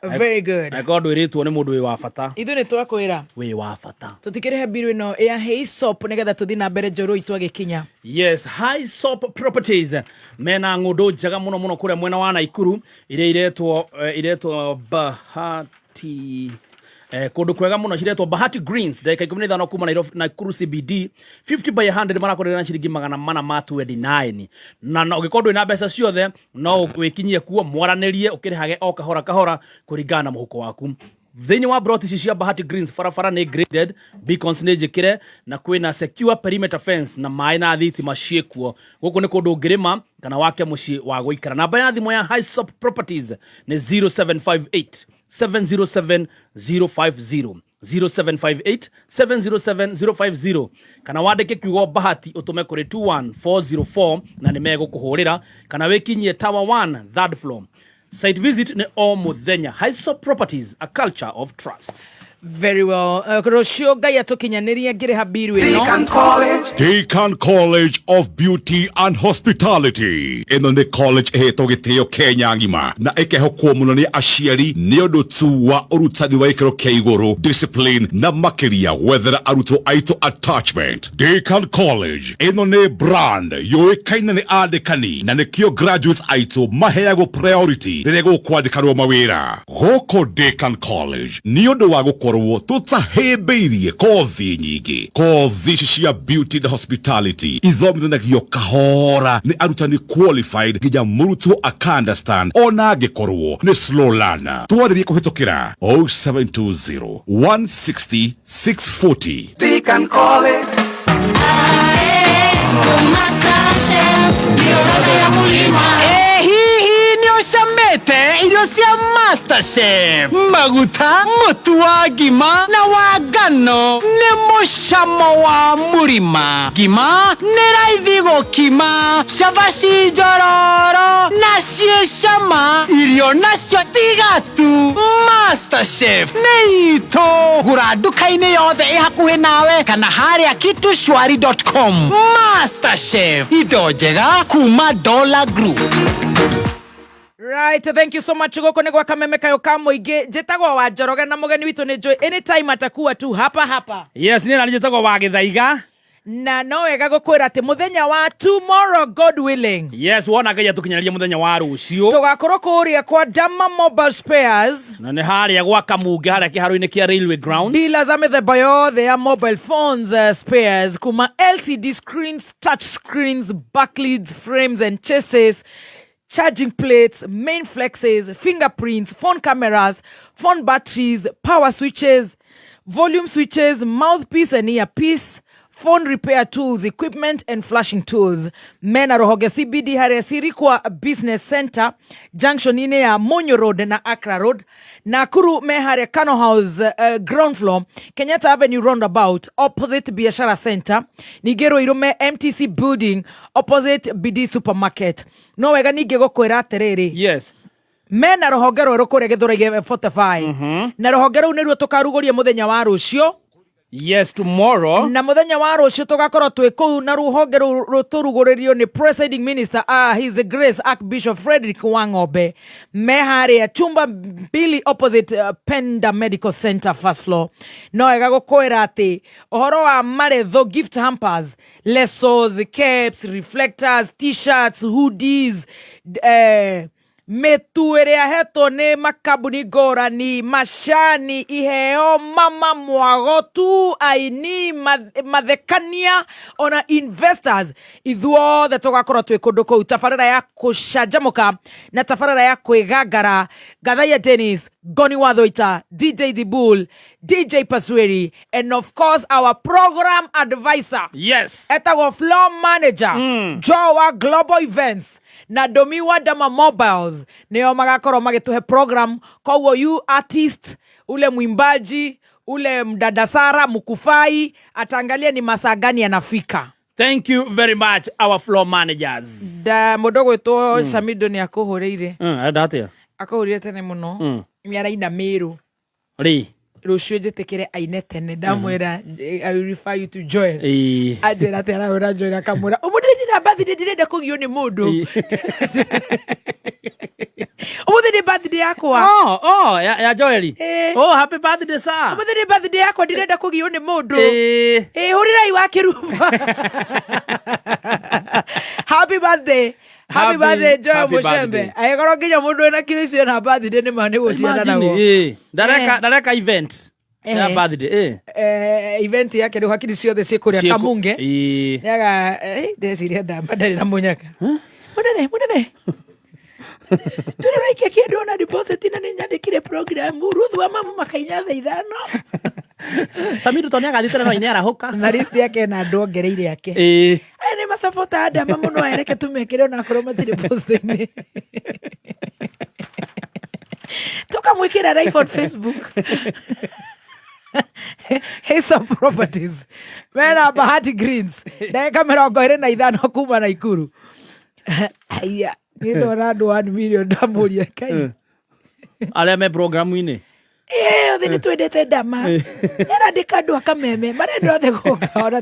Very good. Angĩkorwo ndwĩrĩtwo nĩ mũndũ wĩ wa bata. Ithuĩ nĩ twakwĩra. Wĩ wa bata. Tũtikĩrĩhe mbiru ĩno ya Heisop nĩgetha tũthiĩ na mbere Njorũ itũ agĩkinya. Yes, High Sop Properties mena ng'ũndũ njega mũno mũno kũrĩa mwena wa Naikuru iria iretwo iretwo Bahati, kũndũ kwega mũno ciretwo Bahati Greens, ndagĩka 15 kuma Nairobi, Nakuru CBD, 50 by 100 marakũrĩra na ciringi 429, na no ũngĩkorwo ndũrĩ na mbeca ciothe no wĩkinyie kuo mwaranĩrie ũkĩrĩhage o kahora kahora kũringana na mũhuko waku. Thĩinĩ wa broti ici cia Bahati Greens, barabara nĩ graded, beacons nĩ njĩkĩre, na kwĩna secure perimeter fence, na maĩ na thitima ciĩkuo. Gũkũ nĩ kũndũ ũngĩrĩma kana wake mũciĩ wa gũikara. Namba ya thimũ ya Hisop Properties nĩ 0758 707 050, 0758 707 050, kana wandĩke kiugo Bahati ũtũme kũrĩ 21404 na nĩ megũkũhũrĩra, kana wĩkinyie Tower 1, third floor. Site visit nĩ o mũthenya. Hisop Properties, a culture of trust. Very well. Rũciũ Ngai atũkinyanĩrie ngĩrĩha mbiru ĩno. Deacon College. Deacon College of Beauty and Hospitality. Ĩno nĩ college ĩhetwo gĩtĩo Kenya ng'ima na ĩkehokwo mũno nĩ aciari nĩ ũndũ tu wa ũrutani wa gĩkĩro kĩa igũrũ, discipline, na makĩria gwethera arutwo aitũ attachment. Deacon College ĩno nĩ brand yũĩkaine nĩ andĩkani na nĩkĩo graduates aitũ maheagwo priority rĩrĩa gũkwandĩkanwo mawĩra gũkũ Deacon College, nĩ ũndũ wa gũkorwo tũtahĩmbĩirie kothi nyingĩ. Kothi ici cia beauty na hospitality ithomithanagio kahora nĩ arutani qualified nginya mũrutwo aka understand ona angĩkorwo nĩ slow learner. Twarĩrie kũhĩtũkĩra 0720 160 640. Deacon College. Masterchef, ndio ladha ya mulima. Hihi nĩ ũcamĩte irio cia MasterChef? Maguta, mũtu wa ngima na wa ngano nĩ mũcamo wa mũrima. Ngima nĩ raithi gũkima, cabaci njororo na ciĩ cama, irio nacio tiga tu. MasterChef nĩ itũ. Gũra nduka-inĩ yothe ĩ hakuhĩ nawe kana harĩa kitushwari.com. MasterChef, indo njega kuma Dollar Group. Right, thank you so much. Gũkũ nĩ gwa Kameme Kayo ka Mũingĩ. Njĩtagwo wa Njoroge na mũgeni witũ nĩ njũĩ anytime atakuwa tu hapa hapa. Yes, niĩ nani njĩtagwo wa Gĩthaiga. Na no wega gũkwĩra atĩ mũthenya wa tomorrow, God willing, Yes, wona Ngai atũkinyanĩria mũthenya wa rũciũ, tũgakorwo kũrĩa kwa Dama Mobile Spares, na nĩ harĩa gwa Kamunge, harĩa kĩharo-inĩ kĩa Railway Ground. Dealers a mĩthemba yothe ya mobile phones, spares kuma LCD screens, touch screens, backlids, frames and chases, charging plates, main flexes, fingerprints, phone cameras, phone batteries, power switches, volume switches, mouthpiece and earpiece, phone repair tools, equipment and flashing tools. Mena Rohoge CBD harĩa Sirikwa Business Center, junction-inĩ ya Munyu Road na Accra Road. Nakuru me harĩa Kano House, ground floor, Kenyatta Avenue roundabout, opposite Biashara Center. Ningĩ Ruiru me MTC building, opposite BD Supermarket. No wega ningĩ gũkwĩra atĩrĩrĩ, mena rũhonge rwerũ kũrĩa Gĩthũrai 45, na rũhonge rũu nĩruo tũkarugũria mũthenya wa rũciũ. Yes, tomorrow. Na mũthenya wa rũciũ tũgakorwo twĩ kũu na rũhonge rũu tũrugũrĩrio nĩ presiding minister, His Grace Archbishop Frederick Wang'ombe. Me harĩa chumba mbili, opposite Penda Medical Center, first floor. No wega gũkwĩra atĩ ũhoro wa maretho, gift hampers, lesos, caps, reflectors, T-shirts, hoodies, mĩtu ĩrĩa hetwo nĩ makambuni ngũrani, macani, iheo, mama mwago tu, aini mathekania ona investors, ithuothe tũgakorwo twĩ kũndũ kũu. Tabarĩra ya kũcanjamũka na tabarĩra ya kwĩgangara, Gathaiya Dennis, Ngoni wa Thoita, DJ Dibul, DJ Pasweri and of course our program advisor etagwo floor manager Joe wa Global Events na Domi wa Dama Mobiles nĩo magakorwo magĩtũhe program. Koguo you artist, ule mwimbaji, ule mdada Sara Mukufai ataangalia ni masaa gani anafika. Thank you very much, our floor managers. Da mũndũ gwĩtwo Samido nĩ akũhũrĩire. Enda atĩa? Akũhũrĩire tene mũno. Nĩ araina Mĩrũ Rĩ? Rũciũ, njĩtĩkĩre aine tene. Ndamwĩra, "I will refer you to Joel." Anjĩra atĩ arahũra Joel akamwĩra ũmũthĩ ndĩna birthday, ndĩrenda kũgio nĩ mũndũ. Ũmũthĩ nĩ birthday yakwa. Oh, ya Joeli. Eh. Oh, happy birthday, sir. Ũmũthĩ nĩ birthday yakwa, ndirenda kũgio nĩ mũndũ. Eh. Ĩ, hũrĩrai wa kĩruma. Happy birthday. Happy Happy- birthday, Joel happy Mushembe. birthday. Angĩkorwo nginya mũndũ wĩna kiro icio na birthday nĩ ma nĩ gũciana Imagine, naguo. eh. Ndareka Eh. ndareka event ya Eh. birthday, eh. Event yake rĩu hakiri ciothe ciĩ kũrĩa Ciĩku- Kamunge. Eh. Nĩaga ndeciria ndamba ndarĩ na mũnyaka. Mũnene, mũnene. Ndũrĩ ũraikia kĩndũ ona deposit na nĩ nyandĩkire program Ruth wa mamu makainya thaa 5. Samiru to nĩagathiĩ tene no nĩ arahũka. Na list yake na andũ ongereire ake. Eh. Aya nĩ masapota andama mũno, aya reke tũmekĩre onakorwo matirĩ post-inĩ. Tũkamwĩkĩra live on Facebook. Haysop Properties mena Bahati Greens, ndagĩka 25 kuma Naikuru. Aya, niĩ ndona andũ 1 million ndamũria kai. Arĩa me programu-inĩ. Ĩĩ, othe nĩ twendete ndama. Nĩarandĩka andũ akameme marenda othe gũka ona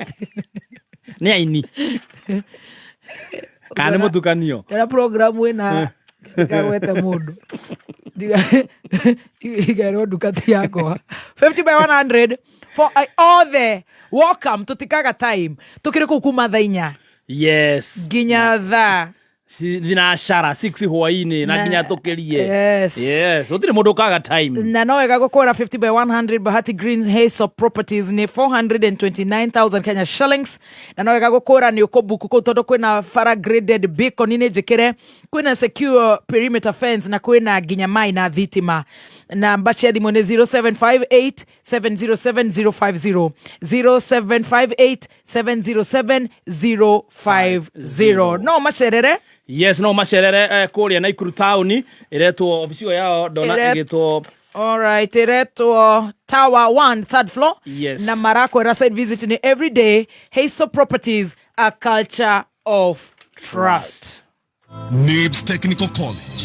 Nĩ aini. Kana nĩ mũtukanio. Ndona programu ĩna kagwete mũndũ igerwo nduka ti yakwa 50 by 100 for othe welcome. Tutikaga time, tukĩrĩ kũu kuma thaa 4 Yes. nginya thaa Thinacara 6 hwainĩ na Na- nginya tũkĩrie. Yes. Yes, gũtirĩ mũndũ ũkaga time. Na no wega gũkwĩra 50 by 100 Bahati Greens Haysop Properties nĩ 429,000 Kenya shillings, na no wega gũkwĩra nĩ ũkũbuku kũu tondũ kwĩna bara graded beacon nĩ njĩkĩre, kwĩna secure perimeter fence na kwĩna nginya mai na thitima. Namba cia thimũ nĩ 0758 707 050, 0758 707 050. No macerere. Yes, no macerere kũrĩa Naikuru taũni ĩretwo obici ĩyo yao ndona ĩgĩtwo Alright, iretwo Tower 1 third floor. Yes. Na marakwĩra site visit ni every day. Haysop Properties, a culture of trust. Nibs Technical College.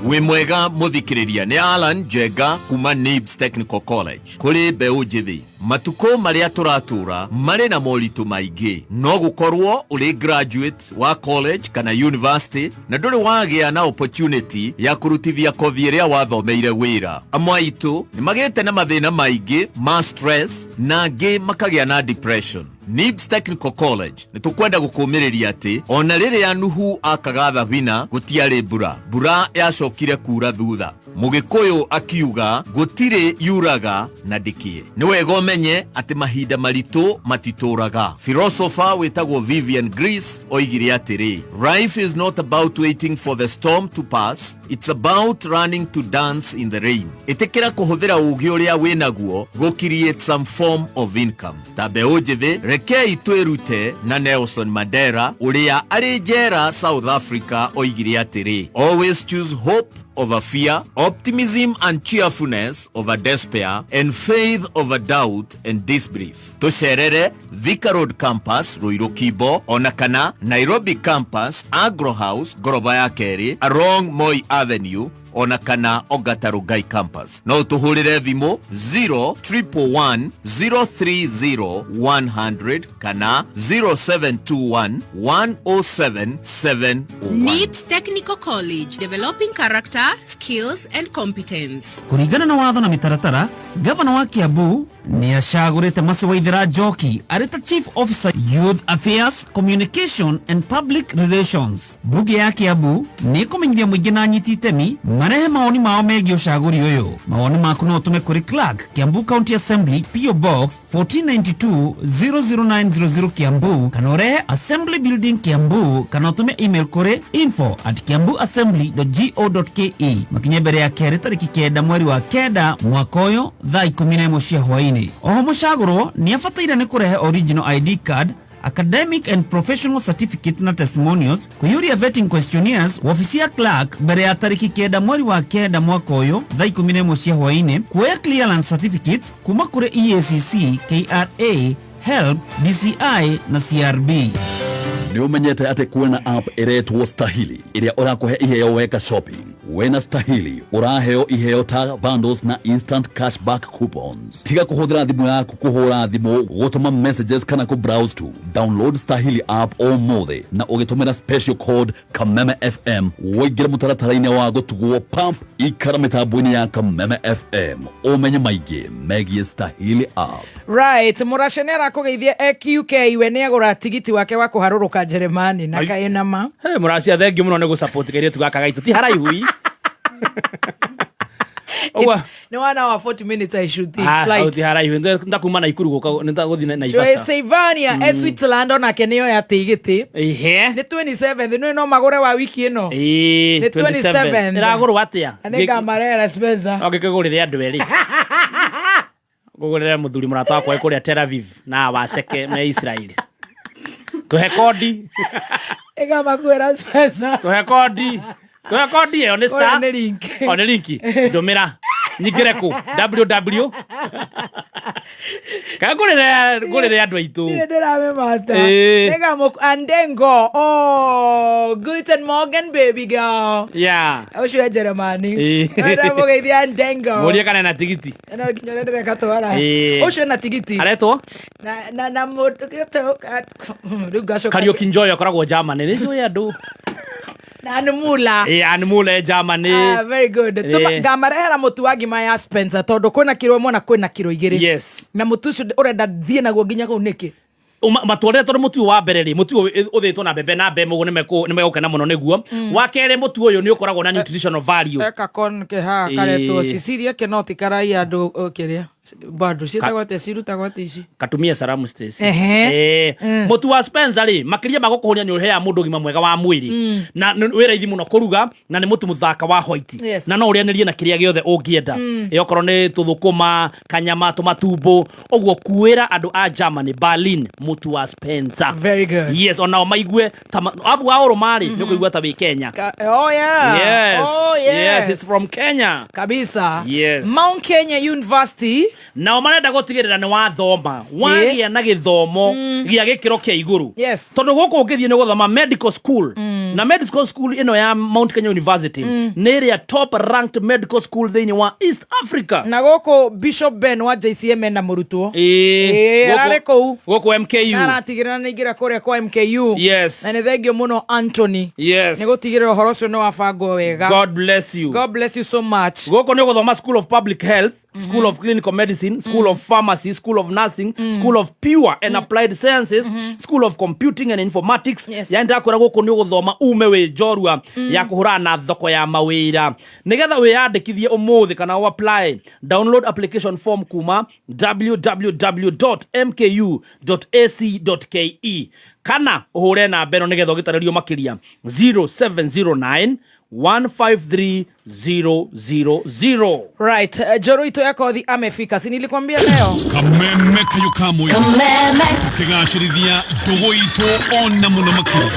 Wĩ mwega mũthikĩrĩria, nĩ Alan Njenga kuma Nibs Technical College. Kũrĩ mbeũ njĩthĩ, matukũ marĩa tũratũra marĩ na moritũ maingĩ. No gũkorwo ũrĩ graduate wa college kana university na ndũrĩ wagĩa na opportunity ya kũrutithia kothi ĩrĩa wathomeire wĩra. Amwe aitũ nĩ magĩte na mathĩna maingĩ ma stress na angĩ makagĩa na depression. Nibs Technical College nĩ tũkwenda gũkũmĩrĩria atĩ ona rĩrĩa Nuhu akaga thabina gũtiarĩ mbura, mbura yacokire kura thutha. Mũgĩkũyũ akiuga gũtirĩ yuraga na ndĩkĩe. Nĩ wega ũmenye atĩ mahinda maritũ matitũraga. Philosopher wĩtagwo Vivian Greece oigire atĩrĩ, "Life is not about waiting for the storm to pass, it's about learning to dance in the rain." Ĩtĩkĩra kũhũthĩra ũũgĩ ũrĩa wĩnaguo gũ create some form of income. Ta mbeũ njĩthĩ, rekei twĩrute na Nelson Mandela ũrĩa arĩ njera South Africa oigire atĩrĩ, "Always choose hope over fear, optimism and cheerfulness over despair, and faith over doubt and disbelief." Tũcerere Thika Road Campus, Ruiru Kimbo, ona kana Nairobi Campus, Agro House, ngoroba ya kerĩ, along Moi Avenue, ona kana Ongata Rongai Campus. No ũtũhũrĩre thimũ 0 111 030 100 kana 0721 107 701. NIBS Technical College, developing character, skills and competence. Kũringana na watho na mĩtaratara, gavana wa Kiambu nĩ acagũrĩte Mercy Waithera Njoki arĩ ta Chief Officer Youth Affairs, Communication and Public Relations. Mbunge ya Kiambu nĩ ĩkũmenyithia mũingĩ na anyiti itemi marehe mawoni mao megiĩ ũcagũri ũyũ. Mawoni maku no ũtũme kũrĩ Clerk, Kiambu County Assembly, PO Box 1492 00900 Kiambu, kana ũrehe Assembly Building Kiambu, kana ũtũme email kũrĩ info@kiambuassembly.go.ke. Makinye mbere ya kerĩ tarĩki 9 mweri wa 9 mwaka ũyũ thaa 11 cia hwaĩ-inĩ. Oho mũcagũrwo nĩ abataire nĩ kũrehe original ID card, academic and professional certificate na testimonials, kũiyũria vetting questionnaires wabici ya clerk mbere ya tarĩki 9 mweri wa 9 mwaka ũyũ thaa 11 cia hwaĩ-inĩ, kuoya clearance certificates kuma kũrĩ EACC, KRA, HELB, DCI na CRB. Nĩ ũmenyete atĩ kwĩna app ĩretwo Stahili ĩrĩa ũrakũhe iheo weka shopping? Wena Stahili ũraheo iheo ta bundles na instant cashback coupons. Tiga kũhũthĩra thimũ yaku kũhũra thimũ, gũtũma messages kana kũ browse tu. Download Stahili app ũmũthĩ na ũgĩtũmĩra special code Kameme FM ũingĩre mũtaratara-inĩ wa gũtugwo pump. Ikara mĩtambo-inĩ ya Kameme FM ũmenye maingĩ megiĩ Stahili app. Right, mũracia nĩ arakũgeithia EQK, we nĩ agũra tigiti wake wa kũharũrũka Njeremani na kaĩ nama. Hey, mũracia, thengio mũno nĩ gũsupport kairĩtu gaka gaitũ, ti haraihu i. Ũguo. Nĩ 1 hour 40 minutes, I should think. Ah, flight. ti haraihu, ndakuma Naikuru gũka nĩndagũthiĩ Naivasha. Transylvania e Switzerland onake nĩyo ya tigiti. Ihe. Nĩ 27 nĩ no magũre wa wiki ĩno. Ĩĩ, Nĩ 27. 27. Ĩragũrwo atĩa? Na nĩngamarehera Spencer. Ngĩkĩgũrĩre andũ erĩ, ngũgũrĩre mũthuri mũrata wakwa kũrĩa Tel Aviv na waceke me Israel. Tũhe kodi. Ĩngamakuĩra Spencer. Tũhe kodi, tũhe kodi ĩyo nĩ Ũrĩa star. Nĩ link. O nĩ link ndũmĩra nyingĩre kũ www kana ngũrĩre ngũrĩre andũ aitũ. Ndirĩ ndĩrame master. Ĩĩ. Andengo, oh, guten Morgen, baby girl. Ũcio e Jeremani. Ĩĩ. Ndamũgeithia Ndengo. Mũrie kana ena tigiti. No nginya ũrĩa ndĩrekatwara. Ĩĩ. Ũcio ena tigiti. Aretwo Na mũndũ rĩu ngacoka. Kariũki Njoyo, akoragwo Germany, nĩ njũĩ andũ. Na Anmula. Ĩĩ, Anmula e Germany. Ah, very good. Ĩĩ. Ngamarehera mũtu wa ngima ya Spencer tondũ kwĩna kiro ĩmwe na kwĩna kiro 2. Na mũtu ũcio ũrenda thiĩ naguo nginya kũu nĩkĩ? Matwarĩre tondũ mũtu ũyũ wa mbere rĩ, mũtu ũyũ ũthĩtwo na mbembe na mbembe, ũguo nĩ megũkena mũno nĩguo. Wa kerĩ, mũtu ũyũ nĩ ũkoragwo na nutritional value. Eka kon ke haha karetwo Ĩĩ. Cecilia Kenoti karaia andũ kĩrĩa bado ciĩtagwo atĩa, cirutagwo atĩa ici? Katumie salamu, Stacy. Ehe. Mũtu wa Spencer rĩ, makĩria ma gũkũhũnia, nĩ ũheaga mũndũ ũgima mwega wa mwĩrĩ na wĩ raithi mũno kũruga na nĩ mũtu mũthaka wa white na no ũrĩanĩrie na kĩrĩa gĩothe ũngĩenda. Okorwo nĩ tũthũkũma, kanyama, tũmatumbo ũguo. Kuĩra andũ a Germany, Berlin, mũtu wa Spencer. Very good. Yes, onao maigue ta abu wa ũrũma rĩ, nĩ ũkũigua ta wĩ Kenya. Oh yeah. Yes. Oh yes. Yes, it's from Kenya. Kabisa. Yes. Mount Kenya University. Nao marenda gũtigĩrĩra nĩ wathoma, wagĩa na gĩthomo gĩa gĩkĩro kĩa igũrũ. Tondũ gũkũ ũngĩthiĩ nĩ gũthoma medical school, na medical school ĩno ya Mount Kenya University nĩ ĩrĩa top ranked medical school thĩinĩ wa East Africa. Na gũkũ Bishop Ben wa JCM na mũrutwo. Ĩĩ, Ĩĩ, ararĩ kũu. Gũkũ MKU. Aratigĩrĩra nĩ aingĩra kũrĩa kwa MKU. Na nĩ thengio mũno, Anthony, nĩ gũtigĩrĩra ũhoro ũcio nĩ wabangwo wega. God bless you. God bless you so much. Gũkũ nĩ ũgũthoma School of Public Health, School of Clinical Medicine, School of Pharmacy, School of Nursing, School of Pure and Applied Sciences, School of Computing and Informatics. Yani ndakwĩra gũkũ nĩ ũgũthoma ume wĩ njorua ya kũhũrana na thoko ya mawĩra. Nĩgetha wĩyandĩkithie ũmũthĩ kana ũ apply, download application form kuma www.mku.ac.ke kana ũhũre namba ĩno nĩgetha ũgĩtarĩrio makĩria, 0709 153 000. Right, Njoro ito ya kothi amefika, si nilikwambia leo? Kameme kayo kamwe tukigacĩrithia ndũgũ itũ ona mũno makĩria,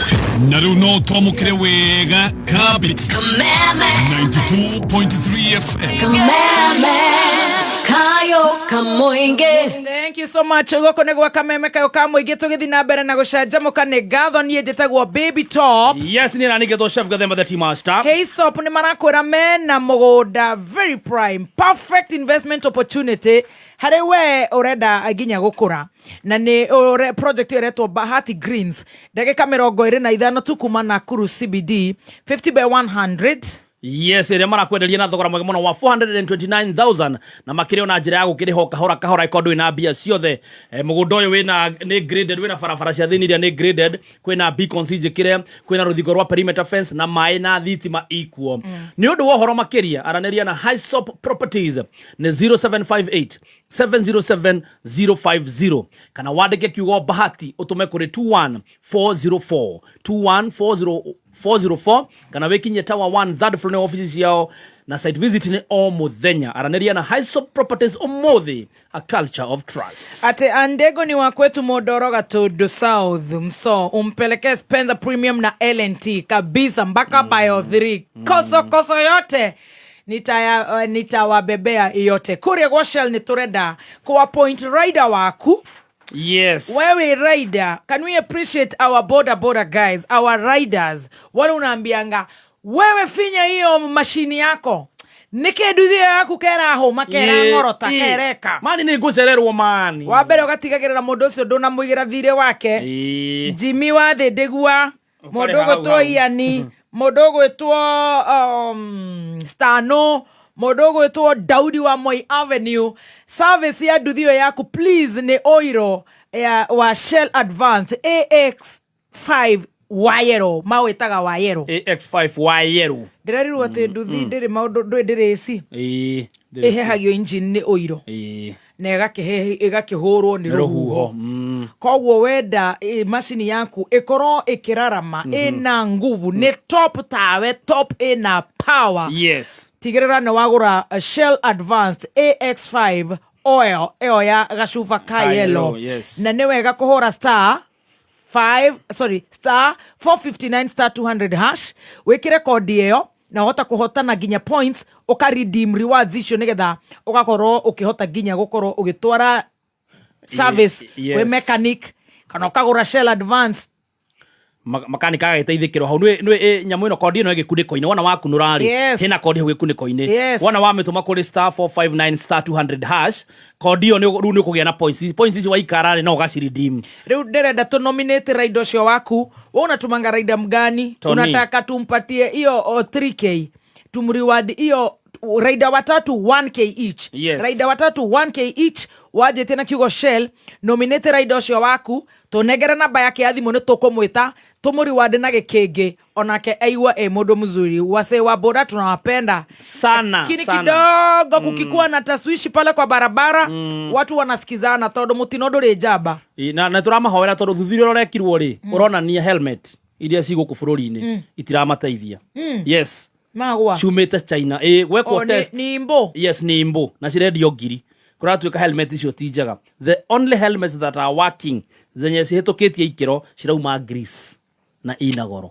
na rĩu no twamũkĩre wega kabiti 92.3 FM. Kameme kayo kamoinge. Thank you so much. Gũkũ nĩ gwa Kameme kayo ka mũingĩ, tũgĩthiĩ na mbere na gũcanjamũka. Nĩ ngatho, niĩ njĩtagwo Baby Top. Yes, nĩ nanigĩtwo Chef Gathemba the Tea Master. Hesop nĩ marakwĩra mena mũgũnda very prime, perfect investment opportunity harĩ we ũrenda nginya gũkũra, na nĩ project ĩyo ĩretwo Bahati Greens, ndagĩka 25 tu kuma Nakuru CBD, 50 by 100. Yes, ĩrĩa marakwenderia na thogora mwega mũno wa 429,000 na makĩrĩ ona njĩra ya gũkĩrĩha o kahora kahora ĩkorwo ndũrĩ na mbia ciothe. Mũgũnda ũyũ wĩna nĩ graded, wĩna barabara cia thĩinĩ iria nĩ graded, kwĩna beacons njĩkĩre, kwĩna rũthingo rwa perimeter fence na maĩ na thitima ikuo. Nĩ ũndũ wa ũhoro makĩria, aranĩria na Hisop Properties nĩ 0758 707 050 kana wandĩke kiugo Bahati ũtũme kũrĩ 21404, 21404 kana wĩkinyie Tower 1 third floor, nĩ office ciao, na site visit nĩ o mũthenya. Aranĩria na Hisop Properties ũmũthĩ, a culture of trust. Ate Andego ni wa kwetu Modoro Gatundu South, mso umpelekee Spencer Premium na LNT kabisa mpaka bio 3 koso koso yote nitawabebea yote kuria gwa Shell. Nĩ tũrenda kwa point rider waku. Wewe rider, can we appreciate our boda boda guys, our riders wale unaambianga Wewe finya hiyo mashini yako, nĩkĩ nduthi ĩyo yaku kerahũma, kerang'orota, kereka? Mani nĩ ngũcererwo mani. Wa mbere ũgatigagĩrĩra mũndũ ũcio ndũnamũigĩra thirĩ wake. Jimmy wa thĩ ndĩgua, mũndũ Ũkarĩha hau ũgwĩtwo hau. Iani, mũndũ ũgwĩtwo Stano, mũndũ ũgwĩtwo Daudi wa Moi Avenue. Service ya nduthi ĩyo yaku please nĩ oiro ya wa Shell Advance AX5 wayero, mawĩtaga wayero. AX5 wayeru. Ndĩrerirwo atĩ nduthi ndĩrĩ maũndũ, ndũĩ ndĩrĩ AC. Ĩhehagio engine nĩ ũiro na ĩgakĩhũrwo nĩ Nĩ rũhuho. rũhuho. Koguo wenda macini yaku ĩkorwo ĩkĩrarama, ĩna nguvu, nĩ top tawe, top ĩna power. Tigĩrĩra nĩ wagũra Shell Advanced AX5 oil ĩyo ya gacuba ka Ka yellow. yellow, yes. Na nĩ wega kũhũra star 5, sorry, star 459 star 200 hash, wĩkĩre kodi ĩyo na ũhota kũhotana nginya points, ũka redeem rewards icio nĩgetha ũgakorwo ũkĩhota nginya gũkorwo ũgĩtwara service kwĩ mechanic kana ũkagũra Shell Advance. Makanika agagĩteithĩkĩrwo hau nĩ nyamũ ĩno, kondi ĩno ĩ gĩkunĩko-inĩ, wona wakunũra rĩ, hena kondi hau gĩkunĩko-inĩ. Wona wamĩtũma kũrĩ star 459 star 200 hash, kondi ĩyo rĩu nĩ ũkũgĩa na points. Points ici waikara rĩ, no ũgaciredeem. Rĩu ndĩrenda tũ nominate rider ũcio waku. We unatumanga rider mgani? Tony. Unataka tumpatie hiyo 3K, tumreward hiyo rider watatu 1K each. Rider watatu 1K each, wanjĩtie na kiugo Shell, nominate rider ũcio waku, tũnengere namba yake ya thimũ, nĩ tũkũmwĩta tũmũreward na gĩkĩngĩ onake aigua ĩ mũndũ mzuri. Wasee wa boda tunawapenda sana. Lakini Sana. kidogo kukikuwa na taswishi pale kwa barabara, watu wanasikizana tondũ mũtino ndũrĩ njamba. Na tũramahoera tondũ thuthuria ũrĩa ũrekirwo rĩ, ũronania helmet iria ci gũkũ bũrũri-inĩ itiramateithia. Yes. Magwa. Ciumĩte China, ĩ gwekwo O, test. nĩ imbo. Yes, nĩ imbo na cirendio ngiri. Kũratuĩka helmet icio ti njega. The only helmets that are working, zenye cihĩtũkĩtie ikĩro, cirauma Greece na ina goro.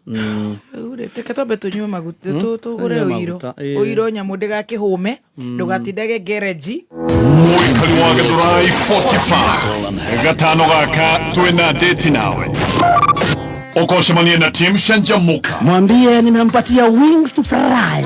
Rĩu rĩ, reke twambe tũnyue maguta, tũgũre Tũnyue ũiro. maguta, ĩĩ. Ũiro nyamũ ndĩgakĩhũme, ndũgatindage ngereji. Mũikari wa Gĩthũrai 45 gatano gaka twĩna date nawe, ũkocemania na team Canjamuka. Mwambie nimempatia wings to fry.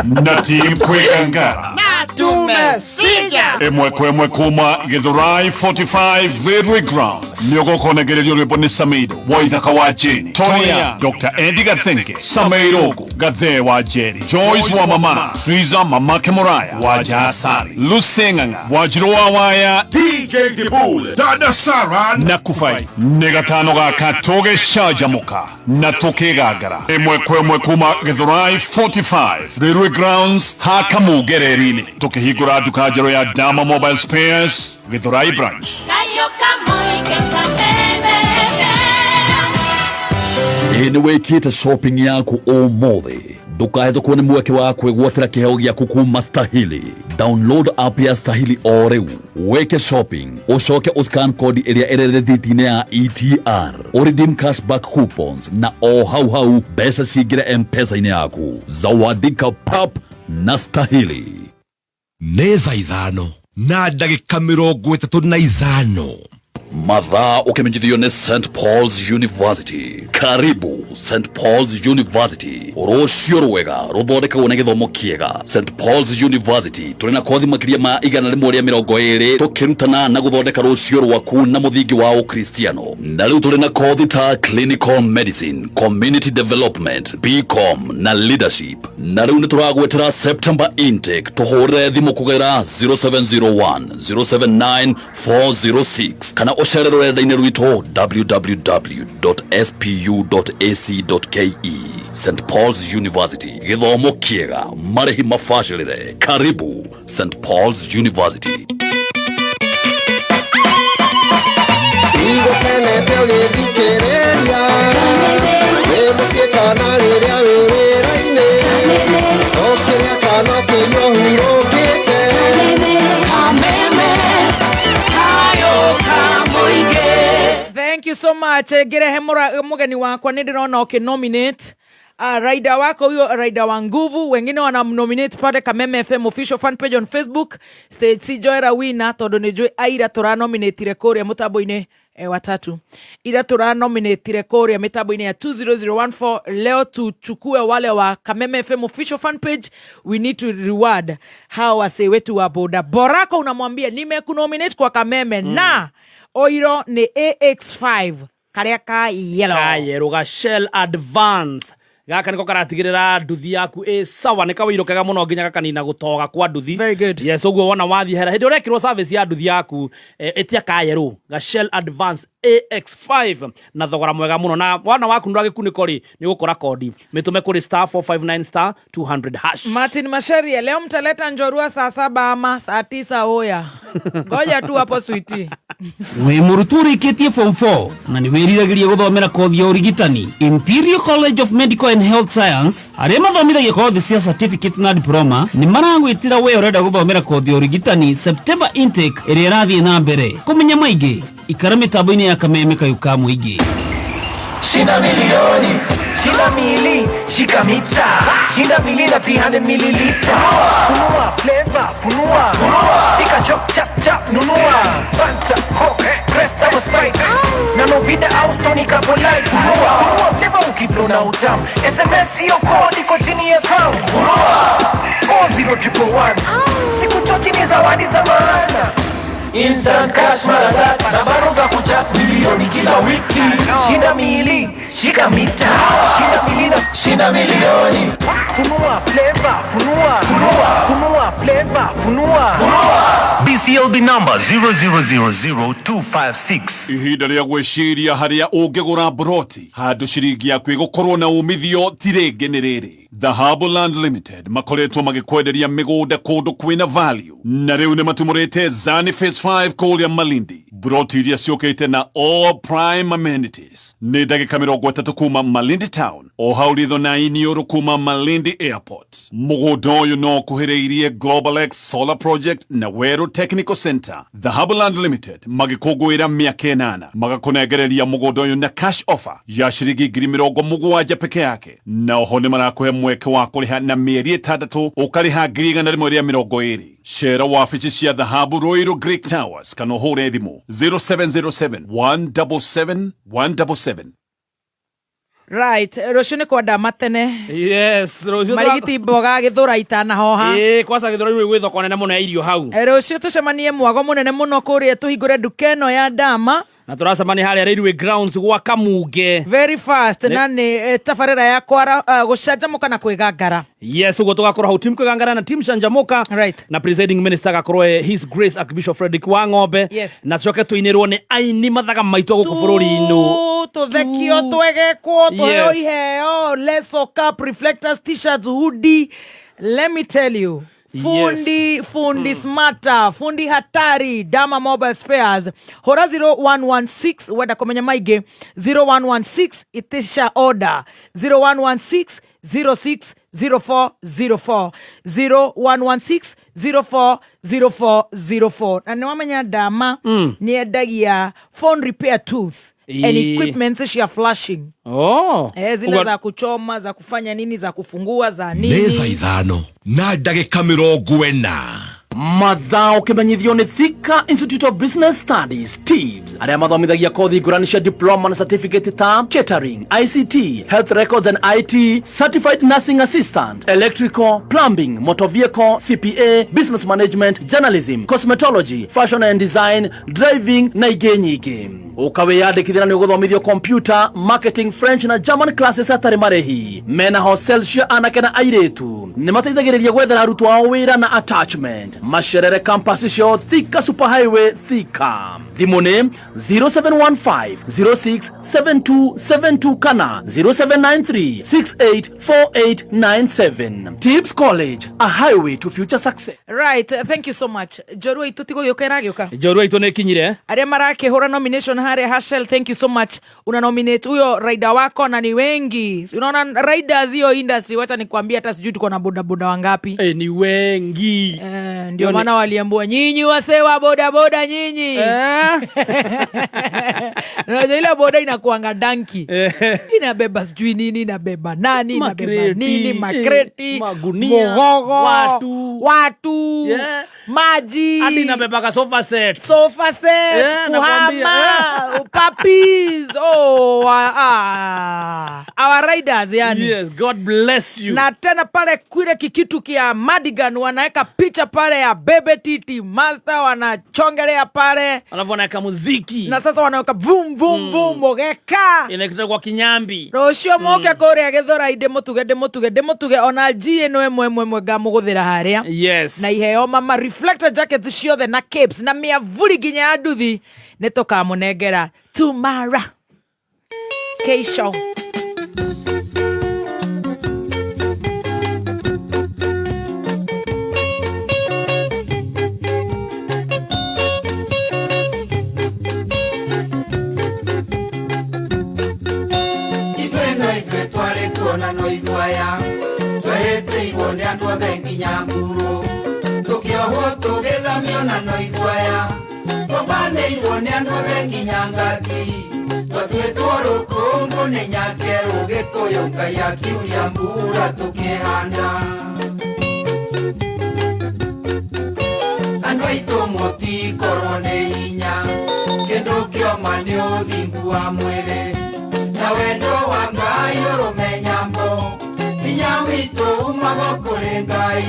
Na team Kwĩgangara. Tumesija. Ĩmwe kwa ĩmwe kuma Gĩthũrai 45 Railway Grounds, nĩ ũgũkonegererio rwĩmbo nĩ Samido Waithaka wa Jane, Tonia, Dr Eddie Gathenge, Sameirogo Gathee wa Jerry, Joyce wa Mama Triza, Mamake Muraya wa Jasari, Lucy Ng'ang'a, Wanjirũ wa Waya, DJ Dibul, Dada Sara na Kufai. Nĩ gatano gaka tũgĩcanjamũka na tũkĩgangara ĩmwe kwa ĩmwe kuma Gĩthũrai 45 Railway Grounds hakamungereri-inĩ, tũkĩhingũra nduka njerũ ya Dama Mobile Spares Gĩthũrai branch. Kayo Kamoige Kameme FM. Ĩ nĩ wĩkĩte shopping yaku ũmũthĩ? Ndũkahĩtũkwo nĩ mweke wa kwĩgwatĩra kĩheo gĩaku kuma Stahili. Download app ya Stahili o rĩu, wĩke shopping, ũcoke ũscan kodi ĩrĩa ĩrĩ rĩthiti-inĩ ya ETR, ũredeem cashback coupons na o hau hau mbeca cingĩre M-Pesa-inĩ yaku. Zawadika pap na Stahili. Nĩ thaa 5:35. Mathaa ũkĩmenyithio nĩ St Paul's University. Karibu St Paul's University. Rũciũ rwega rũthondekagwo nĩ gĩthomo kĩega. St Paul's University tũrĩ na kothi makĩria ma 120, tũkĩrutana na gũthondeka rũciũ rwaku na mũthingi wa ũkristiano. Na rĩu tũrĩ na kothi ta clinical medicine, community development, BCom na leadership. Na rĩu nĩ tũragwĩtĩra September intake. Tũhũrĩre thimũ kũgerera 0701 079 406 kana ũcere rũrenda-inĩ rwitũ www.spu.ac.ke. St Paul's University, gĩthomo kĩega, marĩhi mabacĩrĩre. Karibu St Paul's University. Igũkenete ũgĩthikĩrĩria wĩ mũciĩ kana rĩrĩa wĩ wĩra-inĩ, ũkĩrĩa kana ũkĩnyua hurũkĩte. Kameme Kayo Kamoige. Thank you so much. Ngirehe mugeni wakwa, nĩ ndĩrona ũkĩnominate rider wako huyo, rider wa nguvu. Wengine wanamnominate pale Kameme FM official fan page on Facebook. Stacy Joera wina, tondũ nĩ njũĩ aira tũranominatire kũrĩa mũtambo-inĩ. Watatu ira turanominatire kuria mitambo-inĩ ya 20014. Leo tuchukue wale wa Kameme FM official fan page. We need to reward hawa wasee wetu wa boda. Borako unamwambia nimekunominate kwa Kameme na oiro nĩ AX5 karia ka yellow. Kayerũ ga Shell Advance gaka niko karatigĩrĩra nduthi yaku ĩ sawa. Nĩ kawĩiro kega mũno nginya gakanina gũtoga kwa nduthi. Very good. Yes, ũguo wona wathiĩ hera hĩndĩ ũrekĩrwo service ya nduthi yaku, ĩtia kayerũ ga Shell Advance AX5 na thogora mwega mũno. Na wana waku ndũra gĩkunĩko rĩ, nĩ ũgũkora kodi mĩtũme kũrĩ *459*200#. Martin Masharia, leo mtaleta njorua saa 7 ama saa 9? Oya, ngoja tu hapo, sweetie. Wĩ mũrutwo ũrĩkĩtie form 4 na nĩ wĩriragĩria gũthomera kothi ya ũrigitani, Imperial College of Medical and Health Science arĩa mathomithagia kothi cia certificates na diploma nĩ maragwĩtĩra we ũrenda gũthomera kothi ya ũrigitani September intake ĩrĩa ĩrathiĩ na mbere. Kũmenya maingĩ, ikara mĩtambo-inĩ ya Kameme kayũ ka mũingĩ. Shinda milioni, shinda mili, shika mita, shinda mili na 300 mililita. Funua flavor, funua, fika shop chap chap nunua. Fanta, Coke, Crest ama Sprite, na Novida au Stony Couple Light. Funua, funua flavor ukiflow na utam. SMS hiyo code iko chini ya crown. Funua, 40111. Siku chochi ni zawadi za maana. Instant cash mara tatu na bado za kuchat milioni kila wiki. Shinda mili, shika mita, shinda mili na shinda milioni. Funua flavor, funua, funua, funua flavor, funua, funua. BCLB number 0000256. Ihinda rĩa gwĩciria harĩa ũngĩgũra broti handũ ciringi yaku ĩgũkorwo na umithio ti rĩngĩ nĩ rĩrĩ. Dhahabu Land Limited makoretwo magĩkwenderia mĩgũnda kũndũ kwĩna value, na rĩu nĩ matumũrĩte Zani Phase 5 kũrĩa Malindi, broti iria ciũkĩte na all prime amenities. Nĩ ndagĩka 30 kuma Malindi town, o hau ritho na iniũrũ kuma Malindi Airport. Mũgũnda ũyũ no ũkuhĩrĩirie Global X Solar Project na Weru Technical Center. Dhahabu Land Limited magĩkũngũĩra mĩaka 8 magakũnengereria mũgũnda ũyũ na cash offer ya ciringi 70,000 peke yake, na oho nĩ marakũhe mweke wa kũrĩha na mĩeri 6, ũkarĩha 120,000. Cera wabici cia Dhahabu, Ruiru Greek Towers, kana ũhũre thimũ 0707 177 177. Right, rũciũ nĩ kwenda matene. Yes, rũciũ. Marigiti mboga gĩthũra itanahoha. Ĩĩ, kwaca gĩthũra rĩu gwĩ thoko nene mũno ya irio hau. Rũciũ tũcemanie mwago mũnene mũno kũrĩa tũhingũre nduka ĩno ya Dama. Na tũracemania harĩa Railway Grounds gwa Kamunge. Very fast. Na nĩ tabarĩra ya kwara gũcanjamũka na kwĩgangara. Yes, ũguo tũgakorwo hau team kwĩgangara na team canjamuka. Right. Na presiding minister agakorwo His Grace Archbishop Frederick Wang'ombe. Na tucoke tũinĩrwo nĩ aini mathaga maitũ a gũkũ bũrũri-inĩ. Tũthekio, twegekwo, tũheo iheo, leso, cup, reflectors, T-shirts, hoodie. Let me tell you, fundi fundi smarta, fundi hatari, Dama Mobile Spares. Hora 0116 wenda kũmenya maingĩ, 0116 itisha order, 0116 06 0404, 0116 040404. Na nĩ wamenya Dama nĩ endagia phone repair tools and equipment cia flashing. Oh. Zile Uga- za kuchoma, za kufanya nini, za kufungua, za Nĩ nini. thaa 5 na ndagĩka 40. Mathaa ũkĩmenyithio nĩ Thika Institute of Business Studies, TIBS, arĩa mathomithagia kothi ngũrani cia diploma na certificate ta catering, ICT, health records and IT, certified nursing assistant, electrical, plumbing, motor vehicle, CPA, business management, journalism, cosmetology, fashion and design, driving na ingĩ nyingĩ. Ũkawĩyandĩkithia na nĩ ũgũthomithio computer, marketing, French na German classes atarĩ marĩhi. Mena hostel cia anake na airĩtu. Nĩ mateithagĩrĩria gwethera arutwo ao wĩra na attachment. Macerere campus ciao Thika Super Highway, Thika. Thimũ nĩ 0715 067272 kana 0793 684897. Tips College, a highway to future success. Right, thank you so much. Njorua itũ tigũgĩũka ĩragĩũka. Njorua itũ nĩ ĩkinyire. Arĩa marakĩhũra nomination harĩa Hashel, thank you so much. Una nominate huyo rider wako na ni wengi. Si unaona riders hiyo industry, wacha nikwambie, hata sijui tuko na bodaboda wangapi. Ni wengi. Ndio maana waliambua nyinyi wasee wa Bodaboda nyinyi. Unajua ile boda inakuanga danki, inabeba sijui nini, inabeba nani, inabeba Makreti, nini, makreti, magunia, mugogo, watu. Watu, Yeah. maji, Hadi inabebaga sofa set. Sofa set, Yeah, nakwambia. Kuhama, puppies. Oh, our riders yani. Yes, God bless you. Na tena pale kile kikitu kia Madigan wanaweka picha pale ya Bebe Titi Master, wanachongelea pale. Alafu wanaweka muziki. Na sasa wanaweka vum vum vum ogeka. Inaitwa kwa kinyambi. Rũciũ mũke kũrĩa Gĩthũrai, ndĩmũtuge ndĩmũtuge ndĩmũtuge ona G ĩno ĩmwe ĩmwe ĩmwe ngamũgũthĩra harĩa. Yes. Na iheo mama reflector jackets ciothe na capes na mĩavuli nginya ya nduthi nĩ tũkamũnengera tumara keisho. Ithuĩ no ithuĩ twarĩ kuona no ithuaya twehĩtĩirwo nĩ andũ othe nginya mburu tũkĩohwo tũgĩthamio na no ithuaya twambanĩirwo nĩ andũ othe nginya ngati twatuĩtwo rũkũngũ nĩ nyakerũ gĩkũyũ Ngai akiuria mbura tũkĩhanda andũ aitũ mũtikorwo nĩ hinya kĩndũ kĩoma nĩ ũthingu wa mwĩrĩ na wendo wa Ngai ũrũme nyambo hinya witũ umago kũrĩ Ngai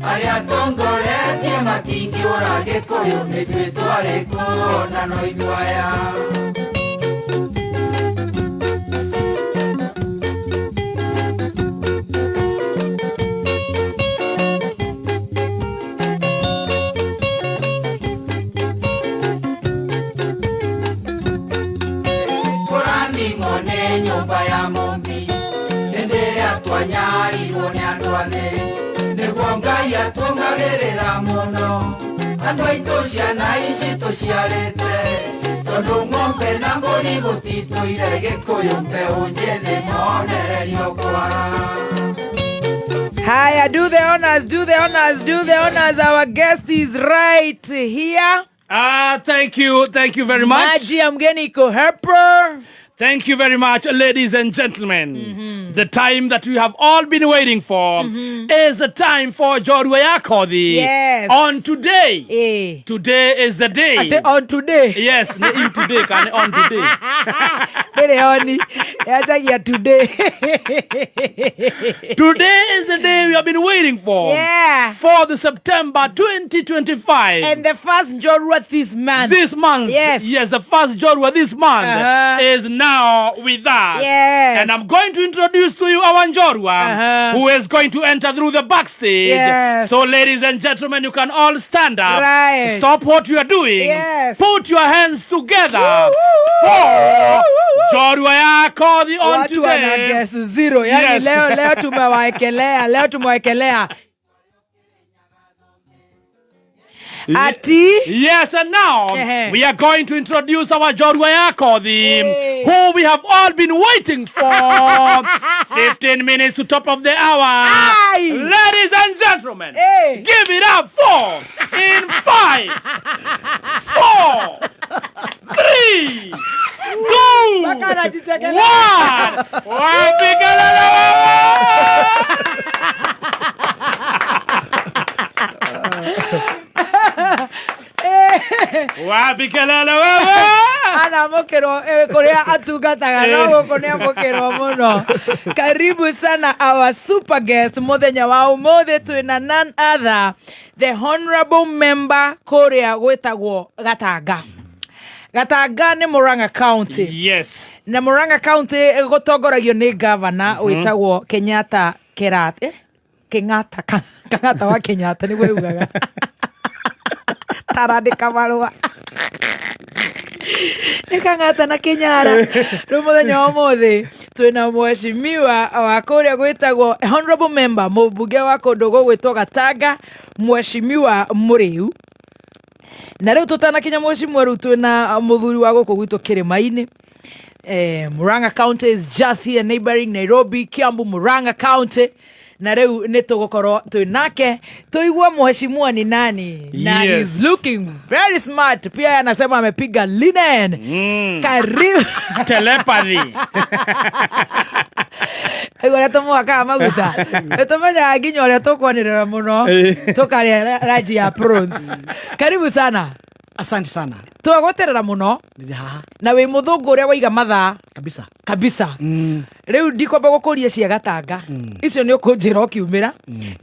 arĩa tongoretie matingĩũra gĩkũyũ nĩ ithuĩ twarĩ kuona no ithuaya. Kũrathimwo nĩ nyũmba ya mũmbi hĩndĩ ĩrĩa twanyarirwo nĩ andũ a thĩ nĩguo Ngai atuongagĩrĩra mũno andũ aitũ ciana ici tũciarĩte tondũ ng'ombe na mbũri gũtitũire gĩkũyũ mbeũ njĩthĩ monererio kwa. Haya, do the honors, do the honors, do the honors. Our guest is right here. Ah, thank you very much. Maji ya mgeni iko hapa. Thank you very much, ladies and gentlemen. The time that we have all been waiting for is the time for Njorua ya Kothi. Yes. On today. Eh. Today is the day. Ate on today. Yes, ne in today, kane on today. Ndĩrĩ oni, yanjagia today. Today is the day we have been waiting for. Yeah. 4th September 2025. And the first Njorua this month. This month. Yes. Yes, the first Njorua this month is now with us. Yes. And I'm going to introduce to you our Njorua, who is going to enter through the backstage. Yes. So, ladies and gentlemen, you can all stand up. Right. Stop what you are doing. Yes. Put your hands together for Njorua ya Kothi on Watu wana today. guess zero. Yani Yes. leo leo tumewaekelea, leo tumewaekelea. Ati? Yes, and now Ehe. we are going to introduce our Njorua ya Kothi, who we have all been waiting for. 15 minutes to top of the hour. Aye. Ladies and gentlemen, Hey. give it up for in 5, 4, 3, 2, Mpaka anajichekelea. 1. Wapigalala. Wapi kelele wewe? Anamũkĩrwo kũrĩa atungataga no gũkũ nĩ amũkĩrwo mũno. Karibu sana our super guest mũthenya wa ũmũthĩ twĩna none other the honorable member kũrĩa gwĩtagwo Gatanga. Gatanga nĩ Murang'a County. Yes. Na Murang'a County gũtongoragio nĩ governor wĩtagwo Kenyatta Kerat. Keng'ata, Kang'ata wa Kenyatta nĩguo yugaga. Tarandĩka marũa. Nĩ Kang'ata na Kenyara. Rĩu mũthenya wa ũmũthĩ twĩna mheshimiwa wa kũrĩa gwĩtagwo honorable member mũmbunge wa kũndũ gũgwĩtwo Gatanga, mheshimiwa Mũrĩu. Na rĩu tũtanakinya mheshimiwa rĩu twĩna mũthuri wa gũkũ gwitũ kĩrĩma-inĩ. Murang'a County is just here neighboring Nairobi, Kiambu, Murang'a County. Na rĩu nĩ tũgũkorwo twĩ nake tũigue mheshimiwa ni nani na he's looking very smart pia anasema amepiga linen. Karibu. Telepathy. Aigua ũrĩa tũmwakaga maguta nĩ tũmenyaga nginya ũrĩa tũkwanĩrĩra mũno tũkarĩa ranji ya prawns. Karibu sana. Asante sana. Twagweterera mũno. Nĩ haha. Na wĩ mũthũngũ ũrĩa waiga mathaa kabisa kabisa. Rĩu ndikwamba gũkũria cia gatanga icio nĩ ũkũnjĩra ũkiumĩra.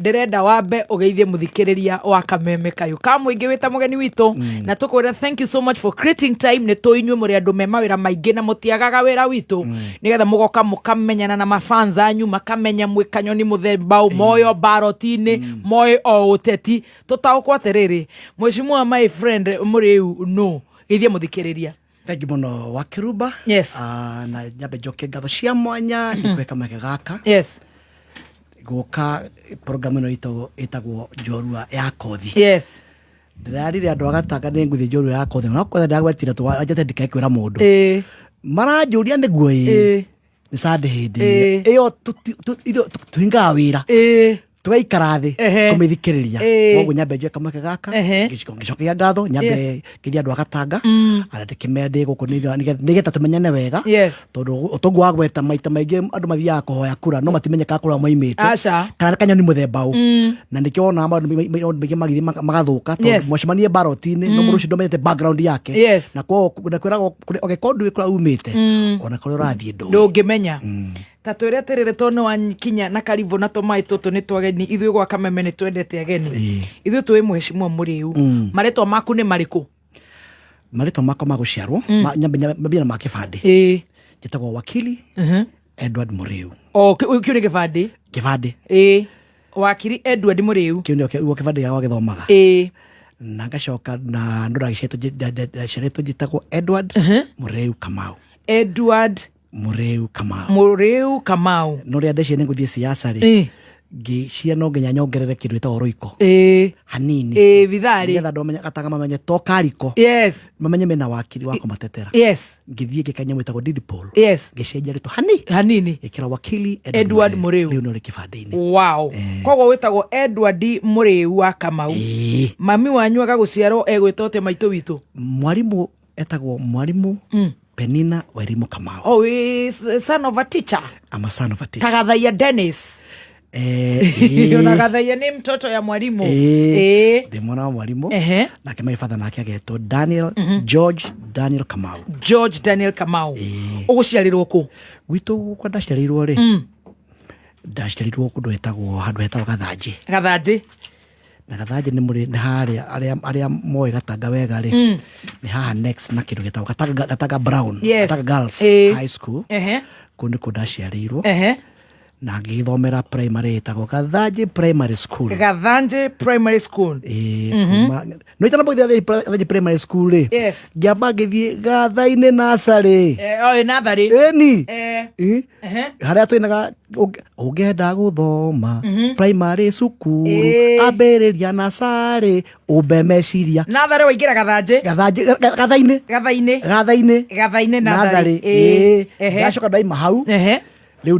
Ndĩrenda wambe ũgeithie mũthikĩrĩria wa Kameme Kayũ ka mũingĩ wĩta mũgeni witũ na tũkwĩra thank you so much for creating time. Nĩ tũ inyuĩ mũrĩ andũ me mawĩra maingĩ na mũtiagaga wĩra witũ nĩgetha mũgoka mũkamenyana na mafans anyu makamenya mwĩ kanyoni mũthemba ũ moyo baroti-inĩ moĩ o ũteti tũtaũkwo atĩrĩrĩ. Mheshimiwa my friend Mũrĩu, no geithie mũthikĩrĩria. Thank you mũno Wakiruba. Yes. Na nyambe njokie ngatho cia mwanya nĩ kũhe kamweke gaka. Yes. Gũka program ĩno ĩtagwo Njorua ya Kothi. Yes. Ndĩrarire andũ a Gatanga nĩ ngũthiĩ Njorua ya Kothi no kwetha ndagwetire twanjete ndikae kwĩra mũndũ. Maranjũria nĩguo ĩ. Nĩ Sunday hĩndĩ ĩyo tũhingaga wĩra. Tũgaikara thĩ kũmĩthikĩrĩria. Koguo nyambe njoe kamweke gaka ngĩcokia ngatho nyambe ngĩthiĩ andũ a Gatanga arĩa ndĩkĩmera ndĩ gũkũ nĩgetha tũmenyane wega. Tondũ ũtongu wa gweta maita maingĩ andũ mathiaga kũhoya kura no matimenyekaga kũrĩa moimĩte. Kana kanyoni mũthemba ũ. Na nĩkĩo wonaga maũndũ maingĩ magĩthiĩ magathũka tondũ mwacemanie baroti-inĩ no mũndũ ũcio ndũmenyete background yake. Na koguo na kwĩragwo ũngĩkorwo ndũĩ kũrĩa umĩte ona kũrĩa ũrathiĩ ndũĩ. Ndũngĩmenya. Ta twĩre atĩrĩrĩ tondũ nĩ wakinya na karibu na tũmaĩ tũtũ nĩ twageni ithuĩ gwa Kameme nĩ twendete ageni. Ithuĩ tũĩ mheshimiwa Mũrĩu. Marĩtwa maku nĩ marĩkũ? Marĩtwa makwa ma gũciarwo nyambie na ma kĩbandĩ. Njĩtagwo Wakili Edward Mũrĩu. O kĩu nĩ kĩbandĩ? Kĩbandĩ. Wakiri Edward Mũrĩu. Kĩu nĩkĩo kĩbandĩ gĩakwa gĩthomaga. Na ngacoka na ndũraciarĩtwo njĩtagwo Edward Mũrĩu Kamau. Edward Mũrĩu Kamau. Mũrĩu Kamau. No rĩrĩa ndeciria nĩ ngũthiĩ siasa rĩ, ngĩciria no nginya nyongerere kĩndũ gĩtagwo rũiko. Hanini. Vitharĩ. Nĩgetha andũ mamenye Gatanga mamenye to kariko. Yes. Mamenye mena wakiri wa kũmatetera. Yes. Ngĩthiĩ ngĩka nyamũ ĩtagwo deed poll. Yes. Ngĩcenjia rĩtwa hanini. Ngĩkĩra Wakili Edward Mũrĩu. Rĩu no rĩ kĩbandĩ-inĩ. Wow. Koguo wĩtagwo Edward Mũrĩu wa Kamau. Mami wanyu agagũciarwo egwĩtwo atĩa maitũ witũ? Mwarimũ etagwo Mwarimũ Penina Wairimu Kamau. Oh, is son of a teacher. I'm a son of a teacher. Tagathaia Dennis. Ona Gathaia nĩ mtoto ya mwarimu. Ndĩ mwana wa mwarimu. Nake my father nake agetwo Daniel George Daniel Kamau. George Daniel Kamau. Ũgũciarĩrwo kũ? Gwitũ kwa ndaciarĩirwo rĩ. Ndaciarĩirwo kũndũ hetagwo handũ hetagwo Gathanjĩ. Gathanjĩ. Na Gathanjĩ nĩ mũrĩ nĩ harĩa arĩa moĩ Gatanga wega rĩ. Nĩ haha next na kĩndũ gĩtagwo Gatanga Brown. Yes. Gatanga Girls High School. Kũu nĩkuo ndaciarĩirwo. Na ngĩgĩthomera primary ĩtagwo Gathanjĩ Primary School. Gathanjĩ Primary School. No itanamba gũthiĩ Gathanjĩ Primary School rĩ. Yes. Ngĩamba ngĩthiĩ Gathainĩ nursery. O, natharĩ. Ĩni. Harĩa twĩnaga ũngĩenda gũthoma primary cukuru ambĩrĩria nursery ũmbe meciria. Natharĩ waingĩra Gathanjĩ. Gathanjĩ, Gathainĩ. Gathainĩ. Gathainĩ. Gathainĩ natharĩ. Natharĩ. Ndacoka ndaima hau. Rĩu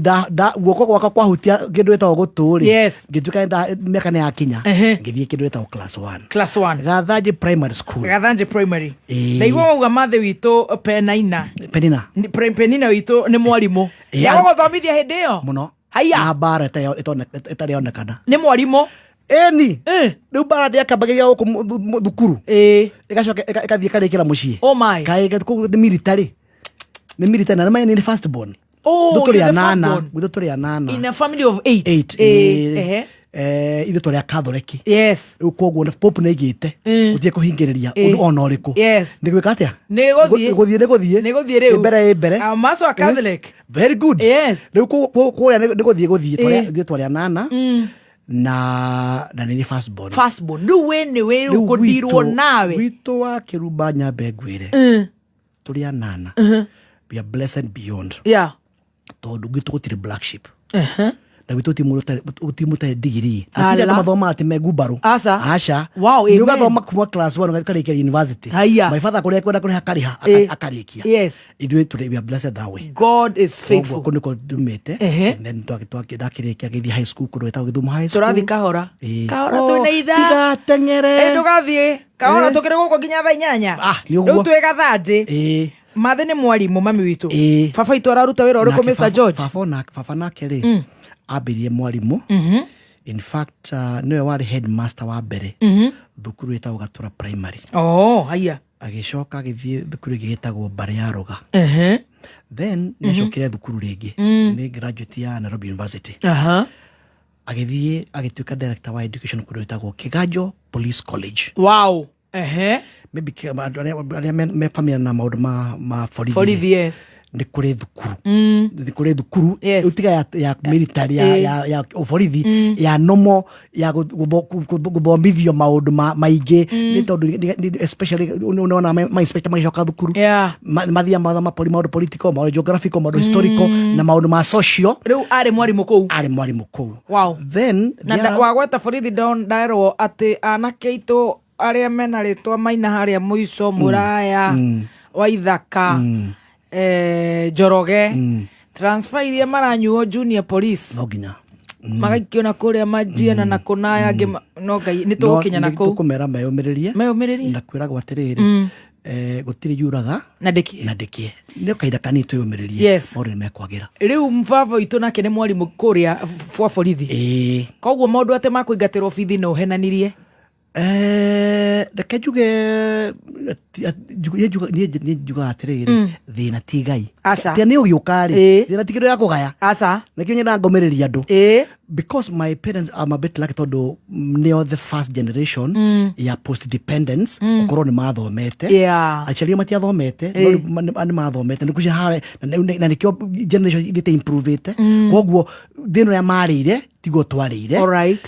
guoko gwakwa kwahutia kĩndũ gĩtagwo gũtũ rĩ. Yes. Ngĩtuĩka mĩaka nĩ yakinya. Ngĩthiĩ kĩndũ gĩtagwo class 1. Class 1. Gathanjĩ Primary School. Gathanjĩ Primary. Ndaigua wauga mathe witũ Penaina. Penina. Penina witũ nĩ mwarimũ. Nĩagũgũthomithia hĩndĩ ĩyo? Mũno. Haiya. Na mbara ĩtarĩ yonekana. Nĩ mwarimũ. Ĩni. Rĩu mbara ndĩakambagĩria gũkũ thukuru. Ĩgacoka ĩgathiĩ ĩkarĩkĩra mũciĩ. Oh my. Kaĩ kũu nĩ military. Nĩ military na nĩ first born. Oh, Ithuĩ tũrĩ you're the anana. firstborn. Ithuĩ tũrĩ anana. In a family of 8. 8. Ithuĩ tũrĩ a Catholic. Yes. Rĩu koguo Pope nĩ aigĩte. Gũtirĩ kũhingĩrĩria ũndũ ona ũrĩkũ. Yes. Nĩ gwĩka atĩa? Nĩ gũthiĩ. Gũthiĩ nĩ gũthiĩ. Nĩ gũthiĩ rĩu. Ĩ mbere ĩ mbere. I'm also a Catholic. Very good. Yes. Rĩu kũrĩa nĩ gũthiĩ gũthiĩ. Ithuĩ twarĩ anana. Na nĩ first born. First born. Rĩu we nĩ we rĩu kũndirwo nawe. Gwitũ wa Kĩrumba nyambe ngwĩre. Tũrĩ anana. We are blessed beyond. Yeah. Tondũ gwitũ gũtirĩ black sheep. Na gwitũ ti mũndũ ũtarĩ degree, na ti Ala. andũ mathomaga atĩ me ngumbarũ. Aca. Aca. Wow, nĩ amen. ũgathoma kuma class 1 ũkarĩkia university. Haiya. My father kũrĩa kwenda kũrĩha akarĩha, akarĩkia. Ithuĩ tũrĩ, we are blessed that way. God is faithful. Koguo kũu nĩkuo ndumĩte. And then ndakĩrĩkia ngĩthiĩ high school kũndũ gwĩtagwo Gĩthumo High School. Tũrathiĩ kahora. Ĩĩ. Kahora, Oh, twĩna ithaa. Ndigateng'ere. Ĩ, ndũgathiĩ kahora. Tũkĩrĩ gũkũ nginya thaa 8. Nĩ ũguo. Rĩu twĩ gathanjĩ. Mathĩ nĩ mwarimũ mami witũ. Baba witũ araruta wĩra ũrĩkũ, Nake Mr George? Baba nake rĩ, ambĩrĩrie mwarimũ. In fact, nĩwe warĩ headmaster wa mbere thukuru ĩtagwo Gatura Primary. Oh, haya. Agĩcoka agĩthiĩ thukuru ĩngĩ ĩtagwo Mbarĩ ya Rũga. Then nĩacokire thukuru rĩngĩ. Nĩ graduate ya Nairobi University. Agĩthiĩ agĩtuĩka director wa education kũndũ ĩtagwo Kiganjo Police College. Wow. Ehe. Maybe andũ arĩa me familiar na maũndũ ma borithi. Borithi, yes. Nĩ kũrĩ thukuru, nĩ kũrĩ thukuru tiga ya military, ya ũborithi, ya nomo ya gũthomithio maũndũ maingĩ, nĩ tondũ especially nĩwona ma inspector magĩcoka thukuru, mathiaga mathoma maũndũ political, maũndũ geographical, maũndũ historical na maũndũ ma social. Rĩu arĩ mwarimũ kũu? Arĩ mwarimũ kũu. Then Na wagweta borithi, nderwo atĩ anake aitũ arĩa mena rĩtwa Maina harĩa mũico, Mũraya wa Ithaka, Njoroge, transfer iria maranyuo junior police, no nginya magaikio na kũrĩa Majiena na kũnaya angĩ no Ngai nĩ tũgũkinya na kũu. Tũkũmera meyũmĩrĩrie. Meyũmĩrĩrie. Na kwĩragwo atĩrĩrĩ, gũtirĩ yuraga na ndĩkie. Na ndĩkie, nĩ kahinda kanini, twĩyũmĩrĩrie. Maũndũ nĩ mekwagĩra. Rĩu baba witũ nake nĩ mwarimũ kũrĩa bwa borithi. Koguo maũndũ atĩ makũingatĩrwo bithi no ũhenanirie? Reke njuge niĩ njugaga atĩrĩrĩ, thĩna ti Ngai. Aca. Tia nĩ ũgĩũka rĩ, thĩna ti kĩndũ gĩa kũgaya. Aca. Nĩkĩo nyendaga ngomĩrĩria andũ, because my parents are a bit lucky tondũ nĩo the first generation ya post dependence gũkorwo nĩ mathomete. Aciari ao matiathomete, no rĩu nĩ mathomete, nĩ kucia harĩa na nĩkĩo generation ithiĩte improvĩte. Koguo thĩna ũrĩa marĩire tiguo twarĩire.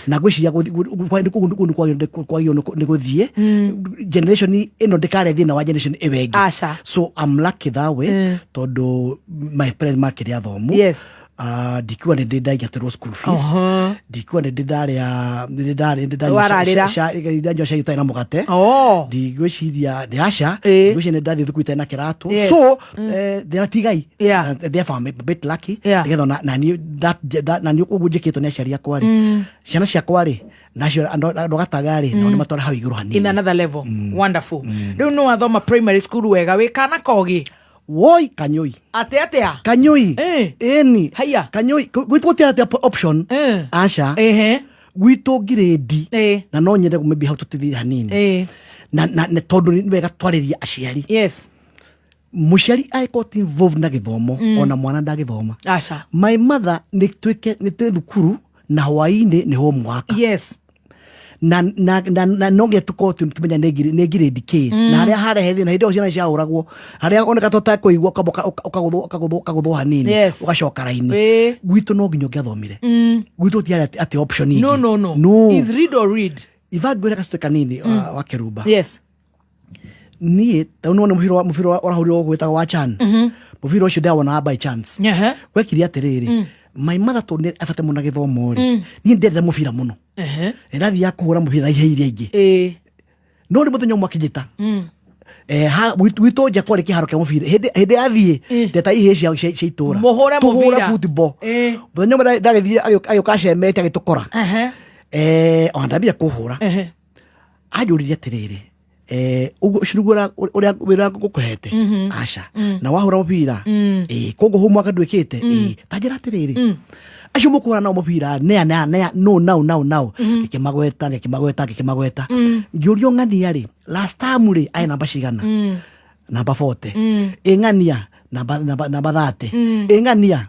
Na ngwĩciria kwagĩrĩirwo nĩ gũthiĩ generation ĩno ndĩkarĩa thĩna wa generation ĩyo ĩngĩ. Aca. So I'm lucky that way, tondũ my parents makĩrĩ athomu. Ndikiuga nĩ ndĩ ndaingatĩrwo school fees. Ndikiuga nĩ ndĩ ndarĩa, nĩ ndĩ ndanyua Wararĩra. ndanyua cai ũtarĩ na mũgate. Ndigwĩciria nĩ aca. Ndigwĩciria nĩ ndathiĩ thukuru itarĩ na kĩratũ. So thĩna ti Ngai. Therefore I'm a bit lucky. Nĩgetha na niĩ na niĩ ũguo njĩkĩtwo nĩ aciari akwa rĩ, ciana ciakwa rĩ, nacio andũ gataga rĩ, nao nĩ matwara hau igũrũ hanini. In another level. Wonderful. Rĩu nĩ wathoma primary school wega, wĩ kana kogi? Woi, kanyoi. Atĩ atĩa? Kanyoi. Ĩni. Haya. Kanyoi gwitũ gũtiarĩ atĩ option. Aca. Gwitũ ngirĩndi, na no nyende maybe hau tũtithie hanini, na tondũ nĩ wega twarĩrie aciari. Mũciari angĩkorwo ti involved na gĩthomo, ona mwana ndagĩthoma. Aca. My mother nĩ twĩke nĩ twĩ thukuru na hwaĩ-inĩ nĩ homework. Na no nginya tũkorwo tũmenya nĩ ngirĩndi kĩ, na harĩa harehe thĩna hĩndĩ ĩyo ciana ciahũragwo, harĩa oneka tũtakũigua ũkamba ũkagũthwo hanini, ũgacoka raini. Gwitũ no nginya ũngĩathomire. Gwitũ gũtiarĩ atĩ option ingĩ. No, no, no. No. Is read or read. Iva ngwĩre gacũtĩ kanini, wa kĩrumba. Niĩ ta nĩwona mũbira ũrahũrirwo gũkũ wĩtagwo wa CHAN. Mũbira ũcio ndĩrawonaga by chance. Gwekire atĩrĩrĩ, my mother tondũ nĩ abate mũno na gĩthomo rĩ, niĩ ndendete mũbira mũno. Nĩ ndathiaga kũhũra mũbira na ihe iria ingĩ. No rĩ, mũthenya ũmwe akĩnjĩta. Gwitũ nja kwarĩ kĩharo kĩa mũbira. Hĩndĩ yathiĩ ndeta ihĩĩ cia itũra. Mũhũre Tũhũre mũbira. football. Mũthenya ũmwe ndagĩthiire agĩũka acemete agĩtũkora. Ona ndambire kũhũra. Anjũririe atĩrĩrĩ, ũguo ũcio nĩguo ũrĩa wĩra ngũkũhete? Aca. Na wahũra mũbira? Ĩĩ. Koguo homework ndwĩkĩte? Ĩĩ. Ta njĩra atĩrĩrĩ, acio mũkũhũra nao mũbira nĩa, nĩa, nĩa? No nau nau nau ngĩkĩmagweta, ngĩkĩmagweta, ngĩkĩmagweta. Ngĩũrio, ng'ania rĩ, last time rĩ arĩ namba cigana? Namba 40. Ĩ ng'ania namba 30. Ĩ ng'ania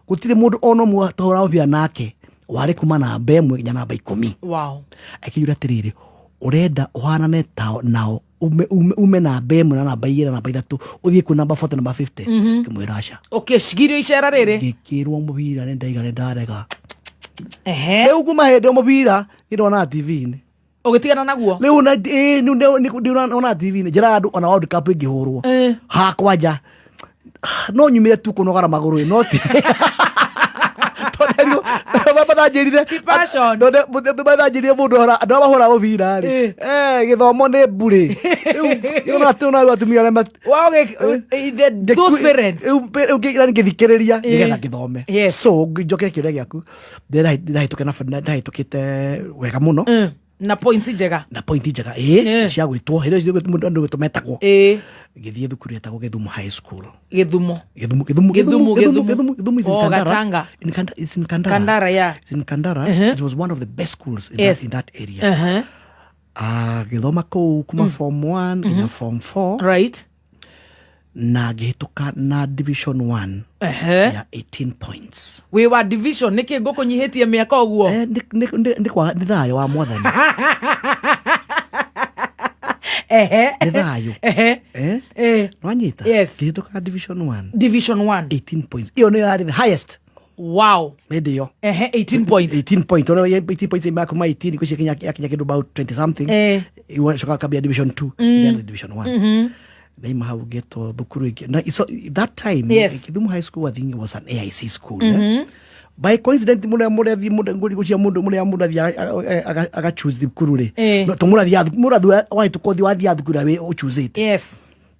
gũtirĩ mũndũ ona ũmwe twahũra mũbira nake warĩ kuma namba 1 nginya namba 10. Akĩnjũria atĩrĩrĩ, ũrenda ũhanane tao nao, ume namba 1 na namba 2 na namba 3 ũthiĩ kwĩ namba 40, namba 50? Ngĩmwĩra aca. Ũkĩcigirio icera rĩrĩ. Ngĩkĩrwo mũbira nĩ ndaiga nĩ ndarega. Rĩu kuma hĩndĩ ĩyo mũbira niĩ ndonaga TV-inĩ. Ũgĩtigana naguo? Rĩu na ĩĩ nĩ ndĩrona TV-inĩ, njĩraga andũ ona World Cup ĩngĩhũrwo hakwa nja no nyumĩre tu kũnogora magũrũ ĩ, no ti Mathanjĩrire passion. Mathanjĩrire mũndũ andũ arĩa mahũraga mũbira rĩ, gĩthomo nĩ mburĩ. Rĩu atumia arĩa Those parents. Rĩu ngĩthikĩrĩria nĩgetha ngĩthome. Yes. So njoke kĩũria gĩaku, ndahĩtũkĩte wega mũno. Na points njega. Na point njega, ĩ, cia gwĩtwo hĩndĩ ĩyo mũndũ andũ gwĩtwo metagwo. Ngĩthiĩ thukuru yetagwo Gĩthumo High School. Gĩthumo. Gĩthumo, Gĩthumo. Gĩthumo. Gĩthumo. Gĩthumo. Gĩthumo, Gĩthumo is in Oh, Kandara. Gatanga. It's in Kandara. Kandara, yeah. It's in Kandara. It was one of the best schools in that area. Ah, gĩthoma kũu kuma form 1 nginya form 4. Right. Na ngĩhĩtũka na division 1 ya 18 points. Wĩ wa division nĩkĩ ngũkũnyihĩtie mĩaka ũguo? Nĩ thayũ wa mwathani. Nĩ thayũ. Nwanyita? Yes. Ngĩhĩtũka na division 1. Division 1. 18 points. Ĩyo nĩyo yarĩ the highest. Wow. Hĩndĩ ĩyo. 18 points. 18 points. Ona 18 points ima kuma 18 kwĩcia kinya yakinya kĩndũ about 20 something. Iwacoka kambia division 2. Then division 1. Ndaima hau ngĩtwo thukuru ĩngĩ. Na so that time Gĩthumo High School, I think it was an AIC school. By coincidence mũrĩa mũrĩa mũndũ ngũcia mũndũ mũrĩa mũndũ athiaga aga choose thukuru rĩ. No to mũrathi mũrathi wahĩtũka ũthiĩ wathiaga thukuru ĩrĩa ũchoosĩte.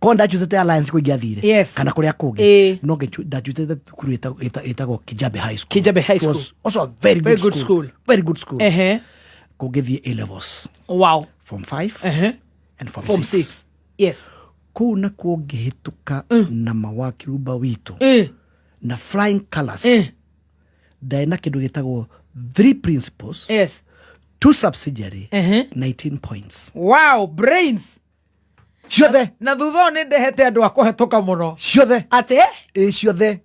Korwo ndachoosĩte Alliance kũ ingĩathire. Kana kũrĩa kũngĩ. No ndachoosĩte thukuru ĩtagwo Kijabe High School. Kijabe High It was School. also a very Very good good school. school. Very good school. Kũngĩthiĩ A levels. Wow. Form 5 and form Form 6. 6. Yes. Kũu nakuo ngĩhĩtũka na mawakirumba witũ na flying colors. Ndarĩ na kĩndũ gĩtagwo three principles, two subsidiary, 19 points. Wow, brains. Ciothe. Na thutha ũyũ nĩ ndehete andũ a kũhetũka mũno. Ciothe. Atĩ? Ĩ, ciothe.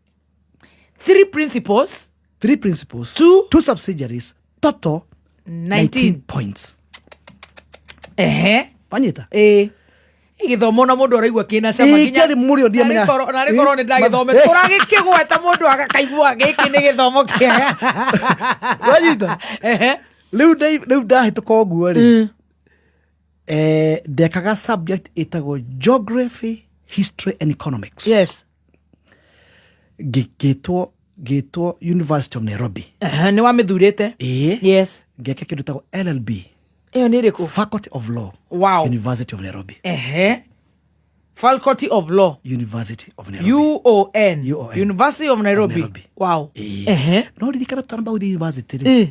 Three principles. Three principles. Two subsidiaries. Total 19 points. Wanyita? Ĩ. Gĩthomo na mũndũ araigua kĩna cama. Ĩ, kĩarĩ mũrĩo ndiamenya. Narĩ korwo nĩ ndagĩthome tũragĩkĩgweta mũndũ agakaigua gĩkĩ nĩ gĩthomo kĩega. Wanyita? Rĩu ndahĩtũka ũguo rĩ, ndekaga subject ĩtagwo geography, history and economics. Yes. Ngĩtwo University of Nairobi. Nĩ wamĩthurĩte? Ĩ. Yes. Ngeka kĩndũ ĩtagwo LLB. Ĩyo nĩ ĩrĩkũ? Faculty of Law. Wow. University of Nairobi. Faculty of Law. University of Nairobi. UON. UON. University of Nairobi. Nairobi. Wow. No ririkana tũtanamba gũthiĩ university rĩ,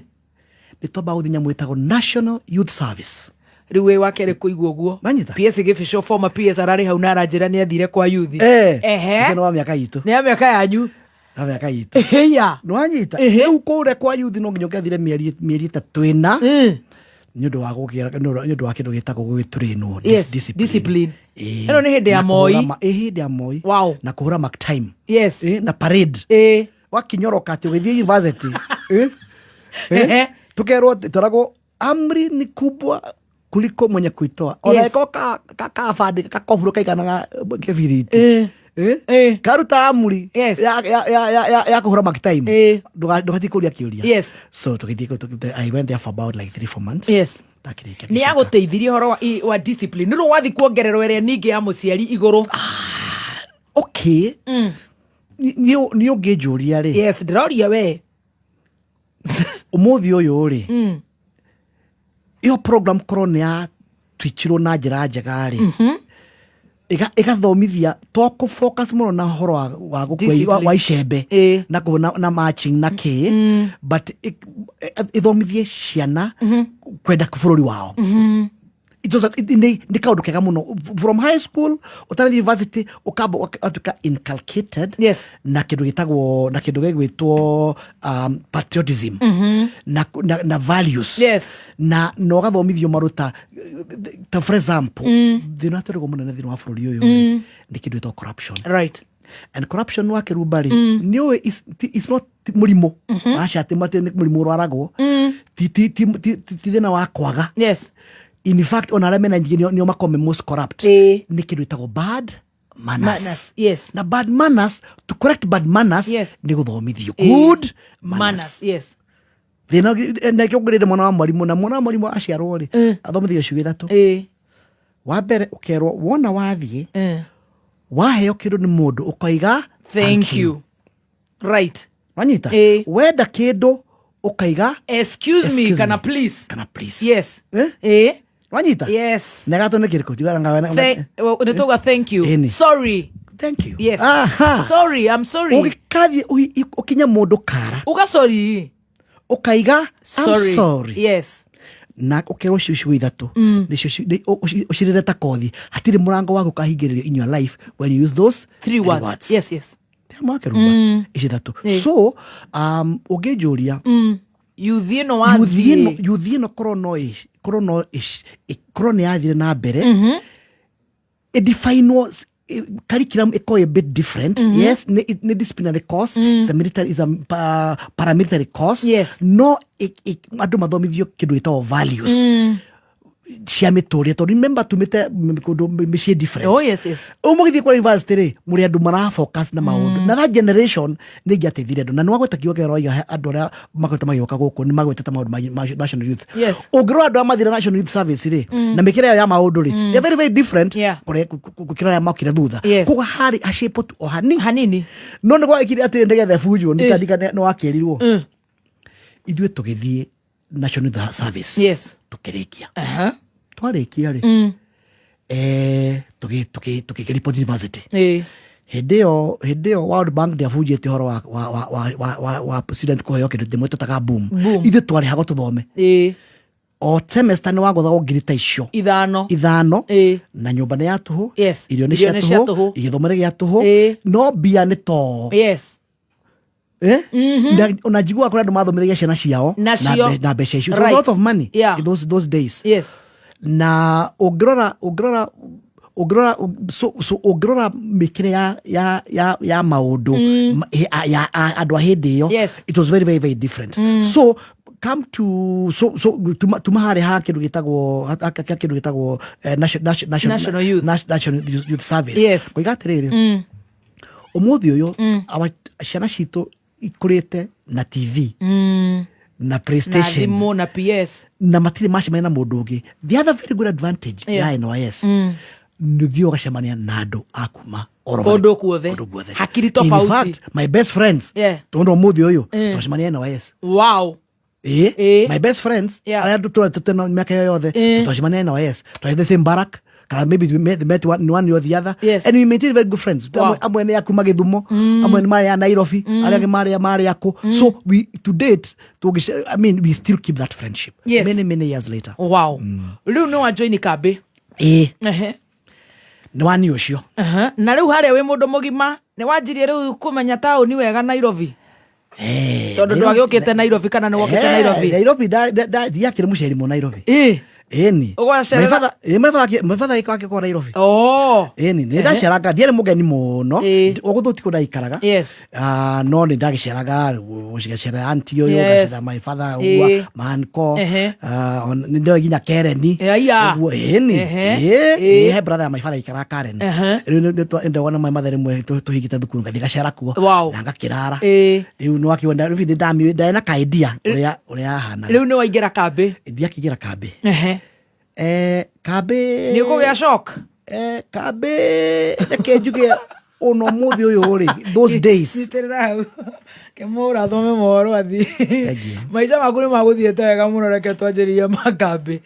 nĩ twambaga gũthiĩ nyamũ ĩtagwo National Youth Service. Rĩu wĩ wa kerĩ kũigua ũguo. Wanyita? PS Gĩbico, former PS, ararĩ hau na aranjĩra nĩ athire kwa yuthi. Ũcio nĩ wa mĩaka itũ. Nĩ ya mĩaka yanyu. Wa mĩaka itũ. Iya. Nĩ wanyita? Rĩu kũrĩa kwa yuthi no nginya ũngĩathire mĩeri 3 na nĩ ũndũ wa gũkĩra nĩ ũndũ wa kĩndũ gĩtagwo gũgĩtrainwo Yes, discipline. Ĩno nĩ hĩndĩ ya Moi. Ĩ, hĩndĩ ya Moi. Wow. Na kũhũra mark time. Yes. Na parade. Wakinyoroka atĩ ũgĩthiĩ university. Tukerwo tũragwo amri ni kubwa kuliko mwenye kuitoa. Ona ĩkorwo kabandĩ kakoburo kaiganaga kĩbiriti. Karuta amri ya kũhũra mark time. Ndũgatiĩ kũria kĩũria. Yes. So tũgĩthiĩ I went there for about like 3 4 months. Yes. Ndakĩrĩkia. Nĩ yagũteithirie ũhoro wa discipline. Nĩ wathi kuongererwo ĩrĩa ningĩ ya mũciari igũrũ. Okay. Nĩ ũngĩnjũria rĩ. Yes, ndĩroria we. Ũmũthĩ ũyũ rĩ, ĩyo program korwo nĩ ya twichirwo na njĩra njega rĩ, ĩgathomithia to kũ focus mũno na ũhoro wa gũkua wa icembe na na marching na kĩ, but ĩthomithie ciana kwenda bũrũri wao. It was nĩ kaũndũ kega mũno from high school ũtanathiĩ university ũkamba ũgatuĩka inculcated na kĩndũ gĩtagwo na kĩndũ gĩgwĩtwo patriotism na values. Yes. Na ũgathomithio maruta ta for example thĩna tũrĩgo mũnene thĩinĩ wa bũrũri ũyũ rĩ, nĩ kĩndũ gĩtagwo corruption. Right. And corruption wa kĩrumba rĩ, nĩ ũĩ it's not mũrimũ aca atĩ nĩ mũrimũ ũrwaragwo, ti thĩna wa kwaga. Yes. In fact ona arĩa mena nyingĩ nĩo makoragwo me most corrupt. Nĩ kĩndũ gĩtagwo bad manners. Manners, yes. Na bad manners, to correct bad manners, Yes. nĩ gũthomithio good manners. Manners, yes. Thĩna nĩkĩo ngũrĩre mwana wa mwarimũ, na mwana wa mwarimũ aciarwo rĩ, athomithio ciugo ithatũ. Wa mbere ũkerwo wona wathiĩ waheo kĩndũ nĩ mũndũ ũkoiga Thank you. Right. Wanyita? Wenda kĩndũ Ũkaiga Excuse me. Excuse Kana me. please. Kana please. Yes. Eh? Eh. Wanyita? Yes. Na gatũ nĩ kĩrĩkũ? Njugaga Well, nĩ tauga thank you. Ĩni. Sorry. Thank you. Yes. Aha. Sorry, I'm sorry. Ũgĩkathiĩ ũkinye mũndũ kara. Uga sorry. Ũkaiga I'm Sorry. sorry. Yes. Na ũkerwo icio ciugo ithatũ nĩcio ũcirĩre ta kothi, hatirĩ mũrango waku ũkahingĩrĩrio in your life when you use those Three words. Yes. Makerumba ici ithatũ. So ũngĩnjũria Yuthi ĩno wathiĩ. Yuthi ĩno korwo no korwo no korwo nĩ yathire na mbere ĩdefinwo curriculum ĩkorwo a bit different. Yes, nĩ disciplinary course, it's a military, it's a paramilitary course. No andũ mathomithio kĩndũ gĩtagwo values cia mĩtũrĩre, tondũ remember tumĩte kũndũ mĩciĩ different. Oh, yes. Ũguo mũgĩthiĩ kwa university rĩ, mũrĩ andũ mara focus na maũndũ, na that generation nĩ ingĩateithirie andũ. Na nĩ wagweta kiugo kĩrĩa ũroiga, andũ arĩa makoretwo magĩũka gũkũ nĩ magwetete maũndũ ma national youth. Ũngĩrora andũ arĩa mathire national youth service rĩ, na mĩkĩre yao ya maũndũ rĩ, they are very very different gũkĩra arĩa mokire thutha. Koguo harĩ hacĩpwo tu o hani hanini. No nĩ gwagĩkire atĩrĩ, nĩgetha ĩbunjwo nĩ wakĩrirwo ithuĩ tũgĩthiĩ national youth service. Tũkĩrĩkia. Twarĩkia rĩ, tũgĩripot university. Hĩndĩ ĩyo World Bank ndĩabunjĩte ũhoro wa student kũheo kĩndũ ndĩmwe tũtaga boom. Boom. Ithuĩ twarĩhagwo tũthome. O semester nĩ wagũthagwo ngiri ta icio ithano. Ithano. Na nyũmba nĩ ya tũhũ, irio nĩ Irio cia nĩ cia tũhũ, tũhũ. gĩthomo nĩ gĩa tũhũ, no mbia nĩ too. Ona njiguaga kũrĩ andũ mathomithagia ciana ciao Nacio. na mbeca icio. It was a lot of money in those days. Na ũngĩrora ũngĩrora ũngĩrora so so ũngĩrora mĩkĩre ya maũndũ ya andũ a hĩndĩ ĩyo, it was very very very different. So come to so so tuma harĩ ha kĩndũ gĩtagwo ha kĩndũ gĩtagwo National Youth. National Youth Service. Ngoiga atĩrĩrĩ, ũmũthĩ ũyũ ciana citũ ikũrĩte na TV na Na PlayStation thimũ na PS. Na matirĩ macemania na mũndũ ũngĩ. The other very good advantage ya NYS nĩ ũthiĩ ũgacemania na andũ a kuma all over Kũndũ guothe. Kũndũ guothe. Hakiri In tofauti. fact, my best friends tondũ ũmũthĩ ũyũ twacemania NYS. Ĩ, my best friends arĩa tũratete na mĩaka ĩyo yothe, twacemania NYS, twarĩ the same barrack kana maybe we met one or the other, and we maintained very good friends. Amwe nĩ a kuma Gĩthumo, amwe nĩ marĩ a Nairobi, arĩa angĩ marĩ akũ. So we to date I mean, we still keep that friendship many many years later. Wow. Rĩu nĩ wajoini kambĩ. Ĩ. Nĩ wani ũcio. Na rĩu harĩa wĩ mũndũ mũgima nĩ wanjirie rĩu kũmenya taũni wega Nairobi, tondũ ndwagĩũkĩte Nairobi kana nĩ wokĩte Nairobi? Nairobi ndiakĩrĩ mũceri mũ Nairobi. Ĩni. Ũgacerera- My father agĩkorwo Nairobi. Oh. Ĩni, nĩ ndaceranga, ndiarĩ mũgeni mũno ũgũthũ ti kũ ndaikaraga. Ah, no nĩ ndagĩceraga, gũcera anti ũyũ, ngacera my father ũguo, manko nĩ ndoĩ nginya Kereni. Aya. Ũguo ĩni. Ĩ, he brother ya my father aikaraga Karen. Rĩu nĩ ndona my mother rĩmwe tũhingĩte thukuru, ngathiĩ gacera kuo na ngakĩrara. Rĩu nĩ wakĩona rĩu nĩ ndamĩũĩ, ndarĩ na ka idea ũrĩa yahanaga. Rĩu nĩ waingĩra kambĩ. Ndiakĩingĩra kambĩ. Kambĩ Nĩ ũkũgĩa shock. Kambĩ, reke njuge ona ũmũthĩ ũyũ rĩ, those days Nyitĩrĩra hau kĩmũra thome mohoro athiĩ. Maica maku nĩ magũthiĩte wega mũno, reke twanjĩrĩrie makambĩ.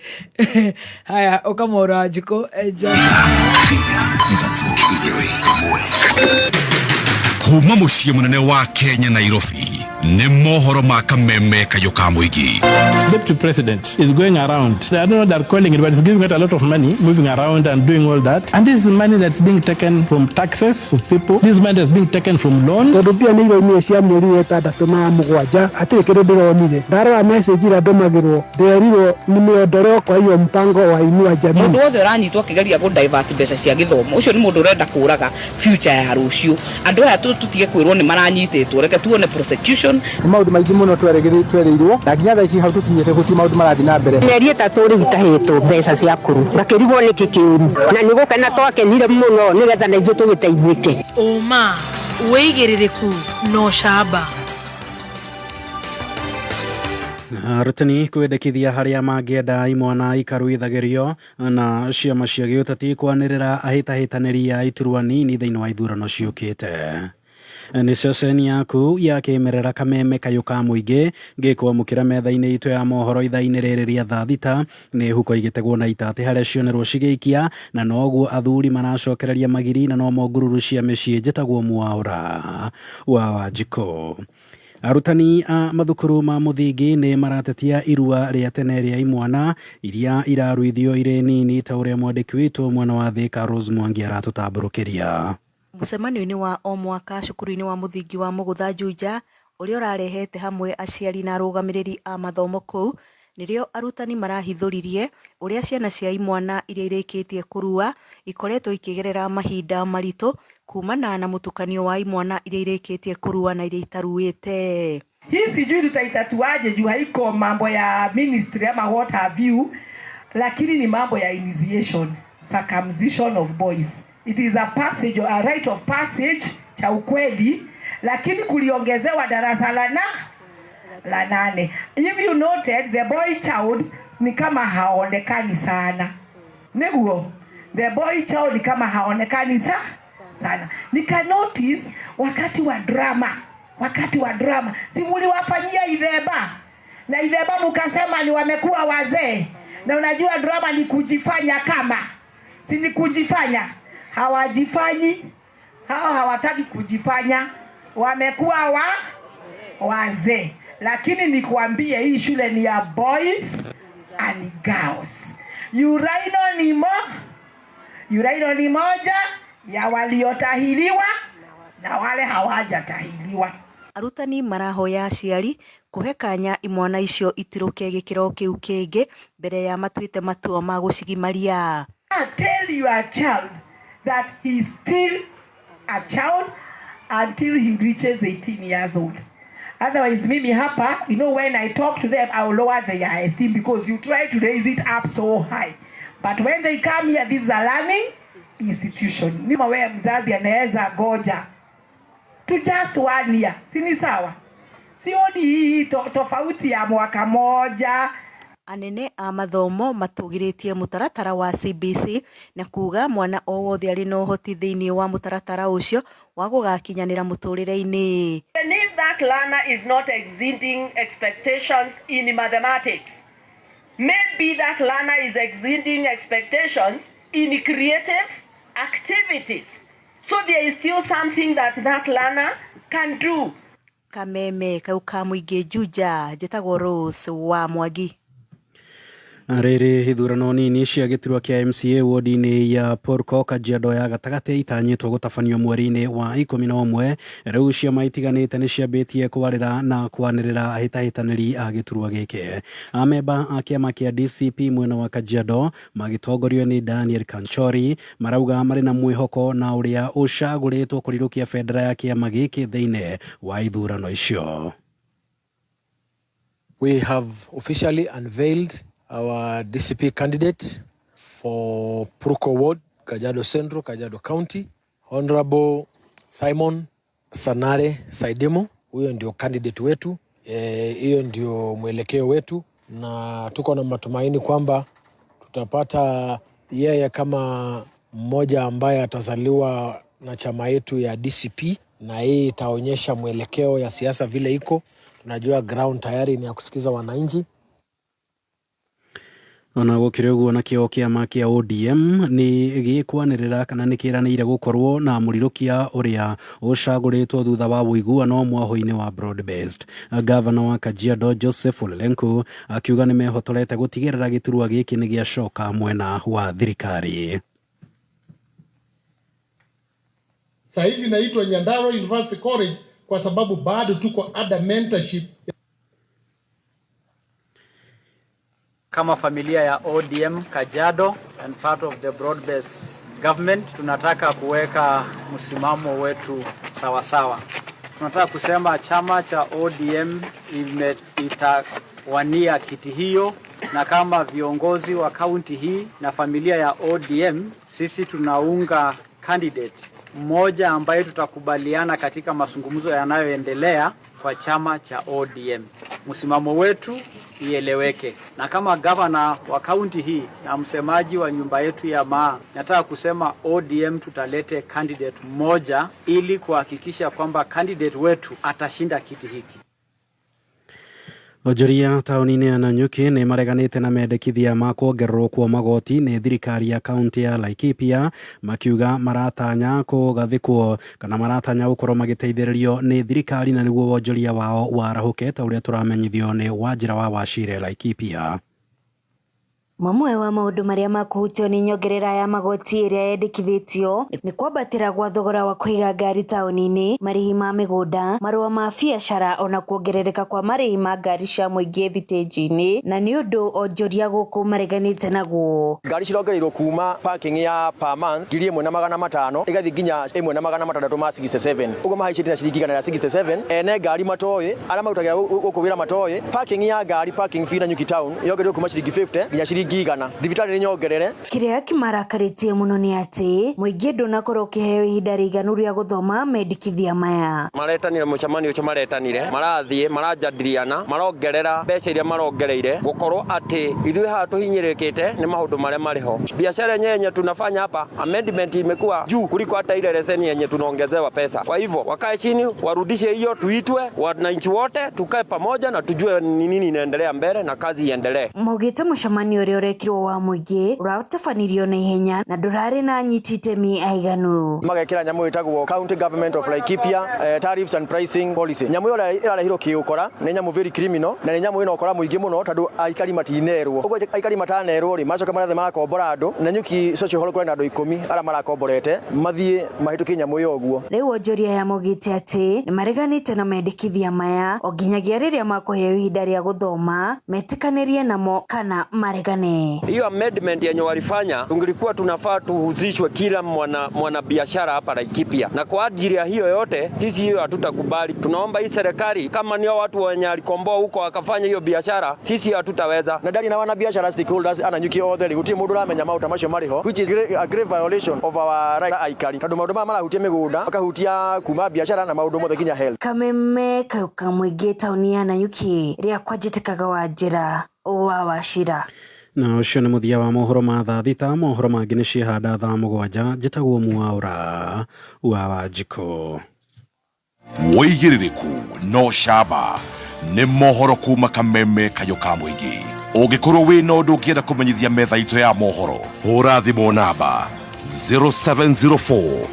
Haya, ũkamũra njikũ enja. Kuma mũciĩ mũnene wa Kenya, Nairobi, nĩ mohoro ma kameme kayũ ka mũingĩ. Deputy President is going around. I don't know what they're calling it, but it's giving out a lot of money, moving around and doing all that. And this is money that's being taken from taxes of people. This is money that's being taken from loans. Tondũ mbia nĩ iraumire cia mĩeri ĩtandatũ na mũgwanja, hatirĩ kĩndũ ndĩronire. Ndarora message ĩrĩa ndũmagĩrwo, nderirwo nimeondolewa kwa hiyo mpango wa Inua Jamii. Mũndũ wothe ũranyitwo akĩgeria kũ divert mbeca cia gĩthomo, ũcio nĩ mũndũ ũrenda kũraga future ya rũciũ. Andũ aya tũtige kwĩrwo nĩ maranyitĩtwo, reke tuone prosecution. Nĩ maũndũ maingĩ mũno twerĩirwo na nginya thaa ici hau tũkinyĩte gũtirĩ maũndũ marathiĩ na mbere. Mĩeri 3 rĩu itahĩtwo mbeca cia kũru, ngakĩrigwo nĩkĩ kĩũru, na nĩ gũkena twakenire mũno nĩgetha na ithuĩ tũgĩteithĩke. Ũma, wĩigĩrĩrĩku na ũcamba. Arutani kwendekithia harĩa mangĩenda imwana ikaruithagĩrio, na ciama cia gĩũteti kwanĩrĩra ahĩtahĩtanĩri a iturwa nini thĩinĩ wa ithurano ciũkĩte. Nĩ ceceni yaku ya kĩmerera Kameme kayũ ka mũingĩ ngĩkwamũkĩra metha-inĩ itũ ya mohoro ithaa-inĩ rĩrĩ rĩa thaa thita. Nĩ huko igĩtegwo na itatĩ harĩa cionerwo cigĩikia, na noguo athuri maracokereria magiri na nomo ngururu cia mĩciĩ. Njĩtagwo Mwaũra wa Wanjikũ. Arutani a mathukuru ma mũthingi nĩ maratetia irua rĩa tene rĩa imwana iria iraruithio irĩ nini, ta ũrĩa mwandĩki witũ mwena wa Thika Rose Mwangi aratũtambũrũkĩria. Mũcemanio-inĩ wa o mwaka cukuru-inĩ wa mũthingi wa Mũgũtha Juja, ũrĩa ũrarehete hamwe aciari na arũgamĩrĩri a mathomo kũu, nĩrĩo arutani marahithũririe ũrĩa ciana cia imwana iria irĩkĩtie kũrua ikoretwo ikĩgerera mahinda maritũ kumana na mũtukanio wa imwana iria irĩkĩtie kũrua na iria itaruĩte. Hii sijui tutaitatuaje juu haiko mambo ya ministry ama what have you, lakini ni mambo ya initiation, circumcision of boys. It is a passage, a rite of passage cha ukweli, lakini kuliongezewa darasa la 8. If you noted, the boy child ni kama haonekani sana. Neguo, the boy child ni kama haonekani sana. Nika notice wakati wa drama, si muliwafanyia itheba, na itheba mukasema ni wamekuwa wazee. Na unajua drama ni kujifanya kama, si ni kujifanya. Hawajifanyi, hao hawataki kujifanya, wamekuwa wazee. Lakini nikuambie hii shule ni ya boys and girls. Uraino ni moja ya waliotahiriwa na wale hawajatahiriwa. Arutani marahoya aciari kuhe kanya imwana icio itiruke gikiro kiu kingi mbere ya matuite matua ma gucigimaria. Tell your child that he is still a child until he reaches 18 years old. Otherwise, mimi hapa, you know, when I talk to them, I will lower their esteem because you try to raise it up so high. But when they come here, this is a learning institution. Nima wewe mzazi anaweza goja to just 1 year. Si ni sawa? Sioni hii tofauti ya mwaka moja. Anene a mathomo matugiritie mutaratara wa CBC na kuga mwana o wothe ari na uhoti thiini wa mutaratara ucio wa gugakinyanira muturire-ini. And if that learner is not exceeding expectations in mathematics, maybe that learner is exceeding expectations in creative activities. So there is still something that that learner can do. Kameme kau ka muingi Juja, njĩtagwo Rose wa Mwangi. Rĩrĩ ithurano nini cia gĩturwa kĩa MCA wodi-inĩ ya Purko Kajiado ya gatagatĩ itanyĩtwo gũtabanio mweri-inĩ wa 11. Rĩu ciama itiganĩte nĩ ciambĩtie kwarĩra na kwanĩrĩra ahĩtahĩtanĩri a gĩturwa gĩkĩ. Amemba a kĩama kĩa DCP mwena wa Kajiado magĩtongorio nĩ Daniel Kanchori marauga marĩ na mwĩhoko na ũrĩa ũcagũrĩtwo kũrirũkia bendera ya kĩama gĩkĩ thĩinĩ wa ithurano icio. We have officially unveiled our DCP candidate for Purko Ward, Kajiado Central, Kajiado County, Honorable Simon Sanare Saidemo. Huyo ndio candidate wetu, hiyo ndio mwelekeo wetu, na tuko na matumaini kwamba tutapata yeye kama mmoja ambaye atazaliwa na chama yetu ya DCP, na hii itaonyesha mwelekeo ya siasa vile iko. Tunajua ground tayari ni ya kusikiza wananchi. Ona gũkĩrĩ ũguo nakĩo kĩama kĩa ODM nĩ gĩkwanĩrĩra kana nĩ kĩranĩire gũkorwo na mũrirũkia ũrĩa ũcagũrĩtwo thutha wa ũiguano mwaho-inĩ wa broad based. Gavana wa Kajiado Joseph Ole Lenku akiuga nĩ mehotorete gũtigĩrĩra gĩturwa gĩkĩ nĩ gĩacoka mwena wa thirikari. Saizi naitwa Nyandarua University College kwa sababu bado tuko under mentorship. Kama familia ya ODM Kajiado and part of the broad-based government, tunataka kuweka msimamo wetu sawa sawa. Tunataka kusema chama cha ODM itawania kiti hiyo, na kama viongozi wa kaunti hii na familia ya ODM, sisi tunaunga candidate mmoja ambaye tutakubaliana katika mazungumzo yanayoendelea kwa chama cha ODM. Msimamo wetu ieleweke, na kama gavana wa kaunti hii na msemaji wa nyumba yetu ya Maa, nataka kusema ODM tutalete candidate mmoja ili kuhakikisha kwamba candidate wetu atashinda kiti hiki. Onjoria taũni-inĩ ya Nanyuki nĩ mareganĩte na mendekithia ma kuongererwo kwa magoti nĩ thirikari ya kaunti ya Laikipia, makiuga maratanya kũgathĩkwo kana maratanya gũkorwo magĩteithĩrĩrio nĩ thirikari na nĩguo wonjoria wao warahũke ta ũrĩa tũramenyithio nĩ Wanjĩra wa Wachire Laikipia. Mamwe wa maũndũ marĩa makũhutio nĩ nyongerera ya magoti ĩrĩa yendekithĩtio nĩ kwambatĩra gwa thogora wa kũiga ngari taũni-inĩ, marĩhi ma mĩgũnda, marũa ma biacara ona kuongerereka kwa marĩhi ma ngari cia mũingĩ thitĩnji-inĩ, na nĩ ũndũ onjoria gũkũ mareganĩte naguo. Ngari cirongereirwo kuma parking ya per month 1500 ĩgathiĩ nginya 1667, ũguo mahaicĩte na ciringi 167. Ene ngari matoĩ, arĩa marutaga gũkũ wĩra matoĩ, parking ya ngari, parking fee Nanyuki town yongereirwo kuma ciringi 50 nginya ciringi 100. Thibitarĩ nĩ nyongerere. Kĩrĩa kĩmarakarĩtie mũno nĩ atĩ mũingĩ ndũnakorwo ũkĩheo ihinda rĩiganu rĩa gũthoma mendekithia maya. Maretanire mũcemanio ũcio, maretanire marathiĩ marajadiliana, marongerera mbeca iria marongereire, gũkorwo atĩ ithuĩ haha tũhinyĩrĩrĩkĩte nĩ maũndũ marĩa marĩ ho. Biashara yenyewe yenye tunafanya hapa, amendment imekuwa juu kuliko hata ile leseni yenye tunaongezewa pesa. Kwa hivyo wakae chini, warudishe hiyo, tuitwe wananchi wote, tukae pamoja na tujue ni nini inaendelea mbele na kazi iendelee. Maugĩte mũcemanio ũrĩa ũrekirwo wa mũingĩ ũratabanirio na ihenya na ndũrarĩ na anyiti itemi aiganu. Magekĩra nyamũ ĩtagwo County Government of Laikipia Tariffs and Pricing Policy. Nyamũ ĩyo ĩrarehirwo kĩũkora, nĩ nyamũ very criminal na nĩ nyamũ ĩna ũkora mũingĩ mũno tondũ aikari matinerwo. Ũguo aikari matanerwo rĩ, macoka marathiĩ marakombora andũ. Nanyuki Social Hall kũrĩ na andũ 10 arĩa marakomborete mathiĩ mahĩtũkie nyamũ ĩyo ũguo. Rĩu onjoria aya maugĩte atĩ nĩ mareganĩte na mendekithia maya o nginyagia rĩrĩa makũheo ihinda rĩa gũthoma metĩkanĩrie namo kana maregane. Hiyo amendment yenye walifanya, tungelikuwa tunafaa tuhusishwe kila mwana biashara hapa Laikipia, na kwa ajili ya hiyo yote sisi hiyo hatutakubali. Tunaomba hii serikali, kama ni watu wenye alikomboa huko wakafanya hiyo biashara, sisi hatutaweza. Na ndari na wana biashara stakeholders Ananyuki othe rĩ, gũtirĩ mũndũ ũramenya maũndũ macio marĩ ho, which is a grave violation of our right aikari, tondũ maũndũ maya marahutia mĩgũnda, makahutia kuma biashara na maũndũ mothe nginya health. Kameme Kayuka mũingĩ taũni ya Nanyuki rĩa kwanjĩtĩkaga Wanjĩra wa Wachira. Na ũcio nĩ mũthia wa mohoro ma thaa thita. Mohoro mangĩ nĩ ciĩhanda thaa 7. Njĩtagwo Mwaũra wa Wanjikũ. Wĩigĩrĩrĩku no camba nĩ mohoro kuma Kameme Kayũ ka mũingĩ. Ũngĩkorwo wĩna ũndũ ũngĩenda kũmenyithia metha itũ ya mohoro, hũra thimũ namba 0704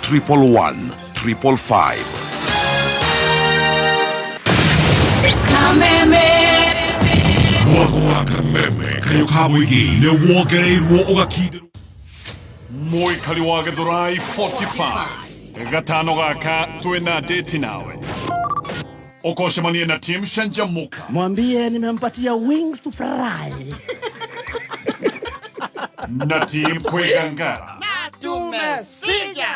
111 555. Kameme. Mwago wa Kameme Kayũ ka mũingĩ nĩ wongereirwo ũgakindĩrwo. Mũikari wa Gĩthũrai 45 gatano gaka twĩna date nawe, ũkocemanie na team Canjamũka. Mwambie nimempatia wings to fry. Na team Kwĩgangara. Tumesija.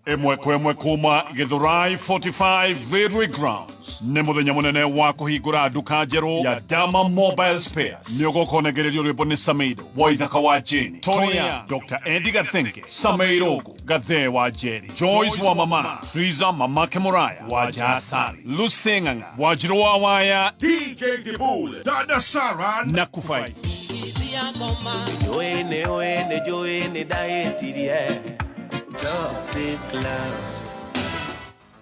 Ĩmwe kwa ĩmwe kuma Gĩthũrai 45 Railway Grounds nĩ mũthenya mũnene wa kũhingũra nduka njerũ ya Dama Mobile Spares. Nĩ ũgũkonegererio rwĩmbo nĩ Sameido Waithaka wa Jane, Tonia, Dr. Andy Gathenge, Sameirogo Gathe wa Jerry, Joyce wa Mama, Triza Mamake Muraya wa Jasari, Lucy Ng'ang'a Wanjirũ wa Waya, DJ Dibul, Dada Sara na Kufai. Joene oene joene daetirie Toxic love.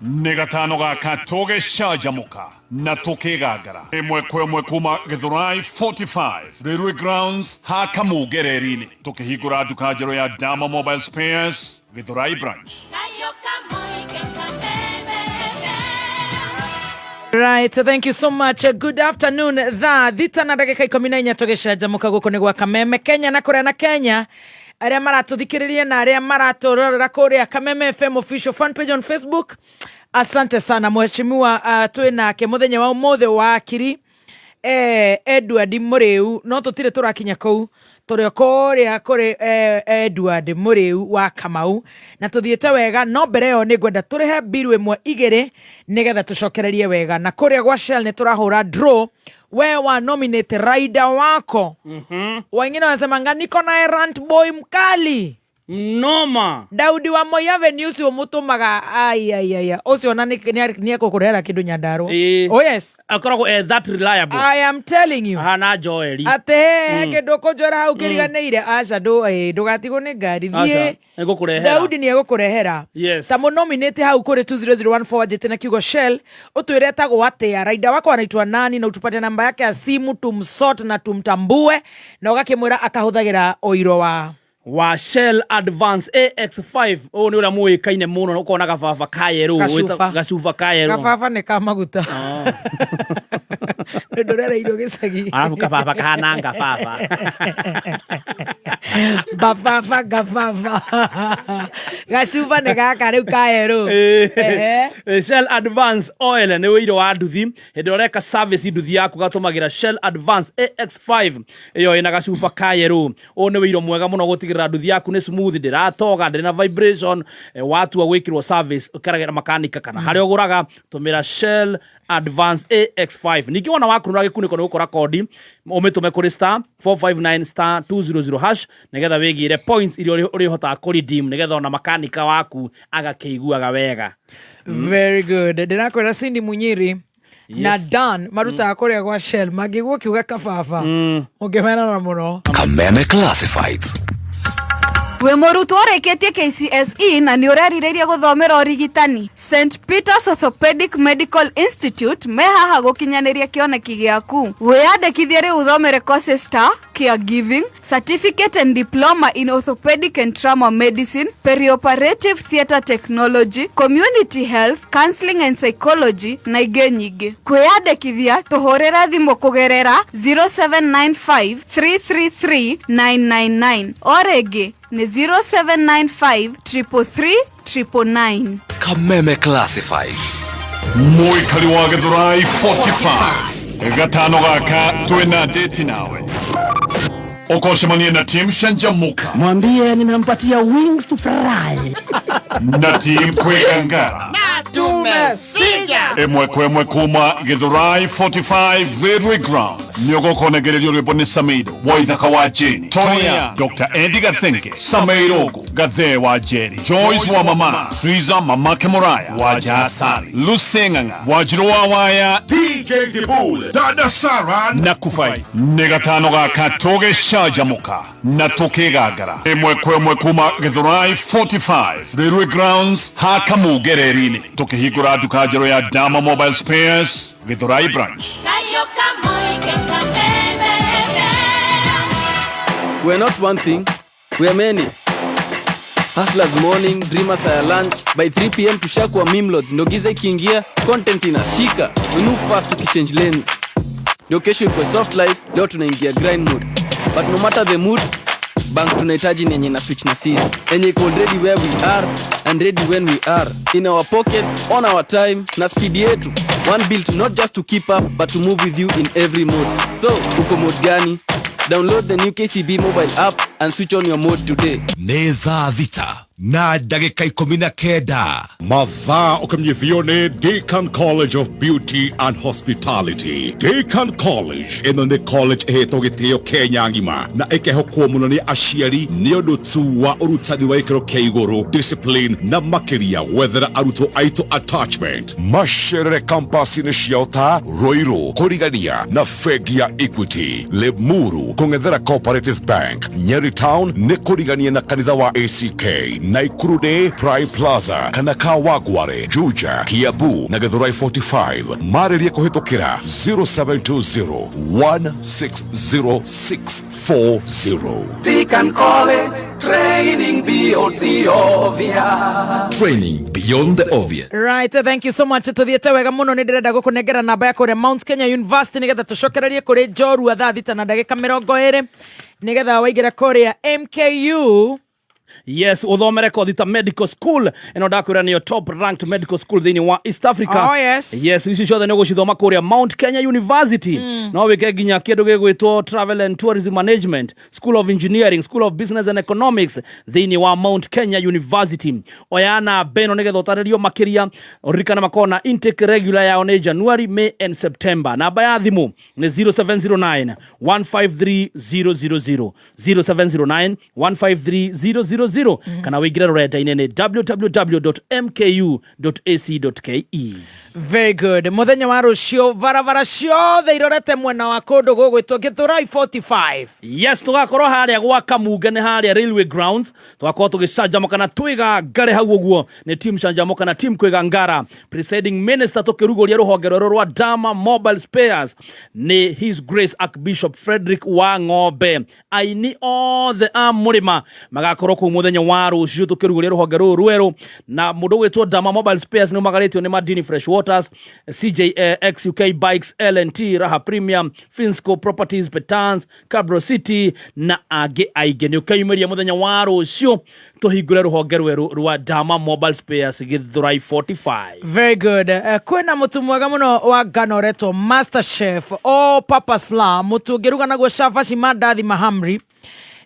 Nĩ gatano gaka tũgĩcanjamũka na tũkĩgangara ĩmwe kwa ĩmwe kuma Gĩthũrai 45 Railway Grounds ha Kamungereri-inĩ, tũkĩhingũra nduka njerũ ya Dama Mobile Spares Gĩthũrai branch. Right, thank you so much. Good afternoon. Thaa 6 na ndagĩka 14 tũgĩcanjamũka gũkũ nĩ gwa Kameme Kenya na kũrĩa na Kenya arĩa maratũthikĩrĩria na arĩa maratũrorera kũrĩa Kameme FM official fan page on Facebook. Asante sana mheshimiwa, twĩ nake mũthenya wa ũmũthĩ wa akiri Edward Mũrĩu, no tũtirĩ tũrakinya kũu, tũrĩ o kũrĩa kũrĩ Edward Mũrĩu wa Kamau na tũthiĩte wega, no mbere ĩyo nĩ ngwenda tũrĩhe mbiru ĩmwe igĩrĩ nĩgetha tũcokererie wega. Na kũrĩa gwa Shell nĩ tũrahũra draw, we wa nominate rider wako. Wengine wanasemanga niko na errand boy mkali. Noma. Daudi wa Moi Avenue ucio mutumaga ai ai ai ucio ona ni ekũkũrehera kĩndũ Nyandarua. Oh yes. Akoragwo that reliable. I am telling you. Ahana Joeli. Atĩ he kĩndũ ũkũnjora hau kĩriganĩire, aca, ndũgatigwo nĩ ngari, thiĩ. Nĩngũkũrehera. Daudi nĩ egũkũrehera. Yes. Ta mũnominate hau kũrĩ 20014 wanjĩte na kiugo Shell, ũtwĩre etagwo atĩa, raida wako anaitwa nani, na utupate namba yake ya simu tumsort na tumtambue, na ũgakĩmwĩra akahũthagĩra ũiro wa wa Shell Advance AX5. Ũyũ nĩ ũrĩa mũĩkaine mũno, ũkona gababa ka yellow. Gacuba. Gacuba ka yellow. Gababa nĩ ka maguta, nĩ ndũrereirwo gĩcagi. Arabu kababa kahana ngababa. Bababa gababa gacuba nĩ gaka rĩu ka yellow. Ehe. Shell Advance Oil nĩ ũiro wa nduthi. Hĩndĩ ĩrĩa ũreka service nduthi yaku, gatũmagĩra Shell Advance AX5 ĩyo ĩna gacuba ka yellow. Ũyũ nĩ ũiro mwega mũno gũtigĩrĩra nduthi yaku nĩ smooth, ndĩratoga, ndĩrĩ na vibration. Watua gwĩkĩrwo service, ũkeragĩra makanika kana harĩa ũgũraga, tũmĩra Shell Advance AX5. Ningĩ wona wakunũra gĩkunĩko nĩ gũkora kodi, ũmĩtũme kũrĩ *459*200# nĩgetha wĩgĩre points iria ũrĩhotaga kũredeem, nĩgetha ona makanika waku agakĩiguaga wega. Very good. Ndĩrakwĩra Cindy Munyiri na Dan marutaga kũrĩa gwa Shell, mangĩigua ũkiuga kababa ũngĩmenana mũno. Kameme Classifieds. Wĩ mũrutwo ũrĩkĩtie KCSE na nĩ ũrerirĩirie gũthomera ũrigitani? St Peters Orthopedic Medical Institute me haha gũkinyanĩria kĩoneki gĩaku. Wĩyandĩkithie rĩu ũthomere courses ta caregiving, certificate and diploma in orthopedic and trauma medicine, perioperative theatre technology, community health, counseling and psychology na ingĩ nyingĩ. Kwĩyandĩkithia tũhũrĩre thimũ kũgerera 0795 333 999, o rĩngĩ nĩ 0795 333 999. Kameme Classifieds. Mũikari wa Gĩthũrai 45, gatano gaka twĩna date nawe, ũkocemanie na team Canjamuka. Mwambie nimempatia wings to fry. Na team Kwĩgangara. Tumesija. Ĩmwe kwa ĩmwe kuma Gĩthũrai 45 Railway Grounds, nĩ ũgũkonegererio rwĩmbo nĩ Samido Waithaka wa Jane, Tonya, Dr Eddie Gathenge, Sameirogo Gathe wa Jerry, Joyce wa Mama Triza, Mamake Moraya wa Jasari, Luseng'ang'a Wajiro wa Waya, DJ Dibul, Dada Sara na Kufai. Nĩ gatano gaka tũgĩcanjamũka na tũkĩgangara ĩmwe kwa ĩmwe kuma Gĩthũrai 45 Railway Grounds hakamugereri-inĩ, tũkĩhingũra nduka njerũ ya Dama Mobile Spares Gĩthũrai branch. We're not one thing, we are many. Hustlers morning, dreamers at lunch. By 3 p.m. tushakuwa meme lords. Ndo giza ikiingia, content inashika. We move fast tukichange lanes. Ndio kesho ikuwe soft life, leo tunaingia grind mode. But no matter the mood, bank tunahitaji ni yenye na switch na sisi. Yenye iko already where we are and ready when we are. In our pockets, on our time, na speed yetu. One built not just to keep up, but to move with you in every mode. So, uko mode gani? Download the new KCB mobile app and switch on your mode today. Nĩ thaa 6:19, mathaa ũkĩmenyithio nĩ Deacon College of Beauty and Hospitality. Deacon College ĩno nĩ college ĩhetwo gĩtĩo Kenya ng'ima na ĩkehokwo mũno nĩ aciari nĩ ũndũ tu wa ũrutani wa gĩkĩro kĩa igũrũ, discipline, na makĩria gwethera arutwo aitũ attachment. Macerere campus-inĩ ciao ta Ruiru kũrigania na bengi ya Equity, Limuru kũng'ethera Cooperative Bank, Nyeri Town nĩ kũrigania na kanitha wa ACK, Naikuru nĩ Prime Plaza kana Kawangware, Juja, Kiambu na Githurai 45. Marĩrie kũhĩtũkĩra 0720 160640. Deacon College, training beyond the obvious. Training beyond the obvious. Right, thank you so much. Tuthiĩte wega mũno. Nĩ ndĩrenda gũkũnengera namba ya kũrĩa Mount Kenya University nĩgetha tũcokererie kũrĩ njorua thaa 6:20, nĩgetha waingĩra kũrĩa MKU. Yes, uthomere kothi ta medical school. Ĩno ndakwĩra nĩyo top ranked medical school thĩinĩ wa East Africa. Oh, yes. Yes, ici ciothe nĩ ũgũcithoma kũrĩa Mount Kenya University. No wĩke nginya kĩndũ gĩgwĩtwo travel and tourism management, school of engineering, school of business and economics thĩinĩ wa Mount Kenya University. Oya namba ĩno nĩgetha ũtarĩrio makĩria. Ũririkane makorwo na intake regular yao nĩ January, May and September. Namba ya thimũ nĩ 0709 153 000, 0709 153 000. 000 kana wĩingĩre rũrenda-inĩ nĩ www.mku.ac.ke. Very good. Muthenya wa rũciũ barabara ciothe irorete mwena wa kũndũ gũgwĩtwo Gĩthũrai 45. Yes, tũgakorwo harĩa gwa Kamunge, nĩ harĩa Railway Grounds. Tũgakorwo tũgĩcanjamũka na twĩga ngare hau ũguo nĩ team canjamũka na team kwĩga ngara. Presiding minister tũkĩrugũria rũhonge rwerũ rwa Dama Mobile Spares nĩ His Grace Archbishop Frederick wa Ng'ombe. Aini othe a mũrĩma magakorwo kũu mũthenya wa rũciũ tũkĩrugũria rũhonge rũrũ rwerũ, na mũndũ ũgwĩtwo Dama Mobile Spares nĩ ũmagarĩtio nĩ Madini Fresh Waters, CJXUK Bikes, LNT, Raha Premium, Finsco Properties, Petans, Cabro City na angĩ aingĩ. Nĩ ũkeyumĩria mũthenya wa rũciũ tũhingũre rũhonge rwerũ rwa Dama Mobile Spares Gĩthũrai 45. Very good. Kwĩna mũtu mwega mũno wa ngano ũretwo Master Chef all purpose flour, mũtu ũngĩruga naguo cabaci, mandathi, mahamri,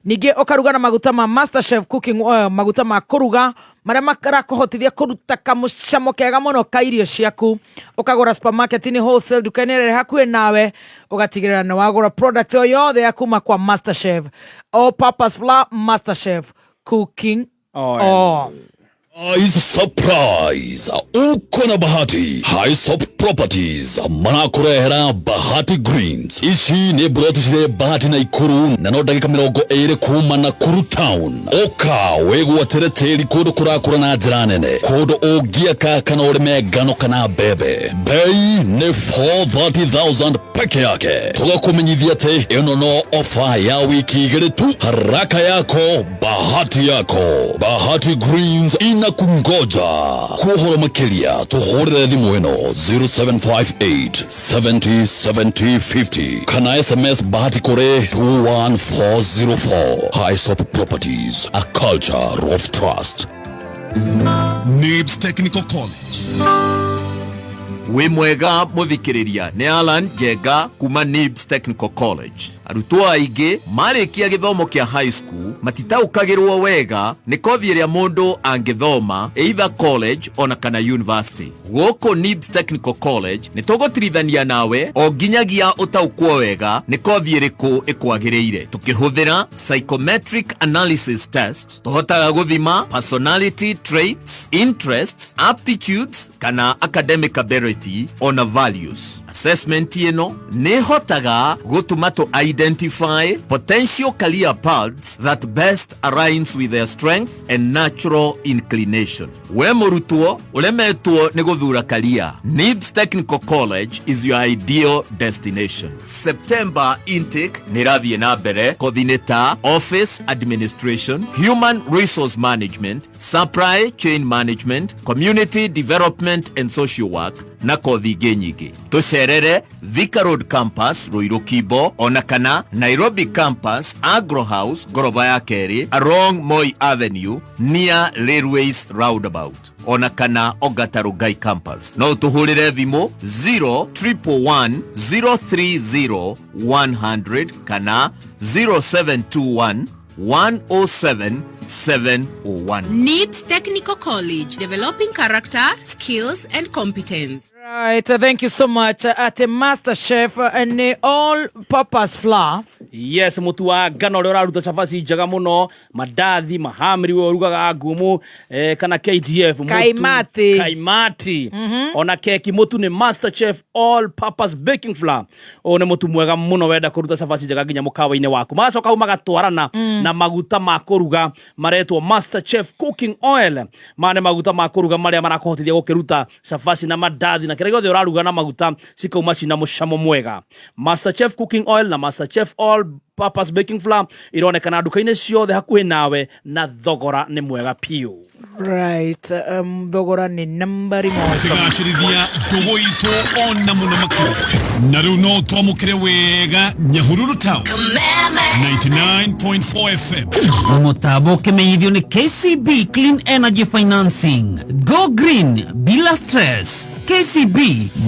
ningĩ ũkaruga na maguta ma Master Chef cooking oil, maguta ma kũruga marĩa marakũhotithia kũruta kamũcamo kega mũno ka irio ciaku. Ũkagũra supermarket-inĩ, wholesale, nduka-inĩ ĩrĩa ĩrĩ hakuhĩ nawe, ũgatigĩrĩra nĩ wagũra product o yothe ya kuma kwa Master Chef all purpose flour, Master Chef cooking oil. Oil. Eyes surprise, uko na bahati. Hisop Properties marakurehera Bahati Greens. Ici nĩ mburoti cirĩ Bahati na Ikuru na no ndagĩka 20 kuma Nakuru town. Ũka wĩgwatĩre tĩri kũndũ kũrakũra na njĩra nene, kũndũ ũngĩaka kana ũrĩme ngano kana mbembe. Bei nĩ 430,000 peke yake. Tũgakũmenyithia atĩ ĩno no ofa ya wiki igĩrĩ tu. Haraka yako bahati yako. Bahati Greens inakungoja. Kuhoro makĩria tũhũrĩre thimũ ĩno 0758 70 70 50 kana SMS Bahati kũrĩ 21404. Hisop Properties, a culture of trust. Nibs Technical College. Wĩ mwega mũthikĩrĩria, nĩ Alan Njenga kuma Nibs Technical College. Arutwo aingĩ marĩkia gĩthomo kĩa high school matitaũkagĩrwo wega nĩ kothi ĩrĩa mũndũ angĩthoma either college ona kana university. Gũkũ Nibs Technical College nĩ tũgũtirithania nawe o nginyagia ũtaũkwo wega nĩ kothi ĩrĩkũ ĩkwagĩrĩire. Tũkĩhũthĩra psychometric analysis test tũhotaga gũthima personality traits, interests, aptitudes kana academic ability ona values. Assessment ĩno nĩ ĩhotaga gũtũma tũ identify potential career paths that best aligns with their strength and natural inclination. We mũrutwo ũremetwo nĩ gũthura career, Nibs Technical College is your ideal destination. September intake nĩ ĩrathiĩ na mbere kothi-inĩ ta office administration, human resource management, supply chain management, community development and social work na kothi ingĩ nyingĩ. Tũcerere Thika Road Campus, Ruiru Kimbo, ona kana Nairobi Campus, Agro House, ngoroba ya kerĩ, along Moi Avenue near Railways Roundabout, ona kana Ongata Rongai Campus. No ũtũhũrĩre thimũ 0111 030 100 kana 0721 107 701. NIBS Technical College, developing character, skills, and competence. Right, thank you so much. At Master Chef nĩ all purpose flour. Yes, mũtu wa ngano ũrĩa ũraruta cabaci njega mũno, mandathi, mahamri, we ũrugaga ngumu kana KDF mũtu, Kaimati. Kaimati. Ona keki, mũtu nĩ Master Chef all purpose baking flour. Ũyũ nĩ mũtu mwega mũno wenda kũruta cabaci njega nginya mũkawa-inĩ waku. Magacoka hau magatwarana na maguta ma kũruga maretwo Master Chef cooking oil. Maya nĩ maguta ma kũruga marĩa marakũhotithia gũkĩruta cabaci na mandathi na kĩrĩa gĩothe ũraruga na maguta cikauma cina mũcamo mwega. Master Chef cooking oil na Master Chef all purpose baking flour ironekana nduka-inĩ ciothe hakuhĩ nawe na thogora nĩ mwega piũ. Right, thogora nĩ nambari moja. Tũkĩgacĩrithia ndũgũ itũ ona mũno makĩria, na rĩu no twamũkĩre wega Nyahururu town 99.4 FM. Mũtambo ũkĩmenyithio nĩ KCB Clean Energy Financing. Go green bila stress. KCB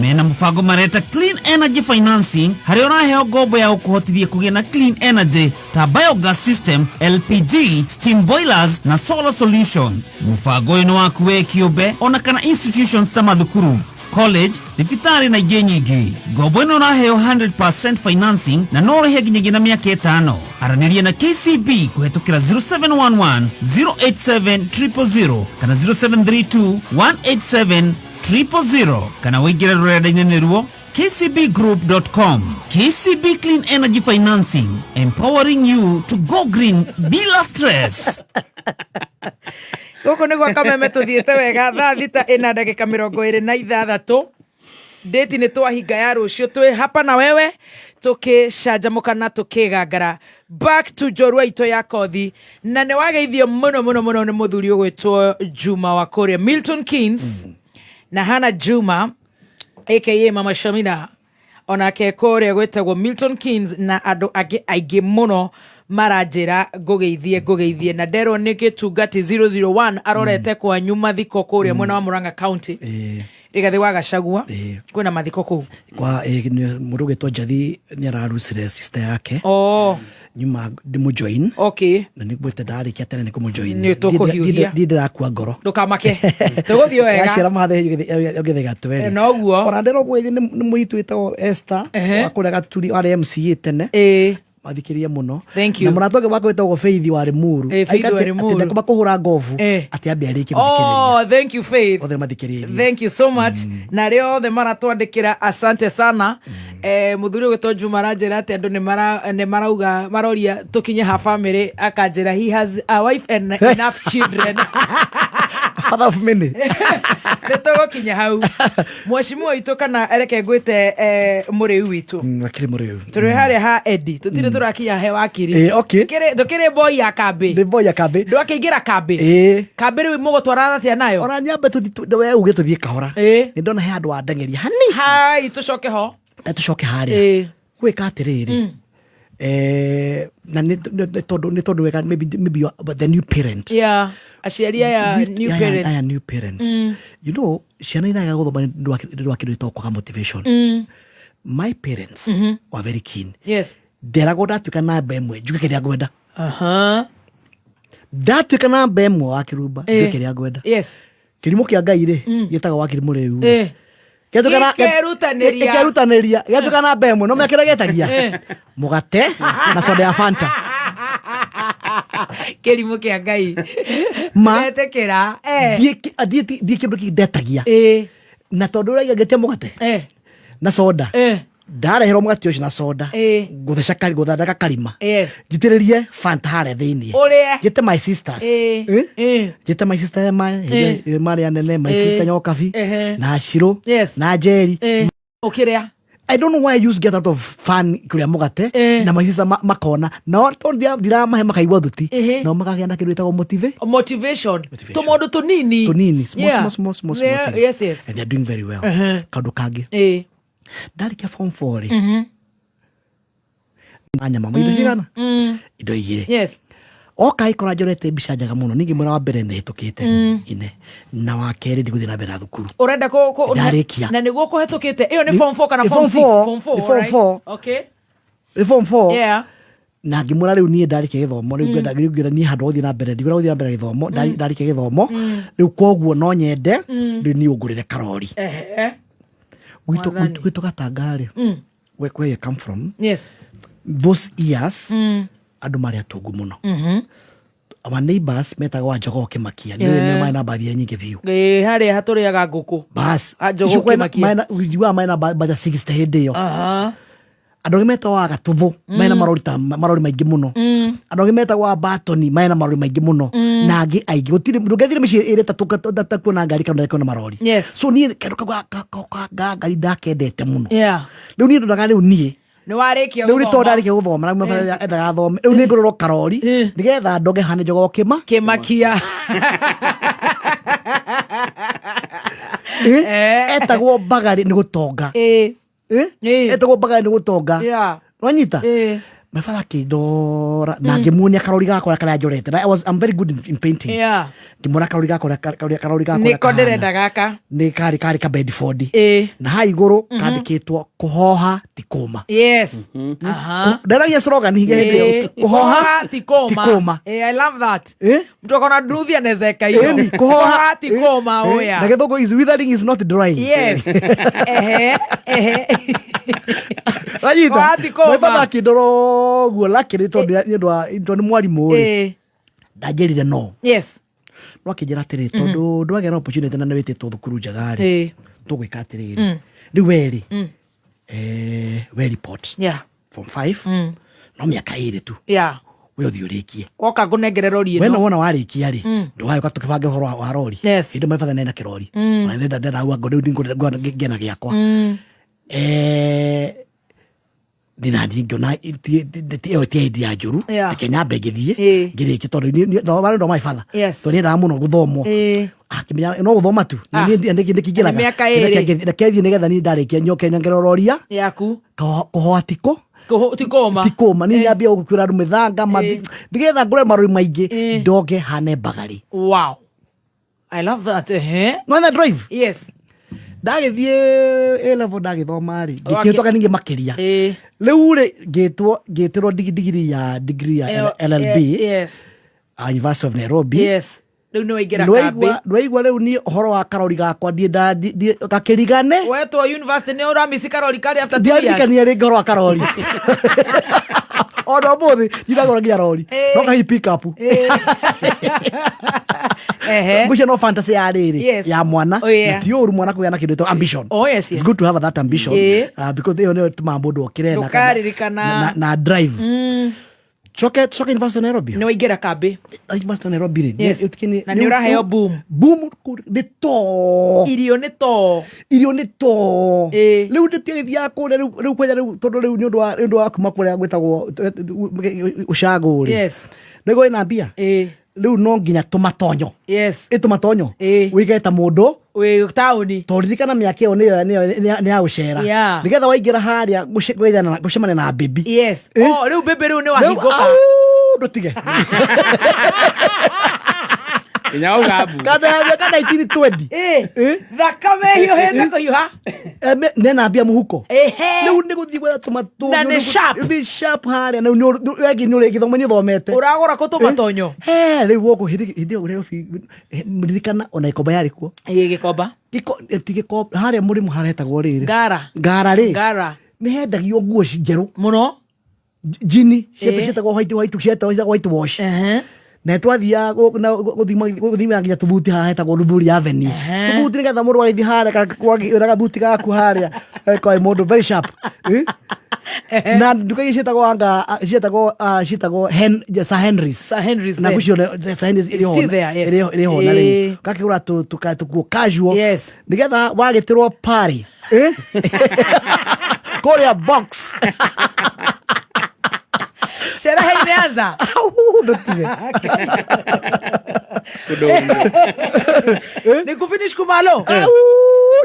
mena mũbango mareta Clean Energy Financing harĩa ũraheo ngombo ya gũkũhotithia kũgĩa na clean energy ta biogas system, LPG, steam boilers na solar solutions. Mũbango ũyũ nĩ waku we kĩũmbe ona kana institutions ta mathukuru. College, thibitarĩ na ingĩ nyingĩ. Ngombo ĩno ũraheo 100% financing na no ũrĩhe nginyagia na mĩaka ĩtano. Aranĩria na KCB kũhetũkĩra 0711 087 000 kana 0732 187 000 kana wĩingĩre rũrenda-inĩ nĩruo kcbgroup.com. KCB Clean Energy Financing, empowering you to go green bila stress. Gũkũ nĩ gwa Kameme tũthiĩte wega thaa 6 ĩna ndagĩka 26. Ndĩti nĩ twahinga ya rũciũ, twĩ hapa na wewe tũkĩcanjamũka na tũkĩgangara. Back to njorua itũ ya kothi, na nĩ wageithio mũno mũno mũno nĩ mũthuri ũgwĩtwo Juma wa kũrĩa Milton Keynes, na Hana Juma aka Mama Shamina onake kũrĩa gwĩtagwo Milton Keynes, na andũ angĩ aingĩ mũno maranjĩra ngũgeithie ngũgeithie, na nderwo nĩ gĩtungati 001 arorete kwanyu mathiko kũrĩa mwena wa Murang'a County, Rigathĩ wa Gachagua, kwĩna mathiko kũu. Kwa mũndũ ũgĩtwo Njathi nĩ ararucire sister yake. Oh. Nyuma ndĩmũjoin. Okay. Na nĩ ngwĩte ndarĩkia tene nĩ kũmũjoin. Nĩ tũkũhiũhia. Ndi ndĩrakua ngoro. Ndũkamake, tũgũthiĩ wega. Yaciara mahathe ũgĩthe gatweri. Noguo. Ona ndĩrwo gwĩthi nĩ mũirĩtu wĩtagwo Esther wa kũrĩa Gaturi, warĩ MCA tene. Mathikĩrĩrie mũno. Thank you. Na mũrata ũngĩ wakwa wĩtagwo Faith wa Limuru. Faith wa Limuru. Atĩ ndekũma kũhũra ngobu atĩ ambe arĩkie gũthikĩrĩria. Oh, thank you Faith. Othe mathikĩrĩrie. Thank you so much. Na arĩa othe maratwandĩkĩra, asante sana. Mũthuri ũgwĩtwo Juma aranjĩra atĩ andũ nĩ marauga, maroria tũkinye ha family, akanjĩra he has a wife and enough children. Father of many. Nĩ tũgũkinya hau. Mheshimiwa witũ, kana reke ngwĩte mũrĩu witũ. Akĩrĩ mũrĩu. Tũrĩ harĩa ha Eddie, tũtirĩ tũrakinya he wakiri. Okay. Ndũkĩrĩ boy ya kambĩ. Ndĩ boy ya kambĩ. Ndwakĩingĩra kambĩ. Kambĩ rĩu mũgũtwarana atĩa nayo? Ona nyambe tũthi, we uge tũthiĩ kahora. Nĩ ndona he handũ wandeng'eria hani. Hai, tũcoke ho. Na tũcoke harĩa. Gwĩka atĩrĩrĩ. Na nĩ tondũ wega, maybe you are the new parent. Yeah. Aciari aya new parents. Aya new parents. You know, ciana iraga gũthoma nĩ ũndũ wa kĩndũ gĩtagwo kwaga motivation. My parents were very keen. Yes. Nderagwo ndatuĩka namba ĩmwe njuge kĩrĩa ngwenda. Ndatuĩka namba ĩmwe wa kĩrumba njuge kĩrĩa ngwenda. Yes. Kĩrimũ kĩa Ngai rĩ, gĩtagwo wa kĩrimũ rĩu. Gĩkerutanĩria. Gĩkerutanĩria. Gĩatuĩka namba ĩmwe no mekĩra gĩetagia mũgate na soda ya Fanta. Kĩrimũ kĩa Ngai. Ma. Etĩkĩra. Ndiĩ kĩndũ kĩngĩ ndetagia. Na tondũ ũraiga ngĩtia mũgate na soda, ndareherwo mũgate ũcio na soda, ngũtheca ngũthondeka karima, njitĩrĩrie Fanta harĩa thĩiniĩ, Ũrĩe. njĩte my sisters, njĩte my sister Emma, marĩa nene, my sister Nyokabi na Shiro na Njeri. Ũkĩrĩa. I don't know why I used to get out of fun kũrĩa mũgate na my sister makona no tondũ ndiramahe makaigua thuti, no makagĩa na kĩndũ gĩtagwo motivation. Tũmaũndũ tũnini. Tũnini, small, small, small, small, small things. Yes, yes. And they are doing very well. Kaũndũ kangĩ, ndarĩkia form 4 rĩ, na nyama indo cigana, indo igĩrĩ. Yes. Oka ikora njorete mbica njega mũno, ningĩ mwena wa mbere nĩ hĩtũkĩte ine, na wa kerĩ ndigũthiĩ na mbere na thukuru. Ũrenda Ndarĩkia. Na nĩguo kũhetũkĩte ĩyo nĩ form 4 kana Nĩ form form 6? 4. Form 4. Nĩ form right? 4. Okay. Nĩ form 4. Yeah. Na ngĩmwĩra rĩu niĩ ndarĩkia gĩthomo rĩu ngwenda, rĩu ngwenda niĩ handũ hothiĩ na mbere, ndigwenda gũthiĩ na mbere gĩthomo, ndarĩkia gĩthomo rĩu, koguo no nyende rĩu niĩ ũngũrĩre karori. Gwitũ Gatanga rĩ, where you come from, Yes. those years andũ marĩ atungu mũno. Our neighbors metagwo wa Njogoo Kĩmakia, nĩ nĩ marĩ na mbathi nyingĩ biũ. Harĩa hatũrĩaga ngũkũ. Bas. Ah, Njogoo Icio kwena- Kĩmakia. Njiguaga marĩ na mbathi 60 hĩndĩ ĩyo. Andũ angĩ metagwo wa Gatũthũ marĩ na marori ta marori maingĩ mũno. Andũ angĩ metagwo wa Batoni marĩ na marori maingĩ mũno, na angĩ aingĩ gũtirĩ ndũngĩathire mĩciĩ ĩrĩ ĩtatũ kuona ngari kana kuona marori. Yes. So niĩ kĩndũ kau ga ngari ndakendete mũno. Yeah. Rĩu niĩ ndonaga rĩu niĩ Nĩ warĩkia rĩu nĩ tondũ gũthoma. ndarĩkia gũthoma na mama endaga thome, rĩu nĩ ngũrũrwo karori nĩgetha ndonge hane Njogoo Kĩma Kĩmakia. Etagwo Mbagarĩ nĩ gũtonga. Etagwo Mbagarĩ nĩ gũtonga. Yeah. Wanyita? My father akĩndora na ngĩmuonia karori gakwa karĩa njorete. Na I'm very good in painting. Ngĩmuona karori gakwa karori gakwa Nĩko kahana. ndĩrenda gaka. Nĩ karĩ ka Bedford. Ĩĩ. Na ha igũrũ kandĩkĩtwo kũhoha ti kũma. Yes. Aha. Nderagia slogan hinya hĩndĩ ĩyo. Ĩĩ. Kũhoha ti kũma. ti kũma. Ĩĩ, I love that. Eh? Mtu akona nduthi anaweza hiyo. Ĩni, Kũhoha ti kũma Eh, oya. Na gĩthũngũ is withering is not drying. Yes. Ehe. Ehe. Wanyita? Kũhoha ti kũma. My father akĩndora ũguo luckily tondũ nĩ ũndũ wa tondũ nĩ mwarimũ rĩ. Ĩĩ. Ndanjĩrire no. Yes. No akĩnjĩra atĩrĩ tondũ ndwagĩa na opportunity na nĩ wĩtĩtwo thukuru njega rĩ. Ĩĩ. Tũgwĩka atĩrĩrĩ. Rĩu we rĩ. We report. Yeah. Form 5. No mĩaka ĩrĩ tu. Yeah. We ũthiĩ ũrĩkie. Woka ngũnengere rori We ĩno. no wona warĩkia rĩ. Ndũgagĩũka tũkĩbange ũhoro wa rori. Yes. Hĩndĩ my father nena kĩrori. Ona nenda nderauga ngo rĩu ngĩe na gĩakwa. Ndĩ naniĩ ngĩona ĩyo ti idea njũru. Yeah. Reke nyambe ngĩthiĩ Ĩĩ. ngĩrĩkie tondũ warĩ ũndũ wa my father. Yes. Tondũ nĩendaga mũno gũthomwo. Ĩĩ. Akĩmenya no gũthoma tu. Na Ah. niĩ nĩkĩingĩraga. Nĩ mĩaka ĩrĩ. Reke thiĩ nĩgetha niĩ ndarĩkia njoke nyongerere roria. Yaku. Kũhoa tikũ Ti kũma. ti kũma niĩ nyambie gũkuĩra andũ mĩthanga mathi nĩgetha ngũre marori maingĩ ndoge hane mbagari. Wow. I love that. Ehe. No na drive. Yes. Ndagĩthiĩ A level ndagĩthoma rĩ ngĩkĩhĩtũka ningĩ makĩria. Ĩĩ. Rĩu rĩ ngĩtwo ngĩtĩrwo degree ya LLB Yes. University of Nairobi. Yes. Rĩu nĩ waingĩra kambĩ. Ndwaigua rĩu niĩ ũhoro wa karori gakwa ndiĩ gakĩrigane Wetwo university nĩ ũramici karori karĩ after 2 years. ndiaririkania rĩngĩ ũhoro wa karori ona ũmũthĩ ndinagũra nginya rori no kahihi pick up Ehe. ngwĩciria no fantasy ya rĩrĩ Yes. ya mwana Oh, yeah. na ti ũru mwana kũgĩa na kĩndũ gĩtagwo ambition. Oh, yes, yes. It's good to have that ambition Ĩĩ. because ĩyo nĩyo ĩtũmaga mũndũ okĩre Ndũkaririkana. na drive. Coke coke University of Nairobi. Nĩ waingĩra kambĩ. University of Nairobi rĩ. Yes. Na nĩ ũraheo boom. Boom nĩ to. Irio nĩ to. Irio nĩ to. Rĩu ndĩtigĩthiaga kũrĩa rĩu kwanja rĩu tondũ rĩu nĩ ũndũ wa kuma kũrĩa gwĩtagwo ũcagũ rĩ. Yes. Nĩguo wĩna mbia. Rĩu no nginya tũmatonyo. Yes. Ĩ tũmatonyo. Wĩige ta mũndũ wĩ taũni. Tondũ ririkana mĩaka ĩyo nĩ ya gũcera. Yeah. Nĩgetha waingĩra harĩa gũcemania na baby. Yes. Oh, rĩu baby rĩu nĩ wahingũka. Rĩu ndũtige. Nginya ũgambu. Kana ya mĩaka 1920. Thakame hiũhĩte kũhiũha. Nena mbia mũhuko. Ehe. Rĩu nĩ gũthiĩ gwetha tũmatonyo. Na nĩ sharp. Nĩ sharp harĩa. Na rĩu nĩ gĩthomo nĩ ũthomete. Ũragũra kũ tũmatonyo? He, rĩu gũkũ hĩndĩ ĩyo Nairobi ririkana ona ikomba yarĩ kuo. Ĩĩ gĩkomba. Ti gĩkomba harĩa mũrĩmo haretagwo rĩrĩ. Ngara. Ngara rĩ. Ngara. Nĩ hendagio nguo njerũ. Mũno. Jini Ĩĩ. cietagwo white white cietagwo white wash. Na twathiaga gũthima nginya tũthuti haha hetagwo Luthuli Avenue. Tũthuti nĩgetha mũndũ agĩthiĩ harĩa wĩna gathuti gaku harĩa kwa mũndũ very sharp. Na nduka iria ciĩtagwo anga ciĩtagwo ciĩtagwo Sir Henry's. Sir Henry's. Na there. ngwĩciria Sir Henry's It's still there, yes. ĩrĩ ho na rĩu. Ĩĩ. Gakĩgũra tũkuo casual. Yes. Nĩgetha wagĩtĩrwo party. Kũrĩa box. Sherehe imeanza. Ndũtige. Nĩ kufinish kumalo.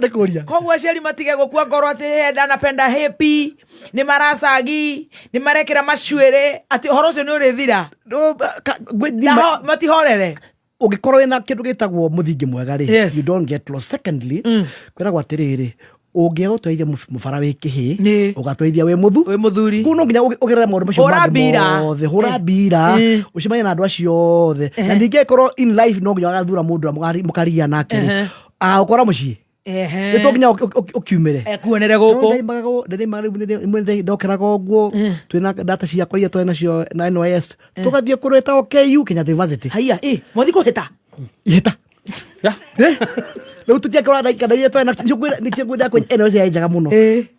Nĩ kũria. Koguo aciari matige gũkua ngoro atĩ he ndanapenda happy nĩ maracagi nĩ marekĩra macuĩrĩ atĩ ũhoro ũcio nĩ ũrĩthira. Matihorere. Ũngĩkorwo wĩna kĩndũ gĩtagwo mũthingi mwega rĩ, Yes. you don't get lost. Secondly, kwĩragwo atĩrĩrĩ, ũngĩaga gũtwarithia mũbara wĩ kĩhĩ ũgatwarithia wĩ mũthu wĩ mũthuri kũu no nginya ũgerere maũndũ macio Hũra mangĩ mbira. mothe hũra mbira ũcemanie na andũ acio othe na ningĩ ĩkorwo in life no nginya ũgathura mũndũ ũrĩa mũkaria nake rĩ agũkora mũciĩ Ehe. nĩ to nginya ũkiumĩre Ekuonere gũkũ. Ndaimaga ndokeraga ũguo twĩna data ciakwa iria twarĩ nacio na NYS tũgathiĩ kũrĩa ĩtagwo KU Kenyatta University. Haiya ĩ mwathi kũhĩta. Ihĩta. Rĩu tũtiakĩrora kana iria twarĩ nacio nĩkĩo ngwenda kwenye NYS yarĩ njega mũno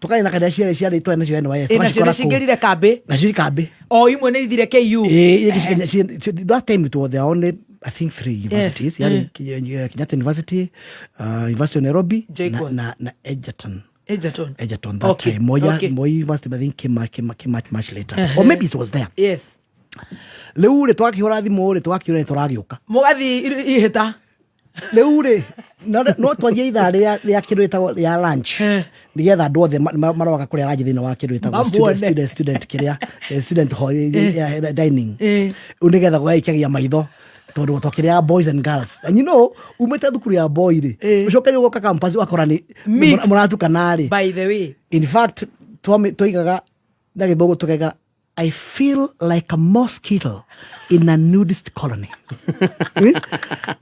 tũkarĩ na kana ciarĩ ciarĩ twarĩ nacio NYS Ĩ, nacio tũgacikora nĩ kũu. cingĩrire kambĩ. Nacio kambĩ. O imwe nĩ ithire KU. Ĩ, that time it was there only I think three universities. Yes. Yarĩ Kenyatta University, University of Nairobi JKUAT. na Egerton. Egerton. Egerton that Okay, time. Moi, okay. Moi University I think came much, much later. Or maybe it was there. Yes. Rĩu rĩ twakĩhũra thimũ rĩ twakĩũra nĩ tũragĩũka. Mũgathiĩ ihĩta. Rĩu rĩ no twanjie ithaa rĩa kĩndũ gĩtagwo rĩa lunch, nĩgetha andũ othe maroka kũrĩa lunch thĩinĩ wa kĩndũ gĩtagwo Mamuone. student kĩrĩa student hall, dining. Rĩu nĩgetha gũgaikagia maitho tondũ twakĩrĩa boys and girls, and you know umĩte thukuru ya boy rĩ, ũcoke ũgoka campus ũgakora nĩ Mixed. mũratukana rĩ. By the way, In fact, twaigaga na gĩthũngũ tũkaiga, "I feel like a mosquito in a nudist colony." Eh?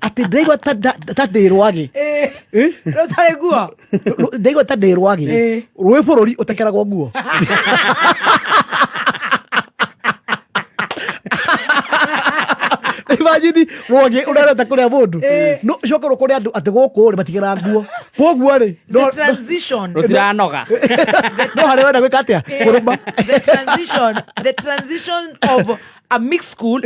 Atĩ ndaigua ta ndĩ rwagĩ. Eh? Rũtarĩ nguo. Ndaigua ta ndĩ rwagĩ rwĩ bũrũri ũtekeragwo nguo. Imagine rwagĩ ũrareta kũrĩa mũndũ no coke rũkũrĩa andũ atĩ gũkũ rĩ matigĩra nguo, koguo rĩ The transition. Rũtiranoga. No harĩa wenda gwĩka atĩa kũrũma. The transition of a mixed school,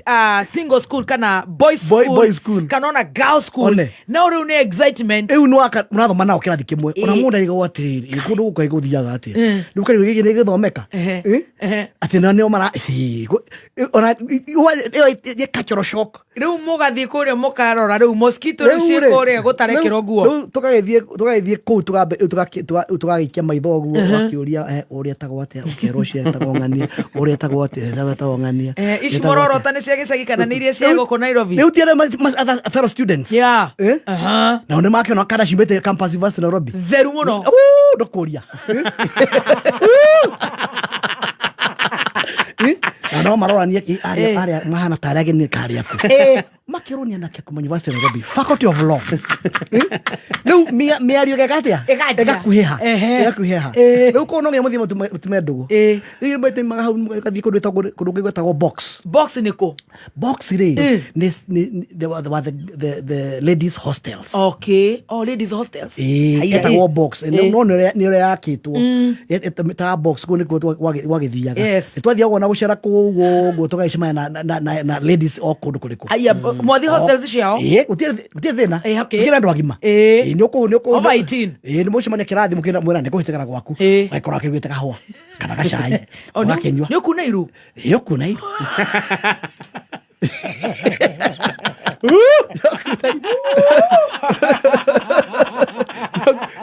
a single school kana boys school, boys school. Kana ona girl school. One. Now rĩu nĩ excitement. Rĩu nĩ waka mũrathoma nao kĩrathi kĩmwe, ona mũndũ arigagwo atĩrĩrĩ, ĩ, kũndũ gũkũ gũthiaga atĩa? Rĩu karĩu gĩkĩ nĩ gĩthomeka. Eh? Atĩ na nĩo mara ĩ, ona ĩyo nĩ cultural shock. Rĩu mũgathiĩ kũrĩa mũkarora rĩu mosquito rĩu ciĩ rĩ, kũrĩa gũtarekĩrwo nguo. Rĩu tũgagĩthiĩ kũu, tũgambe- rĩu tũgagĩikia maitho ũguo, ũgakĩũria, ũrĩa etagwo atĩa, ũkerwo ũcio etagwo ng'ania, ũrĩa etagwo atĩa, etagwo ng'ania. Ici Etagwo atĩa. mũrorota nĩ cia gĩcagi kana nĩ iria cia gũkũ Nairobi? Rĩu ti arĩa other fellow students. Eh? Nao nĩ makĩona kana ciumĩte campus University Nairobi. Theru mũno. Uu, ndũkũria. Eh? Na no marorania arĩa arĩa mahana tarĩ ageni karĩ aku. Makĩrwo nĩ anake kuma University of Nairobi, Faculty of Law. Eh? Rĩu mĩario ĩgeka atĩa? Ĩkanjia. Ĩgakuhĩha. Ĩgakuhĩha. Rĩu kũu no nginya mũthiĩ mũtume ndũgũ. Rĩu mũthiĩ hau mũgathiĩ kũndũ gwĩtagwo kũndũ kũngĩ gwĩtagwo box. Box nĩ kũ? Box rĩ nĩ they were the ladies hostels. Okay, oh, ladies hostels. Ĩĩ, Haiya, etagwo ĩ. box. No nĩ ũrĩa yakĩtwo ta box, kũu nĩkuo gwagĩthiaga. Twathiaga ona gũcera kũu ũguo tũgagĩcemania na ladies o kũndũ kũrĩkũ. Haiya, mwathi hostels ciao? Ĩĩ, gũtirĩ thĩna. Okay. Gũtirĩ andũ agima. Ĩĩ, nĩ ũkũ Over 18. Ĩĩ, nĩ mũcemania kĩrathi mũkĩra mwĩra nĩ kũhĩtũkĩra gwaku, ũgagĩkorwo akĩrugĩte kahũa kana gacai, Oh, ũgakĩnyua. Nĩ ũkuna iru? Ĩĩ, ũkuna iru.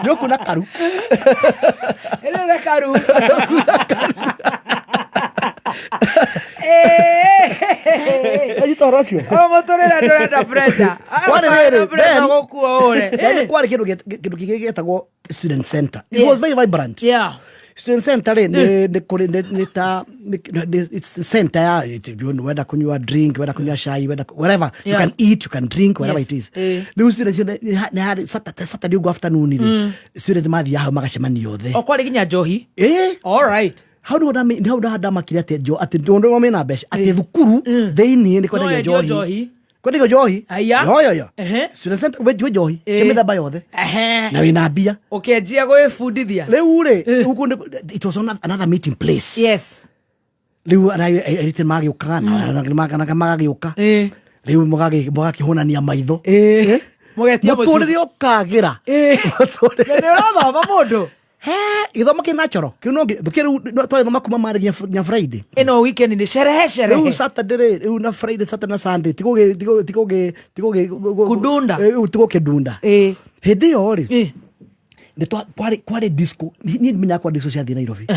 Nĩ ũkuna karu. Ĩrĩ karu. Anyita ũhoro ũcio. O mũtũrĩre ndũrenda pressure. Kwarĩ rĩrĩ, Pressure gũkua ũre. Then kwarĩ kĩndũ kĩngĩ gĩetagwo student center. It was very vibrant. Student center rĩ nĩ kũrĩ nĩ ta it's center ya you know, wenda kunyua drink, wenda kunyua cai, wenda whatever, you can eat, you can drink, whatever it is. Rĩu students ciothe nĩ harĩ Saturday ũguo afternoon rĩ, students mathiaga hau magacemania othe. O kwarĩ nginya njohi? Ĩĩ. All right. Hau nĩho hau ndamakire atĩ atĩ ndũ mena mbeca atĩ thukuru thĩiniĩ nĩ kwendagio No endio njohi. njohi. Kwendagio njohi. Aya. Yo yo yo. Student center wendio njohi cia mĩthemba yothe na wĩna mbia. Ũkĩanjia gwĩbundithia. Rĩu rĩ gũkũ it was another meeting place. Rĩu airĩtu magĩũkaga na magagĩũka, rĩu mũgakĩhũnania maitho. Mũgetia mũciĩ. Mũtũrĩre ũkagĩra. Na nĩ ũrathoma mũndũ. He gĩthomo kĩ natural kĩu no thũkĩ rĩu twagĩthoma kuma Monday nginya Friday. Ĩno weekend nĩ sherehe sherehe. Rĩu Saturday rĩ, rĩu na Friday, Saturday na Sunday tigũgĩ tigũ tigũgĩ tigũgĩ Kudunda. Tigũkĩndunda. Hĩndĩ ĩyo rĩ nĩ kwarĩ disco, niĩ ndimenyaga kwa disco ciathiĩ Nairobi,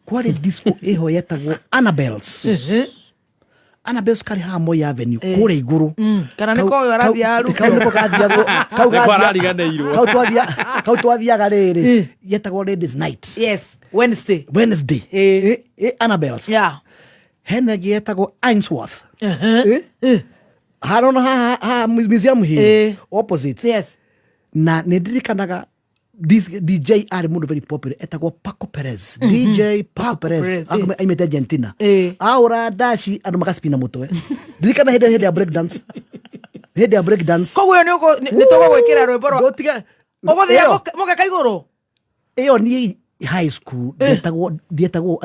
kwarĩ disco ĩho yetagwo Annabels. Annabels karĩ haha Moi Avenue kũrĩa igũrũ. Kana nĩ koyo arathiĩ Kau nĩko gathiagwo kau Nĩko arariganĩirwo. Kau twathiaga rĩrĩ yetagwo ladies night. Yes, Wednesday. Wednesday. Annabels. Hena ĩngĩ yetagwo Ainsworth. Harona haha haha museum here opposite. Na nĩ ndirikanaga this DJ arĩ mũndũ very popular etagwo Paco Perez. DJ Paco Perez. Perez, Aumĩte Argentina. Ahũra ndaci andũ magaspina mũtwe. Ndirikana hĩndĩ ya break dance. Hĩndĩ ya break dance. Koguo ĩyo nĩ tũgũgwĩkĩra rwĩmbo rwa Ndũtige ũgũthiĩ Ĩyo. mũgeka igũrũ. Ĩyo niĩ high school ndietagwo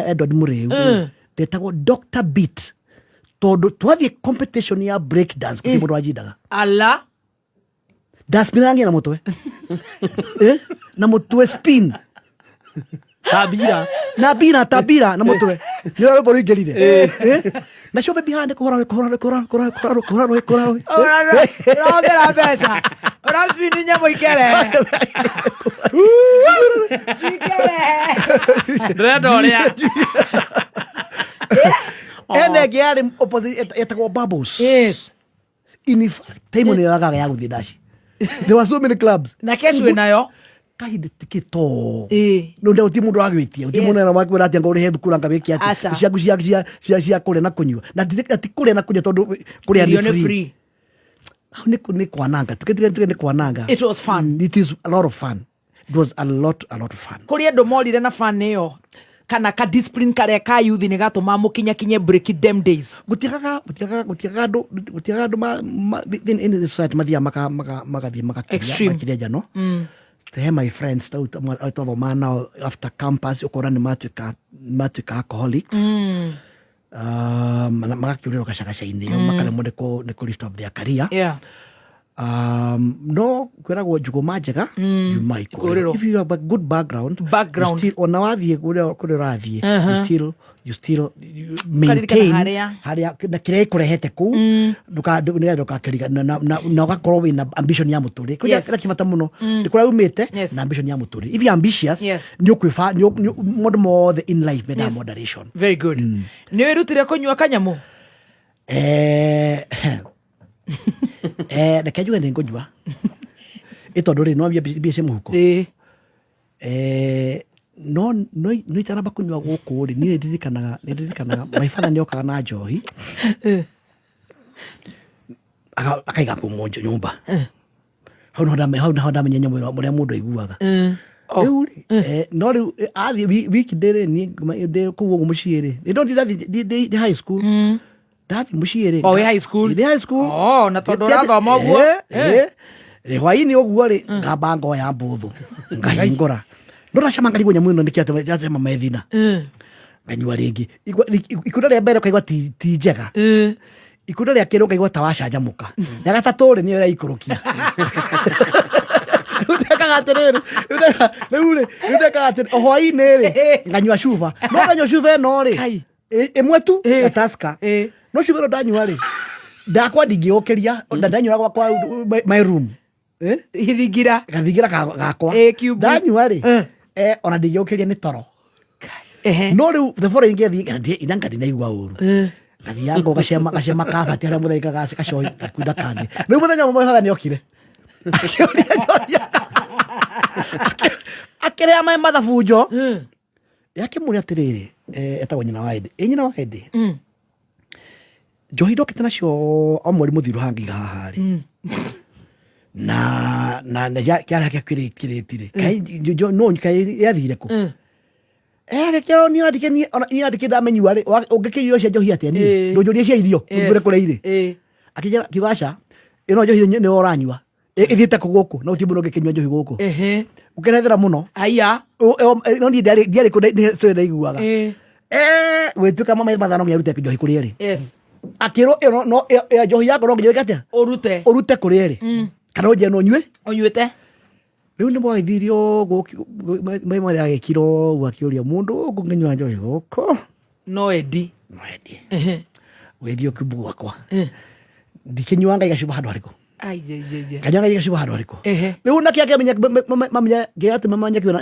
Edward Mũrĩu, ndetagwo Dr Beat tondũ twathiĩ competition ya break dance gũtirĩ mũndũ wanjindaga. Ala. Ndaspinangia na mũtwe. Na mũtwe spin. Tabira. Na mbira ta mbira na mũtwe nĩ ũrĩa rwĩmbo rũingĩrire. Eh? Nacio baby haha nĩ kũhũra rũĩ, kũhũra rũĩ, kũhũra rũĩ, kũhũra rũĩ, kũhũra rũĩ, kũhũra rũĩ. Ũrahũthĩra mbeca ũraspindi nyamũ ikere. Ndĩrenda ũrĩa. Ena ĩngĩ yarĩ opposite yetagwo Bubbles. Yes. In fact, time nĩyo yagaga ya gũthiĩ ndaci. There were so many clubs. Na keshu ĩnayo. Kahinda tikito. No ndio ti mundu agwitia, ti mundu arakwira atia ngo urihe thukuru anga wike atia. Aca. Ciaku cia kuria na kunyua. Na ti kuria na kunyua tondu kuria Irio ni nĩ free. free. Hau nĩ kwananga. Tuge nĩ kwananga. It was fun. It is a lot of fun. It was a lot of fun. Kũrĩ andũ morire na fan ĩyo kana ka discipline karĩa ka youth nĩ gatũma mũkinyakinye break them days. Gũtiagaga andũ in the society mathiaga magathiĩ magakĩria Extreme. makĩria njano. He my friends tau twathomaga nao after campus, ũkona nĩ matuĩka alcoholics. Na magakĩũrĩrwo gacagaca-inĩ, makaremwo nĩ kũ lift up their career. No kwĩragwo njũgũma njega yuma Ikũrĩro. ikũrĩro. If you have a good background, Background. you still, ona wathiĩ kũrĩa ũrathiĩ, you still you maintain harĩa. Harĩa na kĩrĩa ĩkũrehete kũu, nĩgetha ndũgakĩriga na ũgakorwo wĩna ambition ya mũtũrĩre. Kĩrĩa kĩ bata mũno nĩ kũrĩa umĩte na ambition ya mũtũrĩre. If you are ambitious, nĩ ũkwĩba maũndũ mothe in life mendaga moderation. Very good. Nĩ wĩrutire kũnyua kanyamũ? Reke njuge nĩ ngũnyua ĩ tondũ rĩ no mbia cia mũhuko. No itanamba kũnyua gũkũ rĩ, niĩ nĩ ndirikanaga my father nĩ okaga na njohi akaiga kũu mũnjo nyũmba hau hau niho ndamenya nyamũ ĩno ũrĩa mũndũ aiguaga rĩu rĩ. No rĩu athiĩ wiki ndĩrĩ niĩ ndĩ kũu ũguo mũciĩ rĩ, nĩ ndonire ndĩ high school, ndathiĩ mũciĩ rĩ. O wĩ high school? Ndĩ high school. Oh, na tondũ ũrathoma ũguo. Rĩ hwainĩ ũguo rĩ, ngamba ngoya mbũthũ ngahingũra, no ndacama ngarigwo nyamũ ĩno nĩkĩ yatema methina. Nganyua rĩngĩ. Ikunda rĩa mbere ũkaigua ti njega, ikunda rĩa kerĩ ũkaigua ta wacanjamũka, rĩa gatatũ rĩ, nĩyo ĩraikũrũkia. Rĩu ndekaga atĩrĩrĩ, rĩu rĩ, rĩu ndekaga atĩrĩ, o hwainĩ rĩ nganyua cuba, no nganyua cuba ĩno rĩ ĩmwe tu ya Tusker. No cuba ĩno ndanyua rĩ, ndakwa ndingĩũkĩria na ndanyua gwakwa my room. Eh? Ithingira. Gathingira gakwa. Kiumbu. Ndanyua rĩ, ona ndingĩũkĩria nĩ toro. No rĩu the following ngĩthiĩ inanga ndinaigua ũru, ngathiaga ngo gacema kabati harĩa mũthenya gacoi gakunda kangĩ. Rĩu mũthenya ũmwe batha nĩokire akĩũria njohi, akĩrĩa mai mathabunjo yakĩmũria atĩrĩrĩ, etagwo nyina wa Edi, ĩ nyina wa Edi, njohi ndokĩte nacio o mweri mũthiru hangiga haha rĩ, na kĩarĩa gĩa kĩrĩti rĩ, kaĩ no kaĩ yathire kũ? Gĩkĩro niĩ andĩke niĩ ona niĩ andĩke ndamenyua rĩ, ũngĩkĩirio cia njohi atĩa niĩ? Ndũnjũrie cia irio ngwĩre kũrĩa irĩ. Akĩnjĩra kiuga aca, ĩno njohi nĩwe ũranyua. Ĩthiĩte kũ gũkũ na gũtirĩ mũndũ ũngĩkĩnyua njohi gũkũ ũkerethera mũno. Aya. No niĩ ndiarĩ kũ nĩ ndaiguaga. Gwĩtuĩka mama mathano nginya arute njohi kũrĩa ĩrĩ. Akĩrwo ĩyo no ĩyo njohi yakwa no nginya wĩke atĩa? Ũrute. Ũrute kũrĩa ĩrĩ kana ũnjĩre no nyue. Ũnyuĩte. Rĩu nĩ mwagĩthirie ũguo maithe agĩkira ũguo akĩũria mũndũ ũngũ ngĩnyua njohi gũkũ. No Edi. No Edi. Wĩthiĩ ũkiumbu gwakwa ndikĩnyua ngai gacuba handũ harĩkũ? Ai, ai, ai, ai. Kanyua ngai gacuba handũ harĩkũ? Rĩu nakĩ akĩmenya mamenya atĩ mamenya kwĩna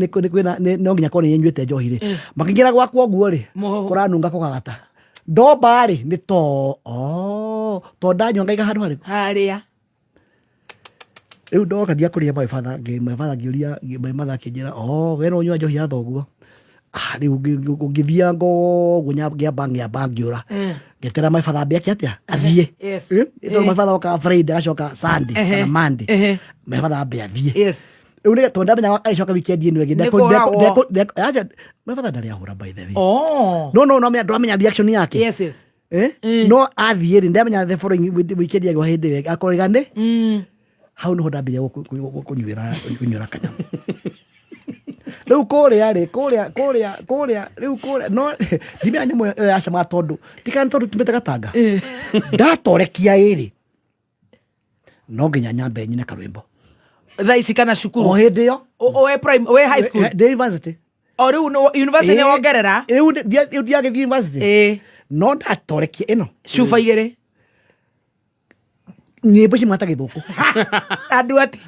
kwĩna kwĩna no nginya korwo nĩ nyuĩte njohi rĩ. Makĩingĩra gwakwa ũguo rĩ, kũranunga kũgagata ndomba rĩ, nĩ to oh to ndanyua ngaiga handũ harĩkũ? Harĩa. Rĩu ndoka ndiakũrĩa my father my father ngĩũria my mother akĩnjĩra, oh we no ũnyua njohi ya thoguo. Ah, rĩu ngĩthianga ũguo ngĩamba ngĩũra, ngĩetera my father ambe ake atĩa athiĩ. Tondũ my father okaga Friday agacoka Sunday kana Monday. My father ambe athiĩ. Rĩu nĩ tondũ ndamenya agĩcoka weekend ĩno ĩngĩ. Nĩ kũragwo. Acha, my father ndarĩ ahũra by the way. Oh. No ndwamenya reaction yake. Yes. No athiĩ rĩ, ndamenya the following weekend yagwa hĩndĩ ĩyo akorĩga nĩ hau niho ndambirie kũnyuĩra kanyamũ. Rĩu kũrĩa rĩ, kũrĩa rĩu kũrĩa no ndimenya nyamũ ĩyo yacamaga tondũ tikana tondũ tumĩte gatanga ndatorekia ĩrĩ no nginya nyambe nyine karwĩmbo. Thaa ici kana cukuru? O hĩndĩ ĩyo. We prime, we high school? Ndĩ university. O rĩu university nĩ wongerera? Rĩu ndiagĩthiĩ university no ndatorekia ĩno Cuba igĩrĩ. Nyĩmbo cimata gĩthũkũ. Andũ ati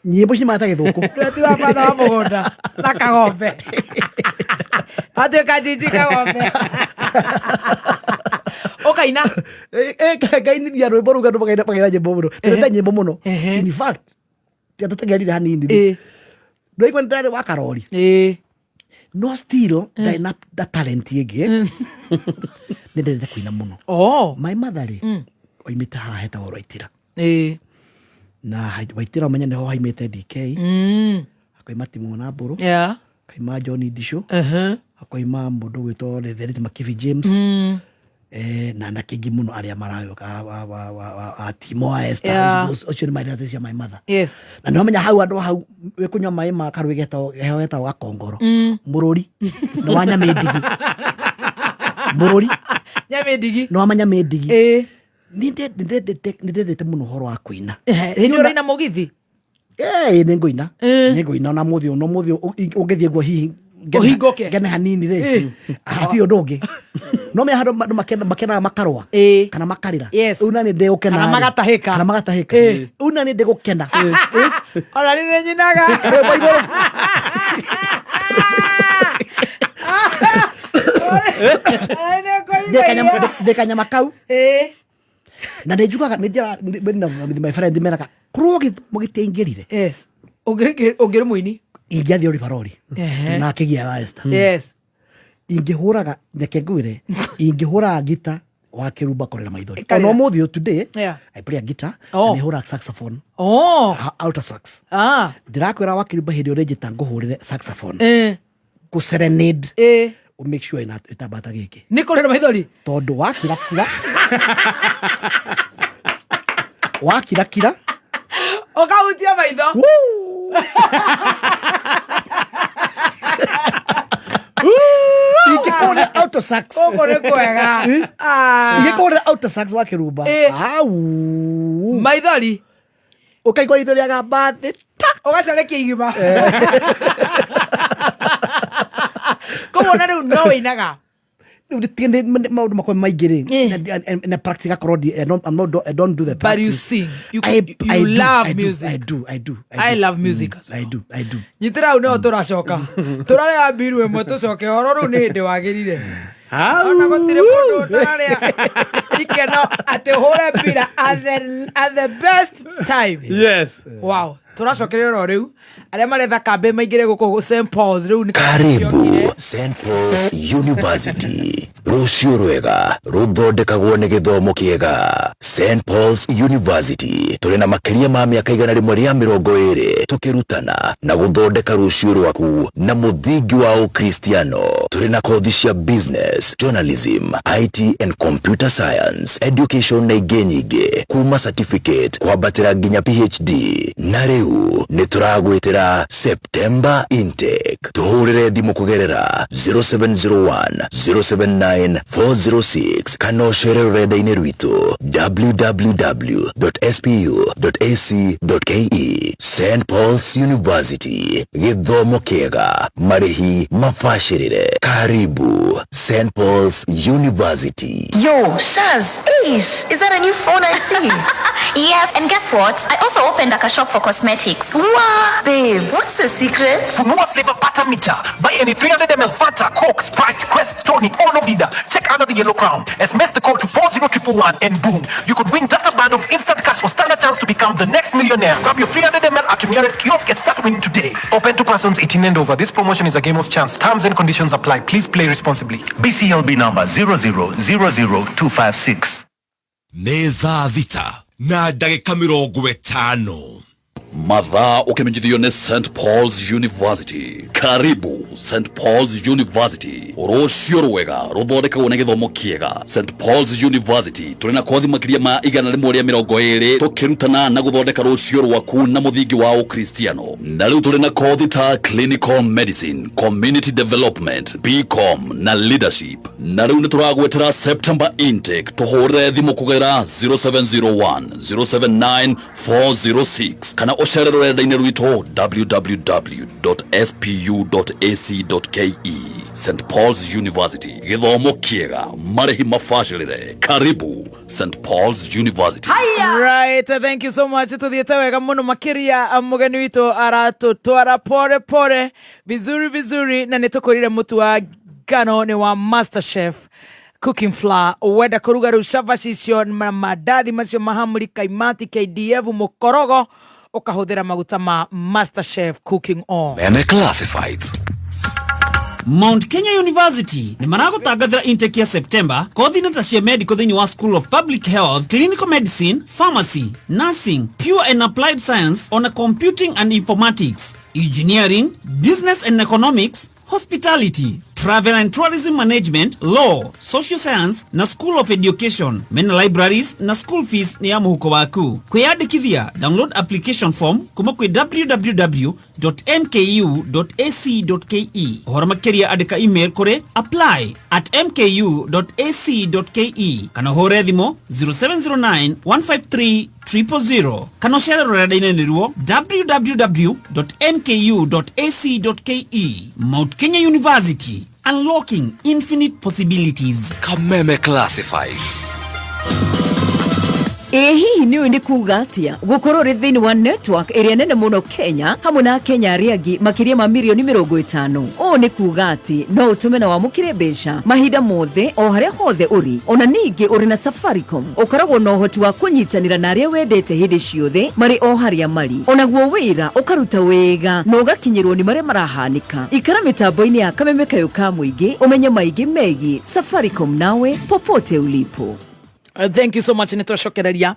Nyĩmbo cimata gĩthũkũ. Andũ ati wa batha wa mũgũnda na kagombe atuĩka njinji kagombe ũkaina. Ngainithia rwĩmbo rũu andũ makaina nyĩmbo mũno. Ndĩrenda nyĩmbo mũno. In fact, tiga tũtengerire hanini rĩ, ndwaigua nĩ ndĩrarĩ wa karori, no still ndarĩ na talent ĩngĩ. Nĩ ndendete kũina mũno. My mother rĩ, oimĩte haha hetagwo Rwaitĩra. Na Waitĩra ũmenye nĩho haimĩte DK, akoima Timo na Mbũrũ, akaima John Ndicũ, akoima mũndũ gwĩtwo the late Makibi James, na anake aingĩ mũno arĩa maragĩũka a Timo a Esther. Ũcio nĩ my relatives cia my mother. Na nĩ wamenya hau andũ hau wĩ kũnyua maĩ ma karũĩ getagwo gakongoro. Mũrũri nĩ wa nyamĩndigi. Mũrũri Nyamĩndigi. Nĩ wa manyamĩndigi. Nĩ ndendete mũno ũhoro wa kũina. Hĩndĩ ũraina mũgithi? Ĩĩ, nĩ ngũina, nĩ ngũina ona mũthĩ ũyũ, no mũthĩ ũyũ ũngĩthiĩ guo hihi Ũhingũke. Ngene hanini rĩ, hatirĩ ũndũ ũngĩ. No menya handũ andũ makenaga makarũa kana makarĩra. Rĩu na nĩ ndĩgũkena Kana rĩ. magatahĩka. Kana magatahĩka. Rĩu na nĩ ndĩgũkena. Ona nĩ nĩ nyinaga. Rwĩmbo igũrũ. Ndĩ kanyama kau na nĩ njugaga nĩ njĩraga my friend meraga korwo gĩthomo gĩtiaingĩrire. Yes, ũngĩrĩ mũini. Ingĩathiĩ Olivarori na akĩgia wa Esther. Ingĩhũraga, reke ngwĩre, ingĩhũraga ngita wa kĩrumba kũrĩra maithori. Ĩkarĩra. Ona ũmũthĩ ũyũ, today I play a guitar na nĩhũraga saxophone. Alto sax. Ndĩrakwĩra wa kĩrumba hĩndĩ ĩrĩa ũrĩnjĩta ngũhũrĩre saxophone, ngũ serenade, ũ make sure ĩna ĩtambata gĩkĩ. Nĩ kũrĩra maithori. Tondũ wakirakira wakirakira ũkahutia maitho. Ingĩkũrĩra alto sax. Gũkũ nĩ kwega. Ingĩkũrĩra alto sax wa kĩrumba, au maithori ũkaigua ritho rĩagamba thĩ ta ũgacorekia igima. Koguo na rĩu no wĩinaga? Rĩu maũndũ makwa maingĩ rĩ, na practice gakorwo I don't, I'm not, I don't do the But you practice. sing. You, you I do, love I do, music. I do, I do, I do. love music as I do, I do. Nyitĩra hau nĩho tũracoka tũrarĩa mbiru ĩmwe tũcoke horo rĩu nĩ hĩndĩ wagĩrire ona gũtirĩ mũndũ ũtararĩa ikeno atĩ ũhũre mbira at the best time. Wow, tũracokeria oro rĩu arĩa maretha kambĩ maingĩre gũkũ St Paul's rĩu nĩ Karibu St Paul's University. Rũciũ rwega rũthondekagwo nĩ gĩthomo kĩega. St Paul's University tũrĩ na makĩria ma mĩaka 120 tũkĩrutana na gũthondeka rũciũ rwaku na mũthingi wa Ũkristiano. Tũrĩ na kothi cia business, journalism, IT and computer science, education na ingĩ nyingĩ kuma certificate kwambatĩra nginya PhD. Na rĩu nĩ tũragwĩtĩra September intake. Tũhũrĩre thimũ kũgerera 0701 079 406 kana ũcere rũrenda-inĩ rwitũ www.spu.ac.ke. St Paul's University, gĩthomo kĩega, marĩhi mabacĩrĩre. Karibu St Paul's University. Yo, Shaz, Ish, is that a new phone I see? Yeah, and guess what? I also opened like a shop for cosmetics. Wow, babe, what's the secret? Funua Flavor Fanta Meter. Buy any 300 ml Fanta, Coke, Sprite, Crest, Tonic, or Novida. Check under the yellow crown. SMS the code to 40111 and boom, you could win data bundles, instant cash, or stand a chance to become the next millionaire. Grab your 300 ml at your nearest kiosk and start winning today. Open to persons 18 and over. This promotion is a game of chance. Terms and conditions apply. Please play responsibly. BCLB number 0000256. Nĩ thaa 6 na ndagĩka 50. Mathaa ũkĩmenyithio nĩ St Paul's University. Karibu St Paul's University. Rũciũ rwega rũthondekagwo nĩ gĩthomo kĩega. St Paul's University tũrĩ na kothi makĩria ma 120 tũkĩrutana na gũthondeka rũciũ rwaku na mũthingi wa Ũkristiano. Na rĩu tũrĩ na kothi ta clinical medicine, community development, BCom na leadership. Na rĩu nĩ tũragwĩtĩra September intake. Tũhũrĩre thimũ kũgerera 0701 079 406 kana Ũcere rũrenda-inĩ rwitũ www.spu.ac.ke. St Paul's University, gĩthomo kĩega, marĩhi mabacĩrĩre. Karibu St Paul's University. Right, thank you so much. Tuthiĩte wega mũno makĩria mũgeni witũ aratũtwara pore pore vizuri vizuri, na nĩ tũkũrire mũtu wa ngano nĩ wa Master Chef cooking flour. Wenda kũruga rĩu cabaci icio na mandathi macio mahamuri, kaimati, KDF, mũkorogo, ũkahũthĩra maguta ma Master Chef cooking oil. Meme Classifieds. Mount Kenya University nĩ maragũtangathĩra intake ya September kothi-inĩ ta cia medical thĩinĩ wa School of Public Health, Clinical Medicine, Pharmacy, Nursing, Pure and Applied Science, ona Computing and Informatics, Engineering, Business and Economics, Hospitality, Travel and Tourism Management, Law, Social Science na School of Education. Mena libraries na school fees nĩ ya mũhuko waku. Kwĩyandĩkithia, download application form kuma kwĩ www.mku.ac.ke. Ũhoro makĩria andĩka email kũrĩ apply@mku.ac.ke kana ũhũre thimũ 0709 153 000 kana ũcere rũrenda-inĩ nĩruo www.mku.ac.ke. Mount Kenya University, unlocking infinite possibilities. Kameme Classifieds. Ĩ hihi nĩ ũĩ nĩ kuga atĩa gũkorwo ũrĩ thĩinĩ wa network ĩrĩa nene mũno Kenya hamwe na Kenya arĩa angĩ makĩria ma mirioni 50? Ũũ nĩ kuga atĩ no ũtũme na wamũkĩre mbeca mahinda mothe o harĩa hothe ũrĩ. Ona ningĩ ũrĩ na Safaricom ũkoragwo na ũhoti wa kũnyitanĩra na arĩa wendete hĩndĩ ciothe marĩ o harĩa marĩ. Onaguo wĩra ũkaruta wega na ũgakinyĩrwo nĩ marĩa marahanĩka. Ikara mĩtambo-inĩ ya Kameme Kayũ ka Mũingĩ ũmenye maingĩ megiĩ Safaricom nawe popote ulipo. Thank you so much. Nä twacokereria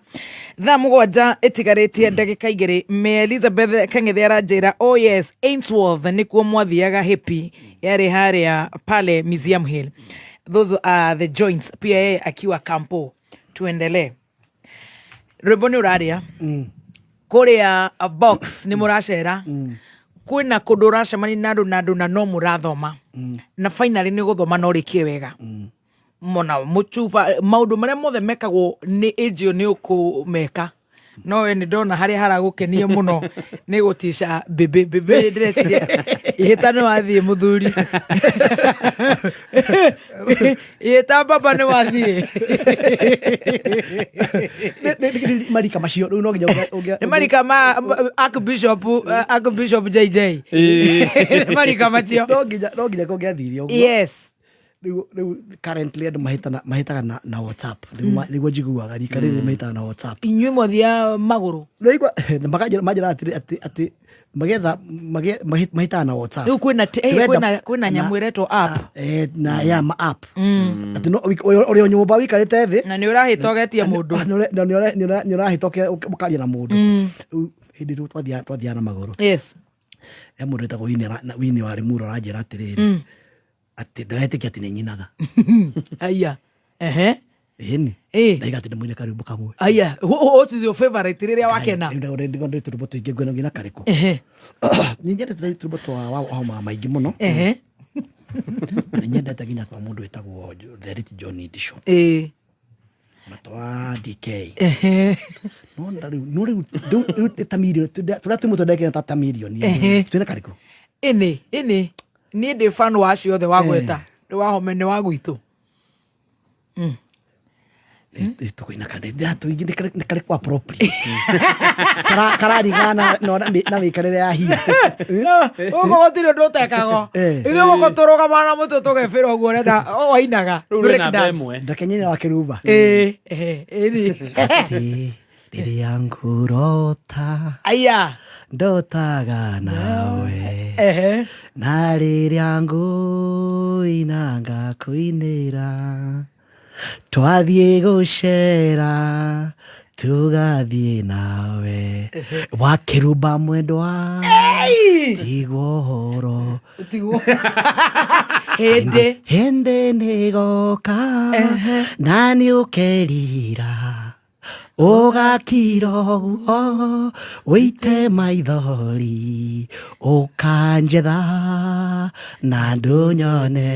thaa 7 ĩtigarĩtie ndagĩka 2. Me Elizabeth Kang'ethe aranjĩra, oh yes, Ainsworth nĩkuo mwathiaga hippie yarĩ harĩa pale Museum Hill. Those are the joints. Pia yeye akiwa kampo. Tuendelee, rwĩmbo nĩ ũrarĩa kũrĩa a box nĩ mũracera kwĩna kũndũ ũracemania na andũ na andũ na no mũrathoma na finally nĩ gũthoma no ũrĩkie wega mona mũcuba maũndũ marĩa mothe mekagwo nĩ ĩnjio nĩ ũkũmeka, no we nĩ ndona harĩa haragũkenia mũno nĩ gũtica mbĩmbĩ mbĩmbĩ. Ndĩreciria ihĩta nĩ wathiĩ mũthuri, ihĩta baba nĩ wathiĩ. Marika macio rĩu no nginya nĩ marika ma Archbishop JJ, nĩ marika macio. No nginya kũngĩathire ũguo. Rĩu currently andũ mahĩtaga na WhatsApp. Nĩguo njiguaga rika rĩrĩ mahĩtaga na WhatsApp. Inyuĩ mwathia magũrũ. Nĩigua manjĩra atĩ magetha mahĩtaga na WhatsApp. Rĩu kwĩna nyamũ ĩretwo app. Na ya ma app atĩ no ũrĩ o nyũmba wĩikarĩte thĩ na nĩ ũrahĩta ũgetia mũndũ. Na nĩ ũrahĩta ũkaria na mũndũ. Rĩu hĩndĩ ĩrĩa twathiaga na magũrũ, he mũndũ wĩtagwo Winnie wa Limuru aranjĩra atĩrĩrĩ, atĩ ndaretĩkia atĩ nĩ nyinaga. Aya, ehe. Ĩni. Ndaiga atĩ ndĩmũine karwĩmbo kamwe. Aya, what is your favorite rĩrĩa wakena? Rĩu tũrwĩmbo tũingĩ ngwena ngina karĩkũ? Nĩ nyendete tũrwĩmbo twa wa maingĩ mũno. Na nĩ nyendete nginya twa mũndũ wĩtagwo the late John Ndisho na twa DK. No rĩu no rĩu ta mirioni tũrĩa twĩ mũtwe ndekĩra ta mirioni. Twĩna karĩkũ? Ĩnĩ niĩ ndĩ fan wa acio othe wagweta, nĩ wahome nĩ wa gwitũ. Tũkũina tũingĩ nĩ karĩkũ appropriate kararingana na mĩikarĩre ya hinya? Gũkũ gũtirĩ ũndũ ũtekagwo. Ithuĩ gũkũ tũrũgamaga na mũtwe tũgebĩra ũguo ũrenda wainaga. Rĩu rwĩ namba ĩmwe. Ndakenyere wa kĩrumba. Ĩĩ. Atĩ rĩrĩa ngũrota aya ndotaga nawe na rĩrĩa ngũina ngakũinĩra, twathiĩ gũcera tũgathiĩ nawe wakĩrumba mwendwa tigwo horo. Tigwo hĩndĩ. Hĩndĩ nĩgoka na nĩ ũkerira. Ũgakira ũguo wĩite maithori ũkanjetha na ndũnyone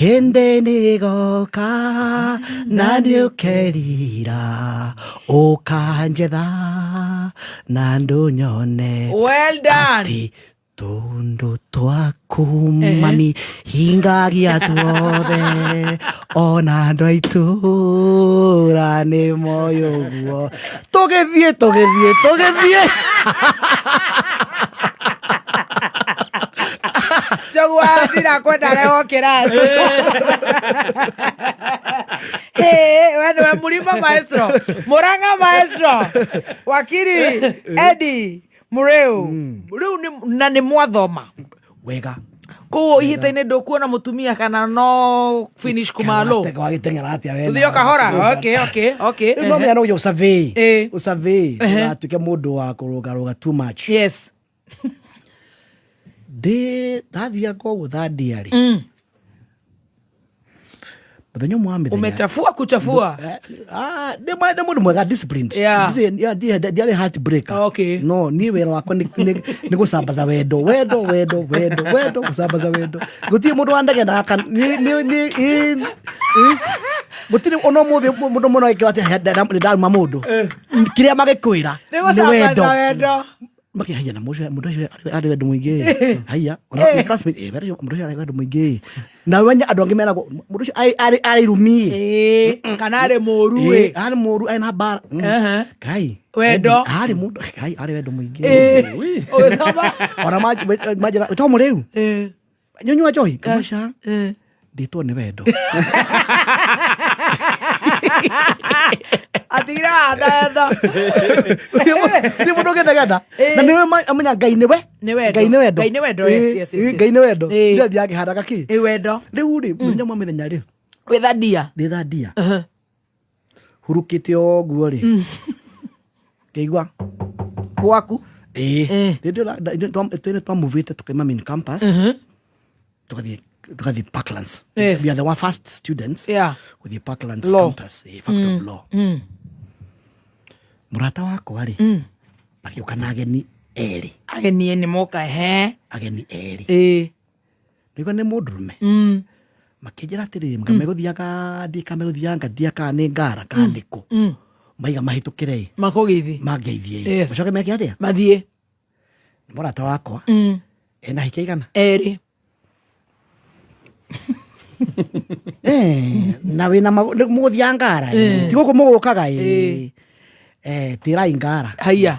hĩndĩ nĩgoka na nĩũkerira ũkanjetha na ndũnyone. Well done. Atĩ tũndũ twaku mami hingagia tuothe ona andũ a itũũra nĩ moĩ ũguo tũgĩthiĩ tũgĩthiĩ tũgĩthiĩ. Njogu wa cira kwenda rehwo kĩrathi. We nĩwe Mũrima maestro, Mũrang'a maestro, wakiri Eddie Mũrĩu. Rĩu na nĩ mwathoma wega kũu ihĩta-inĩ ndũkuona mũtumia kana no finish kumalo wagĩteng'era atĩa we? Tũthiĩ o kahora. Okay. Rĩu no menya no ũsurvey ũsurvey ndũgatuĩke mũndũ wa kũrũgarũga too much. Ndĩ ndathianga ũguo thandia rĩ, mũthenya ũmwe wa mĩthenya Umechafua kuchafua. Ndĩ mũndũ mwega, disciplined. Ndiarĩ heart breaker. No niĩ wĩra wakwa nĩ gũcambaza wendo, wendo, wendo, wendo, wendo, gũcambaza wendo. Gũtirĩ mũndũ wandegenaga kana gũtirĩ ona ũmũthĩ mũndũ mũno agĩkĩra atĩ nĩ ndaruma mũndũ, kĩrĩa magĩkwĩra Nĩ nĩ wendo. gũcambaza wendo. Maki haya na mũndũ ũcio arĩ wendo mũingĩ, haya ona nĩ classmate, mũndũ ũcio arĩ wendo mũingĩ, na wenye andũ angĩ meragwo mũndũ ũcio arĩ irumi. Kana arĩ mũru ĩ. Arĩ mũru, arĩ na mbara. Kai Wendo. Eddie, arĩ mũndũ kai arĩ wendo mũingĩ. Ũgĩthoma. Ona manjĩra to mũrĩu nyunyua njohi kamaca ndĩtwo nĩ wendo. Atigire handa wendo. Nĩ mũndũ ũngĩndegenda na nĩwe amenya Ngai nĩwe. Nĩ wendo. Ngai nĩ wendo. Ngai nĩ wendo, yes, yes. Ngai nĩ wendo. Ndĩrathiĩ akĩhandaga kĩ wendo. Rĩu rĩ, mũthenya ũmwe mĩthenya rĩ, Wĩ thandia. Ndĩ thandia hurũkĩte ũguo rĩ, ngĩigua gwaku. Ĩĩ, hĩndĩ ĩyo twamuvĩte tukaima main campus, tukathiĩ Parklands. We are the one first students gũthiĩ Parklands Law. campus, faculty of law. Mũrata wakwa rĩ, agĩũka na ageni erĩ. Ageni nĩ moka he. Ageni erĩ. Nĩguo nĩ mũndũrũme. Makĩnjĩra atĩrĩrĩ, nga megũthiaga ndiĩ kana megũthiaga ndia kana nĩ ngara kana nĩkũ, maiga mahĩtũkĩre ĩ Makũgeithie. Mangeithie ĩ. Macoke meke atĩa? Mathiĩ. Nĩ mũrata wakwa ena hika igana? Erĩ. Na wĩna mũgũthiaga ngara ĩ, ti gũkũ mũgũkaga ĩ, tĩrai ngara. Haiya.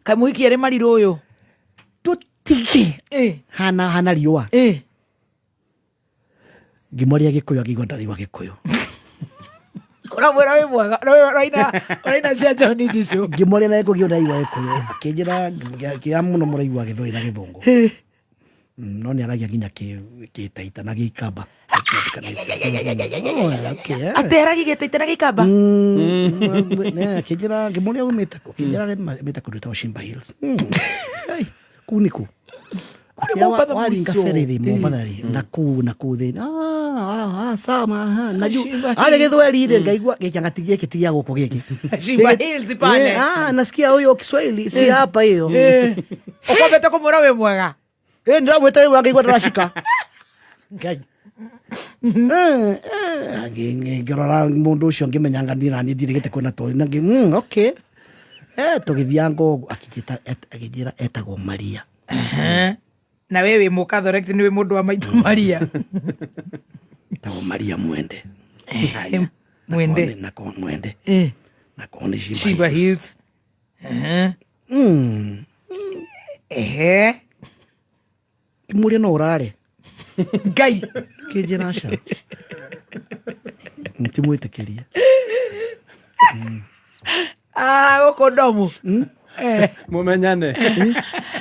Kaĩ mũhiki arĩ marirũ ũyũ? Tũtige hana hana riũa. Ngĩmwaria Gĩkũyũ akĩigua ndaraigua Gĩkũyũ. Ũramwĩra wĩ mwega. Ũraina cia John Ndichu. Ngĩmwaria na Gĩkũyũ ndaraigua Gĩkũyũ, akĩnjĩra kĩa mũno mũraigua Gĩthweri na Gĩthũngũ. No nĩ aragia nginya Gĩtaita na Gĩikamba. Ateragia Gĩtaita na Gĩikamba. Akĩnjĩra, ngĩmũria umĩte kũ, akĩnjĩra umĩte kũndũ gwĩtagwo Shimba Hills. Kũu nĩ kũ? Mombatha Waringa mũico. ferry rĩ, Mombatha rĩ, na kũu na kũu thĩinĩ. Ah, ah, sama, aha, na juu Shimba arĩ Hills. Gĩthweri rĩ, ngaigua gĩkĩ anga ti gĩkĩ ti gĩa gũkũ gĩkĩ. Shimba Hills pale. Nasikia huyo Kiswahili si hapa hiyo. Ũkwambĩte kũmwĩra wĩ mwega. Ndĩramwĩta wĩ mwega ngaigua ndĩracika. Ngai. Ngĩrora mũndũ ũcio ngĩmenya anga niĩ naniĩ ndirĩgĩte kuona tondũ na okay. Tũgĩthianga ũguo akĩnjĩra etagwo Maria. Na we wĩ mũkathorek nĩ wĩ mũndũ wa maitũ Maria. Etagwo Maria Mwende. Mwende. Na kwa Mwende. Na kwa nĩ Shimba Shimba Hills. Hills. Ngĩmũria no ũrare. Ngai. Kĩnjĩra aca. Timwĩtĩkĩrie. Gũkũ ndomu. Mumenyane.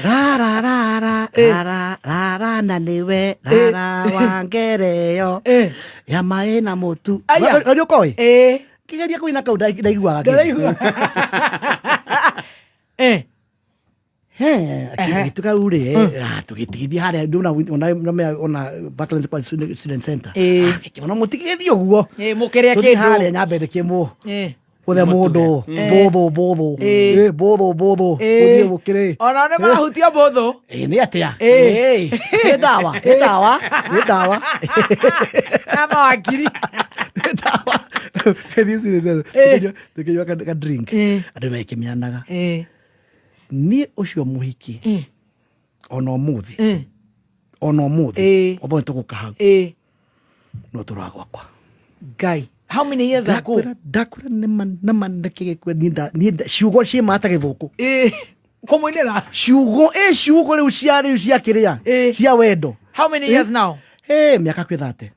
Rara rara rara rara na nĩwe rara wa ngereyo ya maĩ na mũtu. Aya. Ũrĩa ũkoĩ? Kĩgeria kũina kau ndaiguaga kĩndũ. Ndaraigua. Agĩtuĩka rĩu rĩ, tũgĩtigithia harĩa ona Parklands kwa Student Center. Ngĩkĩona mũtigĩthiĩ ũguo. Mũkĩrĩa Tũthiĩ kĩndũ. harĩa nyambe ndĩkĩmũ. Gũthe mũndũ mbũthũ mbũthũ. Eh. Eh, mbũthũ mbũthũ. Eh. Gũthiĩ gũkĩrĩ. Ona nĩ marahutio mbũthũ. Ĩ nĩ atĩa? Eh. Ĩ, nĩ ndawa, nĩ ndawa, nĩ ndawa. Na mawakiri. Tũkĩnyua ka drink. Andũ mekĩmĩanaga. Niĩ ũcio mũhiki ona ũmũthĩ ona ũmũthĩ otho nĩ tũgũka hau no tũraga gwakwa. Ngai. How many years ago? Ndakwĩra ndakwĩra nĩma nĩma nĩkĩ niĩ ciugo ciĩ mata gĩthũkũ. Kũmũinĩra. Ciugo ĩ ciugo rĩu cia rĩu cia kĩrĩa cia wendo. How many years now? Eh, mĩaka kwĩ thate.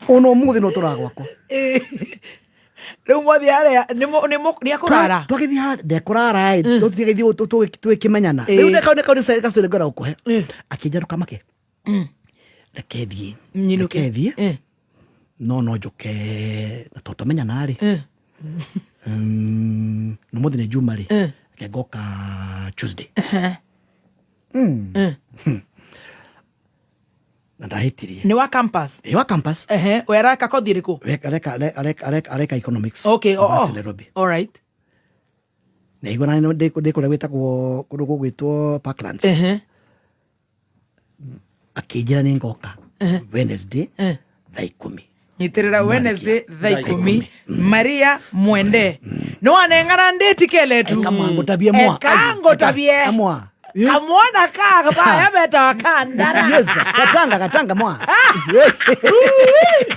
Ona ũmũthĩ no tũraga gwakwa. Rĩu mwathi harĩa nĩ akũrara. Twagĩthiĩ harĩa ndekũrara ĩ tũtigĩthiĩ tũgĩkĩmenyana. Eh. Rĩu nĩ kau nĩ gacũrĩ ngwenda gũkũhe. Akĩnjĩra ndũkamake. Reke thiĩ. Nyinũke. Reke thiĩ. No no njũke na to twamenyana rĩ. Na ũmũthĩ nĩ Juma rĩ. Reke ngoka Tuesday. Na ndahĩtirie. Nĩ wa campus. Ĩ wa campus. Ehe, we areka kothi ĩrĩkũ? Areka areka areka areka economics. Okay, oh, University oh. Nairobi. All right. Naigua na ndĩ kũrĩa gwĩtagwo kũndũ gũgwĩtwo Parklands. Akĩnjĩra nĩ ngoka Wednesday thaa ikũmi. Nyitĩrĩra Wednesday thaa ikũmi. Maria Mwende. Nĩ waneng'ara ndĩti keletu. Eka ngũtabie mwa. Eka ngũtabie. Eka mwa. Kamwana ka baya betawa kandara. Yes, katanga katanga mwa.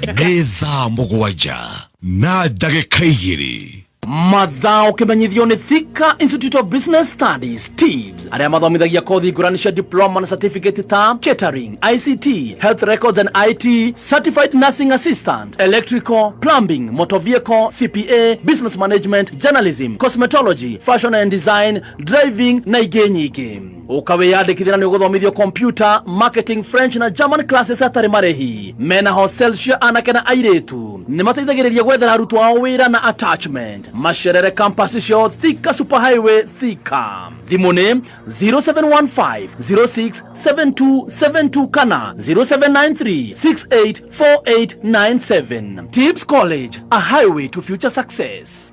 Nĩ thaa mũgwanja na ndagĩka igĩrĩ. Mathaa ũkĩmenyithio nĩ Thika Institute of Business Studies TIBS arĩa mathomithagia kothi ngũrani cia diploma na certificate ta catering, ICT, health records and IT, certified nursing assistant, electrical, plumbing, motor vehicle, CPA, business management, journalism, cosmetology, fashion and design, driving na ingĩ nyingĩ. Ũkawĩyandĩkithia na nĩ ũgũthomithio computer, marketing, French na German classes hatarĩ marĩhi. Mena hostel cia anake na airĩtu. Nĩ mateithagĩrĩria gwethera arutwo ao wĩra na attachment. Macerere campus ciao Thika Super Highway Thika. Thimũ nĩ 0715 067272 kana 0793 684897. Tips College, a highway to future success.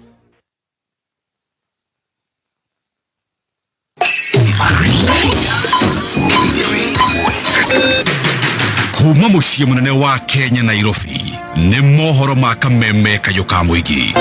Kuma mũciĩ mũnene wa Kenya Nairobi nĩ mohoro ma kameme kayũ ka mũingĩ.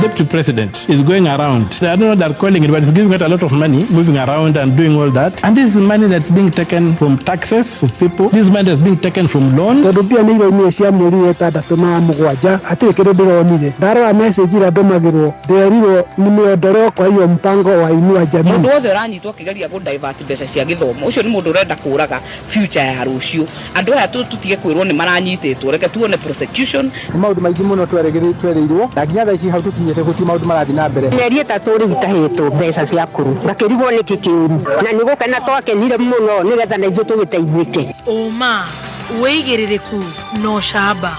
Deputy President is going around. I don't know what they're calling it, but it's giving out a lot of money, moving around and doing all that. And this is money that's being taken from taxes of people. This is money that's being taken from loans. Tondũ mbia nĩ iraumire cia mweri ĩtandatũ na mũgwanja hatirĩ kĩndũ ndĩronire. Ndarora message ĩrĩa ndũmagĩrwo nderirwo nimeondolewa kwa hiyo mpango wa Inua Jamii. Mũndũ wothe ũranyitwo akĩgeria gũ divert mbeca cia gĩthomo ũcio nĩ mũndũ ũrenda kũraga future ya rũciũ. Andũ aya tũtige kwĩrwo nĩ maranyitĩtwo, reke tuone prosecution. Nĩ maũndũ maingĩ mũno twerĩirwo na nginya thaa ici hau tũkinyĩte gũtirĩ maũndũ marathiĩ na mbere. Mĩeri ĩtatũ rĩu itahĩtwo mbeca cia kũru ngakĩrigwo nĩkĩ kĩũru na nĩ gũkena twakenire mũno nĩgetha na ithuĩ tũgĩteithĩke. Ũma, wĩigĩrĩrĩku na ũcamba.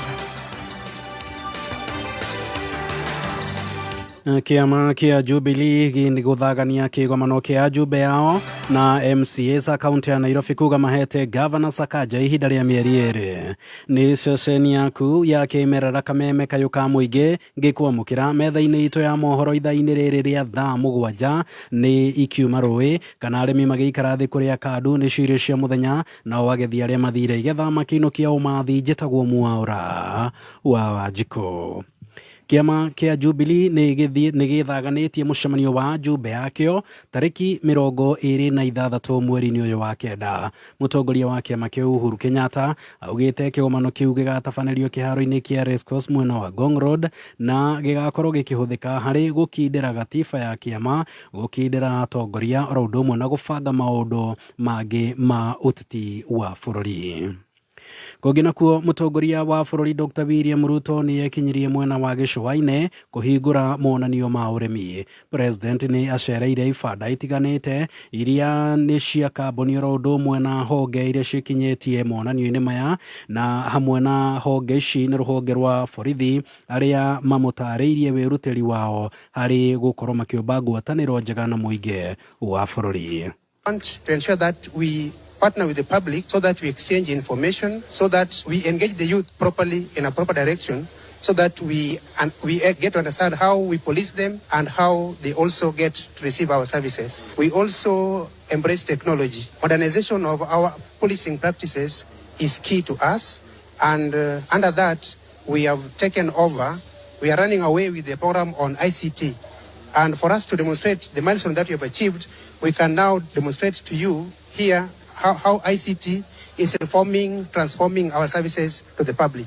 Kĩama kĩa Jubilee nĩ gũthagania kĩgomano kĩa ajumbe ao na MCAs a kaunti ya Nairobi kuga mahete Gavana Sakaja ihinda rĩa mĩeri ĩrĩ. Nĩ ceceni yaku ya kĩmerera kameme kayũ ka mũingĩ ngĩkwamũkĩra metha-inĩ itũ ya mohoro ithaa-inĩ rĩrĩ rĩa thaa mũgwanja nĩ ikiuma rũĩ kana arĩmi magĩikara thĩ kũrĩa kandu nĩcio irio cia mũthenya nao agethi arĩa mathire igetha makĩinũkia ũmathi. Njĩtagwo Mwaũra wa Wanjikũ. Kĩama kĩa Jubilee nĩ gĩthaganĩtie mũcemanio wa ajumbe yakĩo tarĩki 26 mweri-inĩ ũyũ wa kenda. Mũtongoria wa kĩama kĩu Uhuru Kenyatta augĩte kĩgomano kĩu gĩgatabanĩrio kĩharo-inĩ kĩa Racecourse mwena wa Ngong Road na gĩgakorwo gĩkĩhũthĩka harĩ gũkindĩra gatiba ya kĩama, gũkindĩra atongoria oro ũndũ ũmwe na gũbanga maũndũ mangĩ ma ũteti wa bũrũri. Kũngĩ nakuo mũtongoria wa bũrũri Dr. William Ruto nĩ ekinyirie mwena wa gĩcũa-inĩ kũhingũra monanio ma ũrĩmi. President nĩ acereire ibanda itiganĩte iria nĩ cia kambuni oro ũndũ ũmwe na honge iria ciĩkinyĩtie monanio-inĩ maya, na hamwe na honge ici nĩ rũhonge rwa borithi arĩa mamũtarĩirie wĩrutĩri wao harĩ gũkorwo makĩũmba ngwatanĩro njega na mũingĩ wa bũrũri. Want to ensure that we partner with the public so that we exchange information, so that we engage the youth properly in a proper direction, so that we get to understand how we police them and how they also get to receive our services. We also embrace technology. Modernization of our policing practices is key to us, and under that, we have taken over. We are running away with the program on ICT. And for us to demonstrate the milestone that we have achieved, we can now demonstrate to you here how ICT is reforming, transforming our services to the public.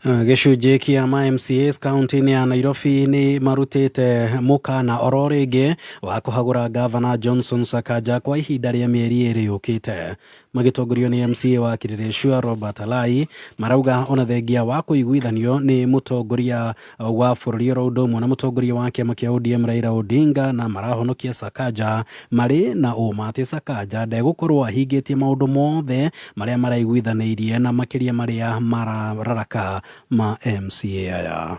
Gĩcunjĩ kĩa ma MCAs kaunti-inĩ ya Nairobi nĩ marutĩte mũkana oro rĩngĩ wa kũhagũra Gavana Johnson Sakaja kwa ihinda rĩa mĩeri ĩrĩ yũkĩte. Magĩtongorio nĩ MCA wa Kileleshwa Robert Alai, marauga ona thengia wa kũiguithanio nĩ mũtongoria wa bũrũri oro ũndũ ũmwe na mũtongoria wa kĩama kĩa ODM Raila Odinga, na marahonokia Sakaja marĩ na ũma atĩ Sakaja ndegũkorwo ahingĩtie maũndũ mothe marĩa maraiguithanĩirie na makĩria marĩa marararaka ma MCA aya.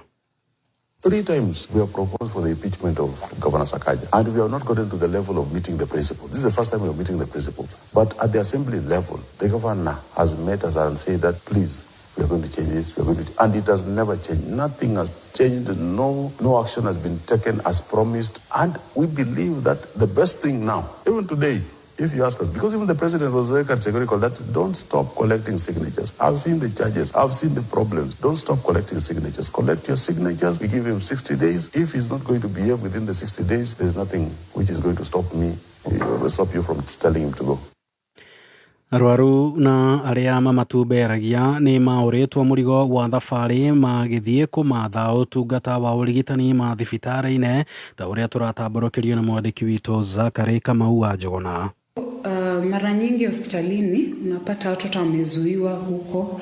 Three times we have proposed for the impeachment of Governor Sakaja, and we have not gotten to the level of meeting the principles. This is the first time we are meeting the principles. But at the assembly level, the governor has met us and said that, please, we are going to change this, we are going to, and it has never changed. Nothing has changed. No action has been taken as promised. And we believe that the best thing now, even today, if you ask us, because even the president was very categorical that don't stop collecting signatures. I've seen the charges, I've seen the problems. Don't stop collecting signatures. Collect your signatures. We give him 60 days. If he's not going to behave within the 60 days, there's nothing which is going to stop me, stop you from telling him to go. Arwaru na arĩa mamatumberagia nĩ maũrĩtwo mũrigo wa thabarĩ magĩthiĩ kũmatha ũtungata wa ũrigitani mathibitarĩ-inĩ ta ũrĩa tũratambũrũkĩrio nĩ mwandĩki witũ Zachary Kamau wa Njũgũna. Mara nyingi hospitalini unapata watoto wamezuiwa huko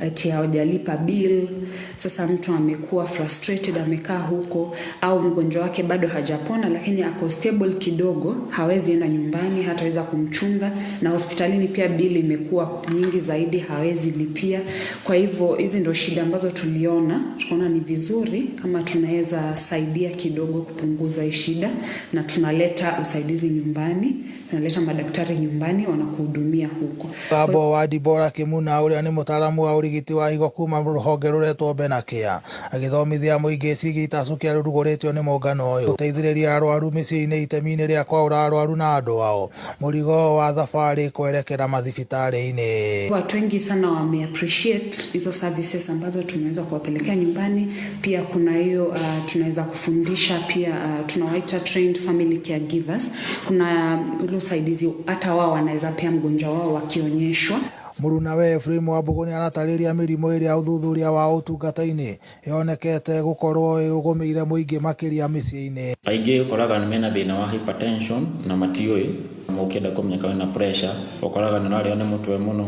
ati hawajalipa bill. Sasa mtu amekuwa frustrated, amekaa huko, au mgonjwa wake bado hajapona lakini ako stable kidogo, hawezi enda nyumbani, hataweza kumchunga, na hospitalini pia bill imekuwa nyingi zaidi, hawezi lipia. Kwa hivyo hizi ndio shida ambazo tuliona, tukaona ni vizuri kama tunaweza saidia kidogo kupunguza hii shida, na tunaleta usaidizi nyumbani, tunaleta madaktari nyumbani wanakuhudumia huko. Mũgambo wa Dibora Kimuna ũrĩa nĩ mũtaaramu wa ũrigiti wa higo kuma rũhonge rũretwo Benakea agĩthomithia mũingĩ ciĩgiĩ itacũ rũrugũrĩtio nĩ mũngano ũyũ gũteithĩrĩria arwaru mĩciĩ-inĩ itemi-inĩ rĩa kwaũra arwaru na andũ ao mũrigo wa thabarĩ kwerekera mathibitarĩ-inĩ. Watu wengi sana wame appreciate hizo services ambazo tumeweza kuwapelekea nyumbani. Pia kuna hiyo tunaweza kufundisha pia, tunawaita trained family caregivers. Kuna ule usaidizi hata wao wanaweza pea mgonjwa wao wakionyeshwa. Mũrunawe Ephraim Wambũgũ nĩaratarĩria mĩrimũ ĩrĩa ũthuthuria wa ũtungata-inĩ yonekete gũkorwo ĩgũmĩire mũingĩ makĩria mĩciĩ-inĩ. Aingĩ ũkoraga nĩ mena thĩna wa hypertension na matiũĩ, ũkĩenda kũmenya kana wĩna pressure ũkoraga nĩ ũrarĩo nĩ mũtwe mũno,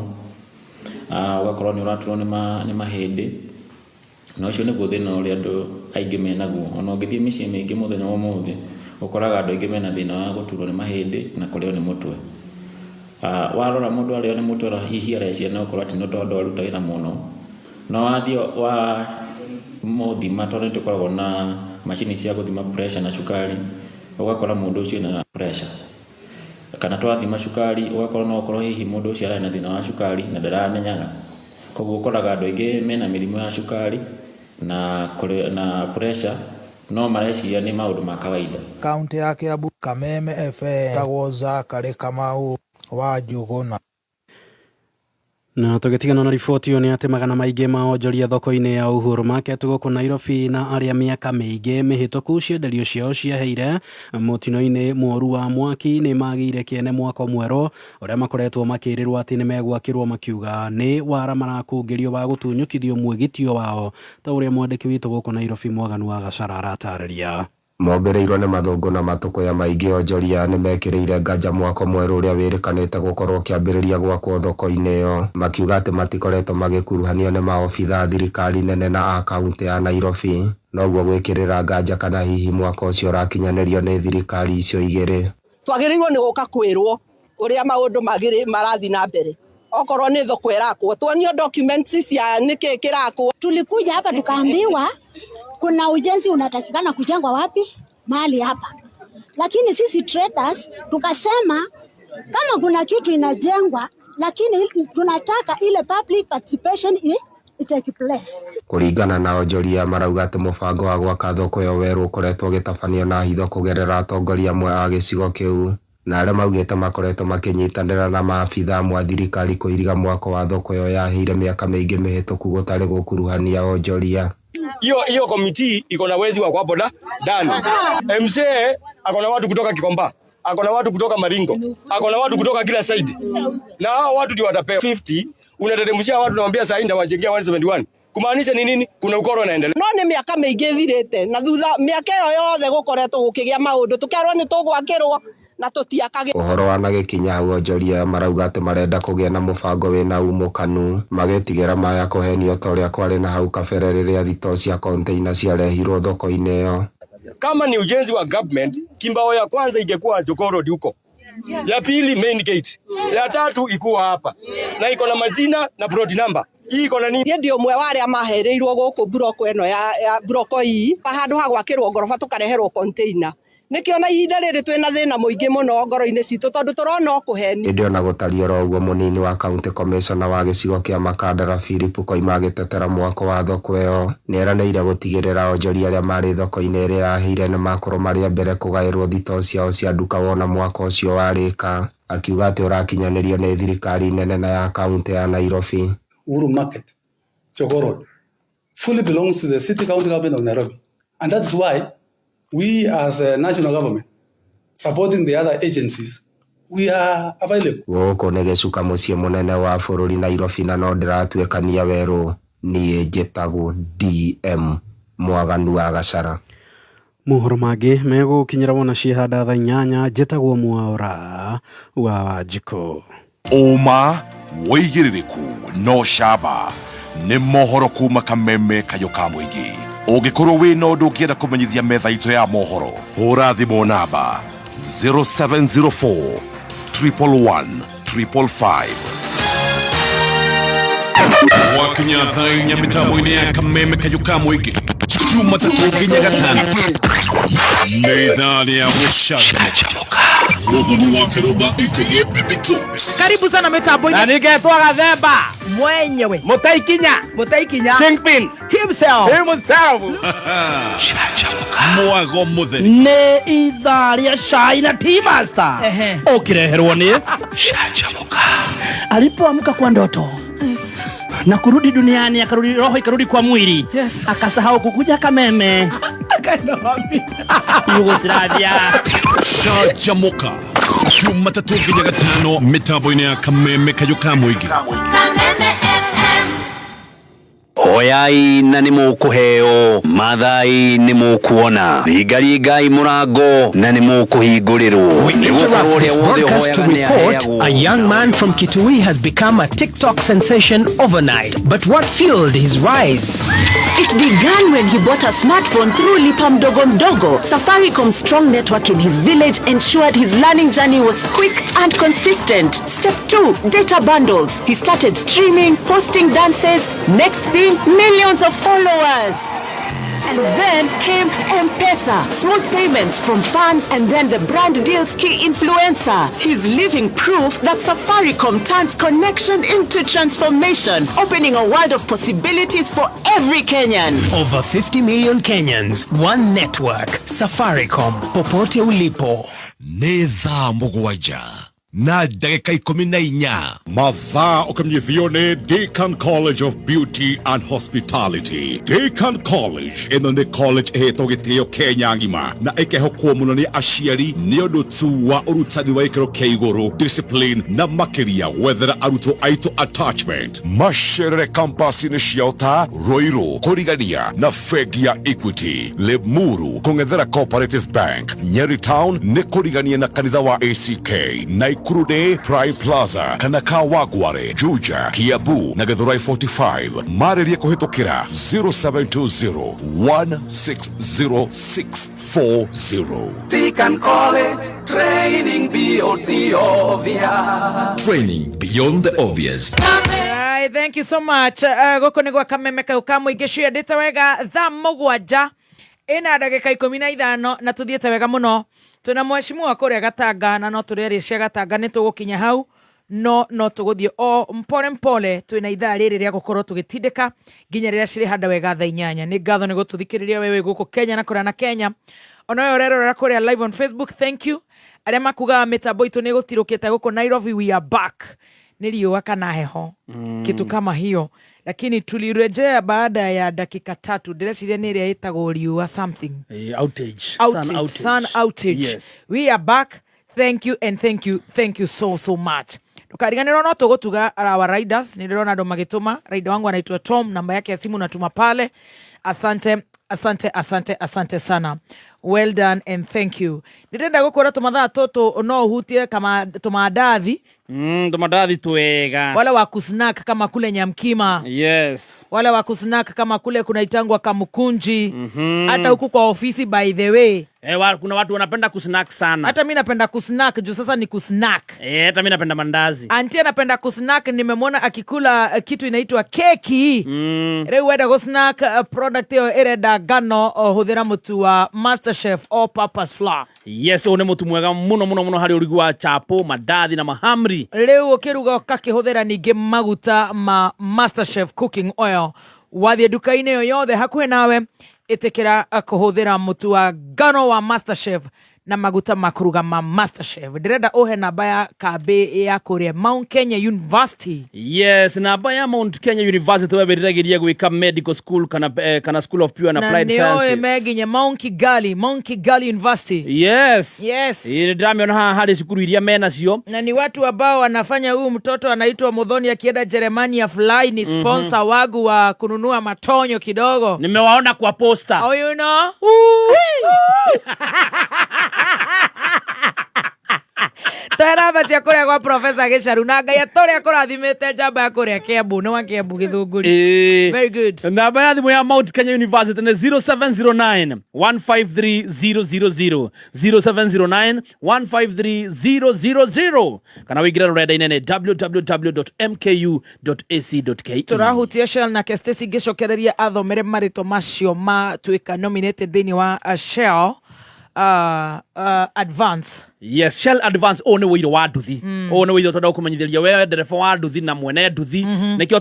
ũgakorwo nĩ ũraturwo nĩ mahĩndĩ, na ũcio nĩguo thĩna ũrĩa andũ aingĩ menaguo. Ona ũngĩthiĩ mĩciĩ mĩingĩ mũthenya wa ũmũthĩ ũkoraga andũ aingĩ mena thĩna wa gũturwo nĩ mahĩndĩ na kũrĩo nĩ mũtwe. Warora mũndũ arĩo nĩ mũtwe hihi areciria no ũkorwo atĩ nĩ tondũ aruta wĩra mũno, no wathiĩ wa mũthima tondũ nĩ tũkoragwo na macini cia gũthima pressure na cukari, ũgakora mũndũ ũcio ena pressure, kana twathima cukari ũgakora no ũkorwo hihi mũndũ ũcio ararĩ na thĩna wa cukari na ndaramenyaga. Koguo ũkoraga andũ aingĩ mena mĩrimũ ya cukari na pressure no mareciria nĩ maũndũ ma kawaida. Kaunti ya Kiambu, Kameme FM, tagwo Zachary Kamau wa Njũgũna. Na tũgĩtigana na riboti ĩyo nĩ atĩ magana maingĩ ma onjoria thoko-inĩ ya Uhuru Market gũkũ Nairobi na arĩa mĩaka mĩingĩ mĩhĩtũku cienderio ciao ciaheire mũtino-inĩ mũru wa mwaki nĩ magĩire kĩene mwako mwerũ ũrĩa makoretwo makĩrĩrwo atĩ nĩ megwakĩrwo makiuga nĩ wara marakũngĩrio wa gũtunyũkithio mwĩgitio wao ta ũrĩa mwandĩki witũ gũkũ Nairobi Mwaganu wa Gacara aratarĩria. Mombĩrĩirwo nĩ mathũngũ na matũkũya maingĩ onjoria nĩmekĩrĩire nganja mwako mwerũ ũrĩa wĩrĩkanĩte gũkorwo ũkĩambĩrĩria gwakwo thoko-inĩ ĩyo, makiuga atĩ matikoretwo magĩkuruhanio nĩ maobitha a thirikari nene na a kaunti ya Nairobi, noguo gwĩkĩrĩra nganja kana hihi mwako ũcio ũrakinyanĩrio nĩ thirikari icio igĩrĩ. Twagĩrĩirwo nĩ gũka kwĩrwo ũrĩa maũndũ marathiĩ na mbere, okorwo nĩ thoko ĩrakwo tuonio documents cia nĩkĩ kĩrakwo. Tulikuja hapa tukaambiwa kuna ujenzi unatakikana kujengwa wapi? Mahali hapa. Lakini sisi traders tukasema Kama kuna kitu inajengwa, lakini tunataka ile public participation i take place. Kũringana na onjoria, marauga atĩ mũbango wa gwaka thoko ĩyo werũ ũkoretwo ũgĩtabanio na hitho kũgerera atongoria amwe a gĩcigo kĩu, na arĩa maugĩte makoretwo makĩnyitanĩra na maabitha amwe a thirikari kũiriga mwako wa thoko ĩyo yahĩire mĩaka mĩingĩ mĩhĩtũku gũtarĩ gũkuruhania onjoria. Hiyo committee iko na wezi wa hapo ndani. MCA ako na watu kutoka Gikomba, ako na watu kutoka Maringo, ako na watu kutoka kila side, na hao watu ndio watapewa 50. Unateremshia watu, nawaambia saa hii ndawajengea 171, kumaanisha ni nini? Kuna ukoro unaendelea. No nĩ mĩaka mĩingĩ ĩthirĩte na thutha mĩaka ĩyo yothe gũkoretwo gũkĩgĩa maũndũ, tũkerwo nĩ tũgwakĩrwo na tũtiakagĩrwo. Ũhoro wanagĩkinya hau, onjoria marauga atĩ marenda kũgĩa na mũbango wĩna umũkanu, magĩtigĩra maya kũhenio ta ũrĩa kwarĩ na hau kabere rĩrĩa thitoo cia container ciarehirwo thoko-inĩ ĩyo. Kama ni ujenzi wa government, kimbao ya kwanza ingekuwa Jogoo Road huko, ya pili main gate, ya tatu ikuwa hapa, na iko na majina na plot number. Hii iko na nini? Niĩ ndĩ ũmwe wa arĩa mahereirwo gũkũ mburoko ĩno ya mburoko ii handũ ha gwakĩrwo ngoroba tũkareherwo container. Nĩkĩo na ihinda rĩrĩ twĩna thĩna mũingĩ mũno ngoro-inĩ citũ, tondũ tũrona o kũheni. Ĩndĩ ona gũtariĩ oro ũguo, mũnini wa county commissioner wa gĩcigo kĩa Makandara Philip Koima agĩtetera mwako wa thoko ĩyo, nĩeranĩire gũtigĩrĩra onjoria arĩa marĩ thoko-inĩ ĩrĩa yahĩire nĩmakorwo marĩ a mbere kũgaĩrwo thitoo ciao cia nduka wona mwako ũcio warĩka, akiuga atĩ ũrakinyanĩrio nĩ thirikari nene na ya kaunti ya Nairobi. Uhuru Market, Jogoo Road, fully belongs to the city county government of Nairobi. And that's why we as a national government, supporting the other agencies, we are available. Gũkũ nĩ gĩcuka mũciĩ mũnene wa bũrũri Nairobi, na no ndĩratuĩkania werũ. Niĩ njĩtagwo DM Mwaganu wa Gacara. Mohoro mangĩ megũkinyĩra wona ciĩhanda thaa 8. Njĩtagwo Mwaura wa Wanjikũ. Ũma, wĩigĩrĩrĩku no camba nĩ mohoro kuma Kameme kayũ ka mũingĩ. Ũngĩkorwo wĩna ũndũ ũngĩenda kũmenyithia metha itũ ya mohoro, hũra thimũ namba 0704 111 555. Gwakinya thaa 4 mĩtambo-inĩ ya Kameme kayũ ka mũingĩ, Jumatatũ nginya Gatano, nĩ ithaa rĩa gũcanjamũka. Mũthoni wa Kĩrũmba aka Baby Toes. Karibu sana mitambo-inĩ. Na ningetwo Gathemba. Mwenyewe. Mũtaikinya. Mũtaikinya. Kingpin. Himself. Himself. Mwago mũtheri. Nĩ ithaa rĩa cai na tea master ũkĩreherwo nĩ alipoamka kwa ndoto na kurudi duniani, akarudi roho ikarudi kwa mwili, akasahau kukuja Kameme. Akaenda wapi? Yugoslavia. Canjamũka Jumatatũ nginya Gatano mĩtambo-inĩ ya Kameme kayũ ka mũingĩ. Oyai na nĩ mũkũheo, mathai nĩ mũkuona, ringaringai mũrango na nĩ mũkũhingũrĩrwo. We interrupt this broadcast to report a young man from Kitui has become a TikTok sensation overnight. But what fueled his rise? It began when he bought a smartphone through Lipa Mdogo Mdogo. Safaricom's strong network in his village ensured his learning journey was quick and consistent. Step 2, data bundles. He started streaming, posting dances. Next thing, millions of followers. And then came M-Pesa, smooth payments from fans, and then the brand deals key influencer. He's living proof that Safaricom turns connection into transformation, opening a world of possibilities for every Kenyan. Over 50 million Kenyans, one network. Safaricom, popote ulipo. Nĩ thaa 7:14. Mathaa ũkĩmenyithio nĩ Deakin College of Beauty and Hospitality. Deakin College ĩno nĩ college ĩhetwo gĩtĩo Kenya ng'ima na ĩkehokwo mũno nĩ aciari nĩ ũndũ tu wa ũrutani wa gĩkĩro kĩa igũrũ, discipline na makĩria gwethera arutwo aitũ attachment. Macerere campus-inĩ ciao ta Ruiru kũrigania na bengi ya Equity, Limuru kũng'ethera Cooperative Bank, Nyeri Town nĩ kũrigania na kanitha wa ACK, Naikuru nĩ Prime Plaza kana Kawangware, Juja, Kiambu na Githurai 45. Marĩrie kũhĩtũkĩra 0720 160640. Deakin College, training beyond the obvious. Training beyond the obvious. Right, thank you so much. Gũkũ nĩ gwa Kameme kau ka mũingĩ ciendete wega thaa 7. Ĩna ndagĩka 15 na tũthiĩte wega mũno. Twĩna mheshimiwa kũrĩa Gatanga na no tũrĩaria cia Gatanga, nĩ tũgũkinya hau, no no tũgũthiĩ o mpole mpole. Twĩna ithaa rĩrĩ rĩa gũkorwo tũgĩtindĩka nginya rĩrĩa cirĩhanda wega thaa 8. Nĩ ngatho nĩ gũtũthikĩrĩria wewe gũkũ Kenya na kũrĩa na Kenya. Ona wewe ũrerorera kũrĩa live on Facebook, thank you. Arĩa makugaga mĩtambo itũ nĩ ĩgũtirũkĩte gũkũ Nairobi, we are back. Nĩ riũa kana heho, kitu kama hiyo, lakini tulirejea baada ya dakika 3. Ndĩreciria nĩ ĩrĩa ĩtagwo riũa something. Outage. Outage. Sun outage. Sun outage. Yes. We are back. Thank you and thank you, thank you so so much. Ndũkariganĩrwo no tũgũtuga our riders. Nĩ ndĩrona andũ magĩtũma. Rider wangu anaitwa Tom, namba yake ya simu natuma pale. Asante, asante, asante, asante sana. Well done and thank you. Ndĩrenda gũkwĩra tũmathaa tũtũ no ũhutie kama tũmandathi. Tũmandathi twega. Wale wa kusnack kama kule Nyamkima. Yes. Wale wa kusnack kama kule kunaitangwa Kamukunji. Hata huku kwa ofisi, by the way. Kuna watu wanapenda kusnack sana. Hata mi napenda kusnack juu sasa ni kusnack. Hata mi napenda mandazi. Auntie anapenda kusnack, nimemwona akikula kitu inaitwa keki. Rĩu wenda gũsnack product ĩyo ĩrenda ngano, hũthĩra mũtu wa MasterChef all purpose flour. Yes, ũyũ nĩ mũtu mwega mũno mũno mũno harĩ ũrugi wa chapo, mandathi na mahamri. Rĩu ũkĩruga ũkakĩhũthĩra ningĩ maguta ma MasterChef cooking oil. Wathiĩ nduka-inĩ yo yothe hakuhĩ nawe, ĩtĩkĩra kũhũthĩra mũtu wa ngano wa MasterChef na maguta ma kũruga ma MasterChef. Ndĩrenda ũhe namba ya kambĩ ya kũrĩa Mount Kenya University. Yes, namba ya Mount Kenya University wewĩriragĩria gwĩka medical school kana School of Pure and Na Applied nĩũĩ Sciences. meginya Mount Kigali, Mount Kigali University. Yes. Yes. Ĩ, ndĩramĩona haha harĩ cukuru iria menacio. Na ni watu ambao wanafanya huyu mtoto anaitwa Muthoni akienda Jeremani ya fly ni sponsor wangu wa kununua matonyo kidogo. Nimewaona kwa poster. Oh, you know? Twĩ namba cia kũrĩa gwa Professor Gĩcaru na Ngai atũrĩa kũrathimĩte njamba ya kũrĩa Kiambu, nĩ wa Kiambu Gĩthũngũri. Very good. Namba ya thimũ ya Mount Kenya University nĩ 0709 153 000, 0709 153 000, kana wĩingĩre rũrenda-inĩ nĩ www.mku.ac.ke. Tũrahutia Shell na Stacy ngĩcokereria athomere marĩtwa macio matuĩka nominated thĩinĩ wa Shell Advance. Yes, Shell Advance, ũyũ nĩ wũirũ wa nduthi. Ũyũ nĩ wũirũ twenda gũkũmenyithĩria wewe ndereba wa nduthi na mwene nduthi. Nĩkĩo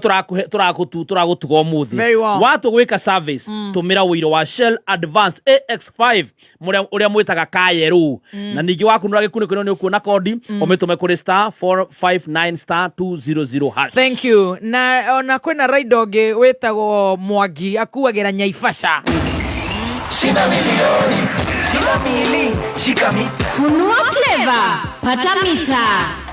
tũragũtuga ũmũthĩ. Very well. Watua gwĩka service, tũmĩra wũirũ wa Shell Advance AX5 ũrĩa mwĩtaga kayerũ. Na ningĩ wakunũra gĩkunĩko ĩno nĩ ũkuona kodi, ũmĩtũme kũrĩ star 459 star 200 hash. Thank you. Na ona kwĩna rider ũngĩ wĩtagwo Mwangi akuagĩra Nyaibasha. Shina milioni, shina mili, shika mita. Funua flavor, pata mita.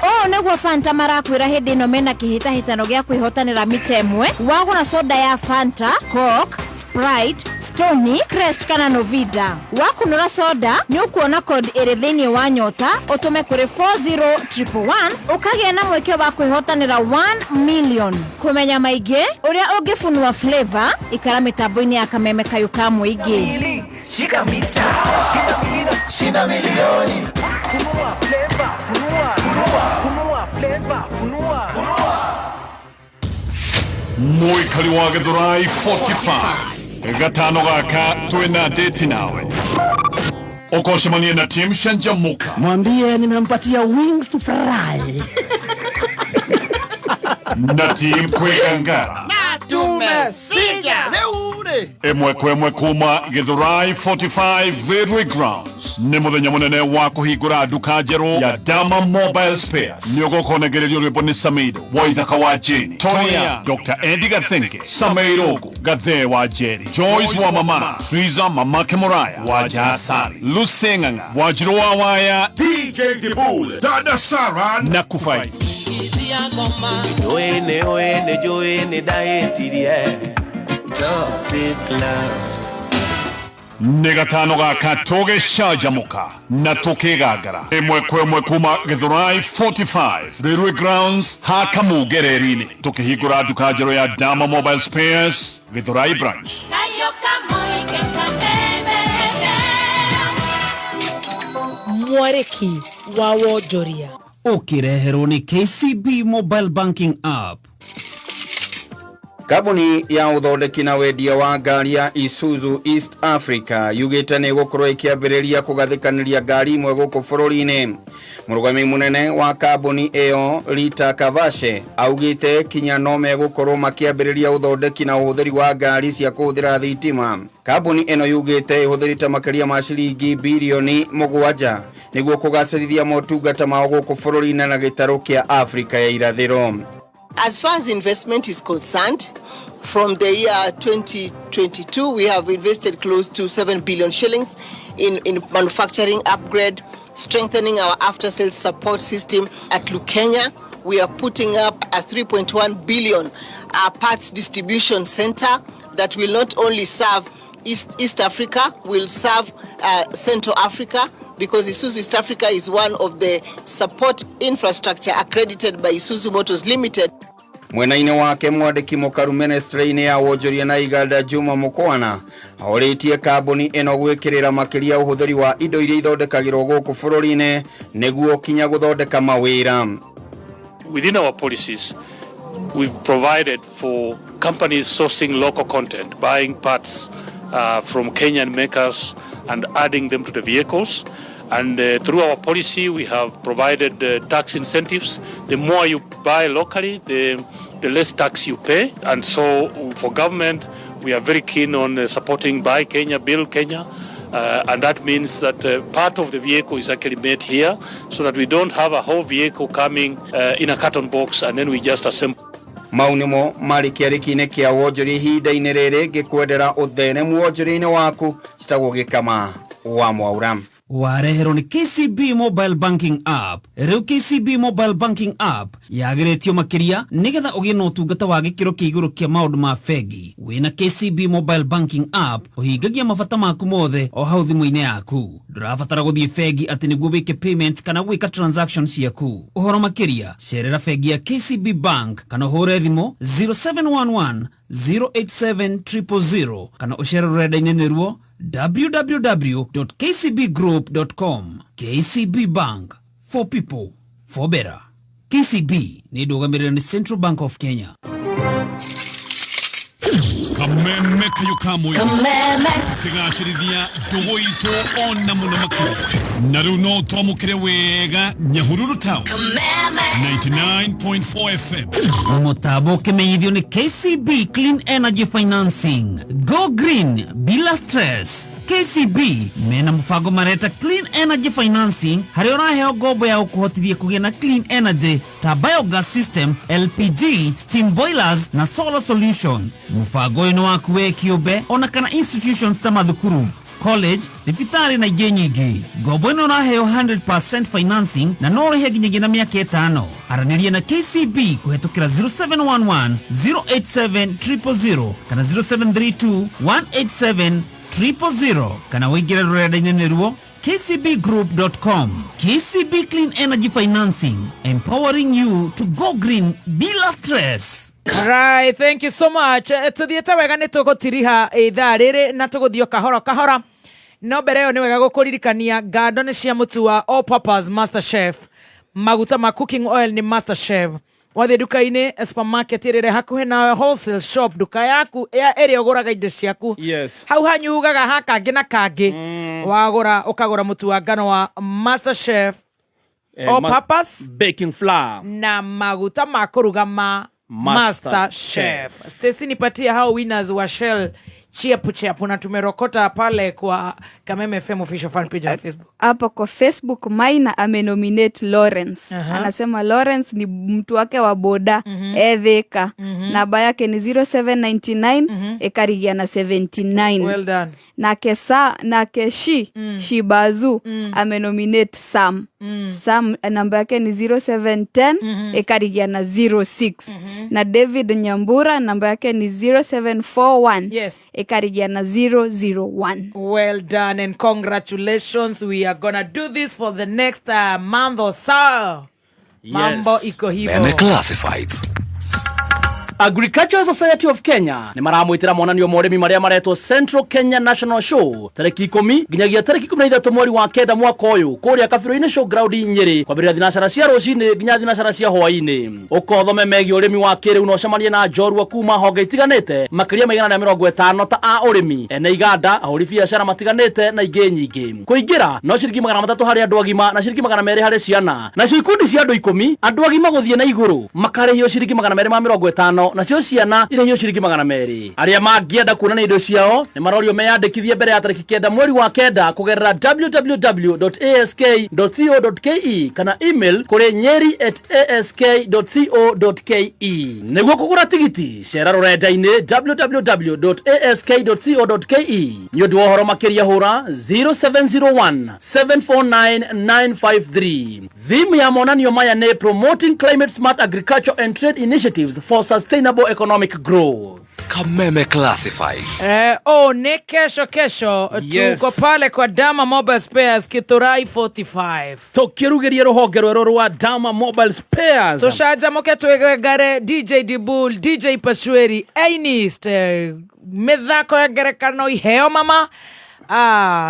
Ũũ nĩguo Fanta marakwĩra hĩndĩ ĩno mena kĩhĩtahĩtano gĩa kwĩhotanĩra mita ĩmwe. Wagũra soda ya Fanta, Coke, Sprite, Stony, Crest kana Novida. Wakunũra soda, nĩ ũkuona code ĩrĩ thĩinĩ wa nyota, ũtũme kũrĩ 40111, ũkagĩa na mweke wa kwĩhotanĩra 1 million. Kũmenya maingĩ, ũrĩa ũngĩfunua flavor, ikara mĩtambo-inĩ ya kameme kayũ ka mũingĩ. Mili, shika mita, shina mili, shina milioni. Funua flavor, funua, funua, funua flavor, funua. Mũikari wa Gĩthũrai 45 gatano gaka twĩna date nawe ũkocemania na team Canjamũka. Mwambie nimempatia wings to fry. Na team Kwĩgangara. Tumesija. Ĩmwe kwa ĩmwe kuma Gĩthũrai 45 Railway Grounds. Nĩ mũthenya mũnene wa kũhingũra nduka njerũ ya Dama Mobile Spares. Nĩ ũgũkonegererio rwĩmbo nĩ Samido Waithaka wa Jane, Tonya, Dr. Eddie Gathenge, Sameirogo Gathe wa Jerry, Joyce wa Mama, Triza Mamake Moraya wa Jasari, Lucy Ng'ang'a Wanjiru wa Waya, DJ Dibul, Dada Sara na Kufai. Joene, oene, joene, daetirie. Toxic love. Nĩ gatano gaka tũgĩcanjamũka na tũkĩgangara ĩmwe kwa ĩmwe kuma Gĩthũrai 45 Railway Grounds ha Kamungereri-inĩ tũkĩhingũra nduka njerũ ya Dama Mobile Spares Gĩthũrai branch. Mwarĩki wa wonjoria. Ũkĩreherwo nĩ KCB Mobile Banking App. Kambuni ya uthondeki na wendia wa ngari ya Isuzu East Africa yugite ni gukorwo ikiambiriria kugathikaniria ngari imwe guku bururi-ini. Murugami munene wa kambuni iyo Rita Kavashe augite kinya no megukorwo makiambiriria uthondeki na uhuthiri wa ngari cia kuhuthira thitima. Kambuni ino yugite ihuthirite makiria ma ciringi bilioni 7 niguo kugacirithia motungata mao guku bururi-ini na gitaru kia Afrika ya irathiro. As far as investment is concerned, from the year 2022, we have invested close to 7 billion shillings in manufacturing upgrade, strengthening our after-sales support system at Lukenya. We are putting up a 3.1 billion parts distribution center that will not only serve East Africa, will serve Central Africa, because Isuzu East Africa is one of the support infrastructure accredited by Isuzu Motors Limited. Mwena-inĩ wake mwandĩki mũkaru ministry-inĩ ya wonjoria na iganda Juma Mukwana orĩtie kambuni ĩno gwĩkĩrĩra makĩria ũhũthĩri wa indo iria ithondekagĩrwo gũkũ bũrũri-inĩ nĩguo kinya gũthondeka mawĩra. Within our policies, we've provided for companies sourcing local content, buying parts from Kenyan makers and adding them to the vehicles. And through our policy, we have provided tax incentives. The more you buy locally, the less tax you pay. And so for government, we are very keen on supporting Buy Kenya, Build Kenya. And that means that part of the vehicle is actually made here so that we don't have a whole vehicle coming in a carton box and then we just assemble. Mau nĩmo marĩ kĩarĩki-inĩ kĩa wonjoria ihinda-inĩ rĩrĩ ngĩkwendera ũtheremu wonjoria-inĩ waku. Citagwo Gĩkama wa Mwaura. Wareherwo nĩ KCB Mobile Banking App. Rĩu KCB Mobile Banking App yagĩrĩtio makĩria nĩgetha ũgĩe na ũtungata wa gĩkĩro kĩa igũrũ kĩa maũndũ ma bengi. Wĩna KCB Mobile Banking App ũhingagia mabata maku mothe o hau thimũ-inĩ yaku. Ndũrabatara gũthiĩ bengi atĩ nĩguo wĩke payment kana gwĩka transaction ciaku. Ũhoro makĩria cerera bengi ya KCB Bank kana ũhũre thimũ 0711 087 000 kana ũcere rũrenda-inĩ nĩruo www.kcbgroup.com. KCB Bank, for people, for better. KCB nĩ ndũgamĩrĩre nĩ Central Bank of Kenya. Kameme kayo ka mũingĩ kĩgacĩrithia ndũgũ itũ ona mũno makĩria na rĩu no twamũkĩre wega Nyahururu Town 99.4 FM. Mũtambo ũkĩmenyithio nĩ KCB Clean Energy Financing. Go green bila stress. KCB mena mũbango mareta Clean Energy Financing harĩa ũraheo ngombo ya gũkũhotithia kũgĩa na clean energy ta biogas system, LPG, steam boilers na solar solutions. Mũbango ũyũ nĩ waku we kĩũmbe ona kana institutions ta mathukuru, college, thibitarĩ na ingĩ nyingĩ. Ngombo ĩno ũraheo 100% financing na no ũrĩhe nginyagia na mĩaka 5. Aranĩria na KCB kũhetũkĩra 0711 087 000 kana 0732 187 000 kana ũingĩre rũrenda-inĩ nĩruo kcbgroup.com. KCB Clean Energy Financing, empowering you to go green bila stress. Right, thank you so much. Tuthiĩte wega nĩ tũgũtiriha ithaa rĩrĩ na tũgũthiĩ o kahora kahora. No mbere ĩyo nĩ wega gũkũririkania ngando nĩ cia mũtu wa All Purpose Master Chef. Maguta ma cooking oil nĩ Master Chef. Wathiĩ nduka-inĩ supermarket ĩrĩa ĩrĩ hakuhĩ nawe, wholesale shop, nduka yaku ya ĩrĩa ũgũraga indo ciaku. Yes. Hau hanyu ugaga ha kangĩ na kangĩ. Wagũra ũkagũra mũtu wa ngano wa Master Chef All Purpose baking flour na maguta ma kũruga ma Master Master Chef. Stacy, nipatie hao winners wa Shell Chiapu Chiapu na tumerokota pale kwa Kameme FM official fan page on Facebook. Hapo kwa Facebook Maina amenominate Lawrence. Anasema Lawrence ni mtu wake wa boda Ethika. Namba yake ni 0799 ekarigia na 79. Well done. Na kesa na keshi Shibazu amenominate Sam. Sam namba yake ni 0710 ekarigia na 06. Na David Nyambura namba yake ni 0741 yes, ekarigia na 001. Well done and congratulations. We are gonna do this for the next month or so. Mambo iko hivyo. Meme Classifieds. Agricultural Society of Kenya nĩ maramwĩtĩra monanio ma ũrĩmi marĩa maretwo Central Kenya National Show tarĩki 10 nginyagia tarĩki 13 mweri wa 9 mwaka ũyũ kũrĩa Kabirũ-inĩ Showground Nyĩrĩ, kwambĩrĩria thinacara cia rũcinĩ nginya thinacara cia hwaĩ-inĩ. Ũkothome megiĩ ũrĩmi wa kĩrĩu na ũcemanie na njorua kuma honge itiganĩte makĩria ma 150 ta a ũrĩmi, ene iganda, ahũri biacara matiganĩte na ingĩ nyingĩ. Kũingĩra no ciringi 300 harĩ andũ agima na ciringi 200 harĩ ciana. Nacio ikundi cia andũ 10, andũ agima gũthiĩ na igũrũ makarĩhio ciringi 250 nacio ciana irĩhio ciringi 200. Arĩa mangĩenda kuonania indo ciao nĩ marorio meyandĩkithie mbere ya tarĩki 9 mweri wa 9 kũgerera www.ask.co.ke kana email kũrĩ nyeri@ask.co.ke. Nĩguo kũgũra tigiti, cera rũrenda-inĩ www.ask.co.ke. Nĩ ũndũ wa ũhoro makĩria hũra 0701 749 953. Theme ya monanio maya nĩ Promoting Climate Smart Agriculture and Trade Initiatives for Sustainable Economic Growth. Kameme Classifieds. Oh, ni kesho kesho. Yes. Tuko pale kwa Dama Mobile Spares Githurai 45. Tũkĩrugĩria rũhonge rwerũ rwa Dama Mobile Spares. Tũcanjamũke twĩgengare DJ Dibul, DJ Pasueri, Einist, mĩthako ya ngerekano, iheo mama,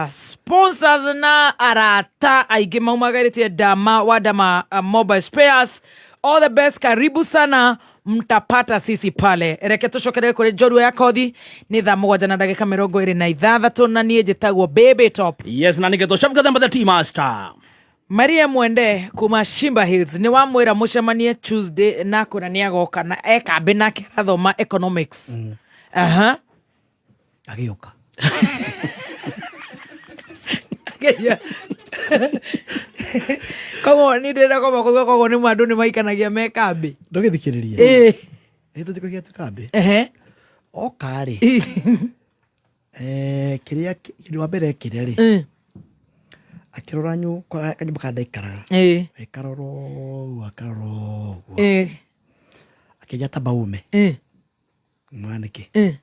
sponsors na arata aingĩ maumagarĩtie Dama wa Dama Mobile Spares. All the best, karibu sana, mtapata sisi pale. Reke tũcokerere kũrĩ njorua ya kothi. Nĩ thaa 7 na ndagĩka 26, na niĩ njĩtagwo Baby Top. Yes, na nĩgetwo Chef Gathemba the Tea Master. Maria Mwende kuma Shimba Hills nĩ wamwĩra mũcemanie Tuesday na kwĩra nĩ agoka na ekambĩ nake arathoma economics. Aha. Agĩũka. Koguo nĩ ndĩrenda kwamba kũigua, koguo nĩ andũ nĩ maikanagia me kambĩ. Ndũgĩthikĩrĩrie. Ĩĩ. Ĩ tũtikoiga twĩ kambĩ. Ehe. Oka rĩ. Kĩrĩa kĩndũ wa mbere ekire rĩ. Akĩrora kanyũmba karĩa ndaikaraga. Ĩĩ. Akarora ũguo, akarora ũguo. Ĩĩ. Akĩnja ta baume. Ĩĩ. Mwanĩke. Ĩĩ.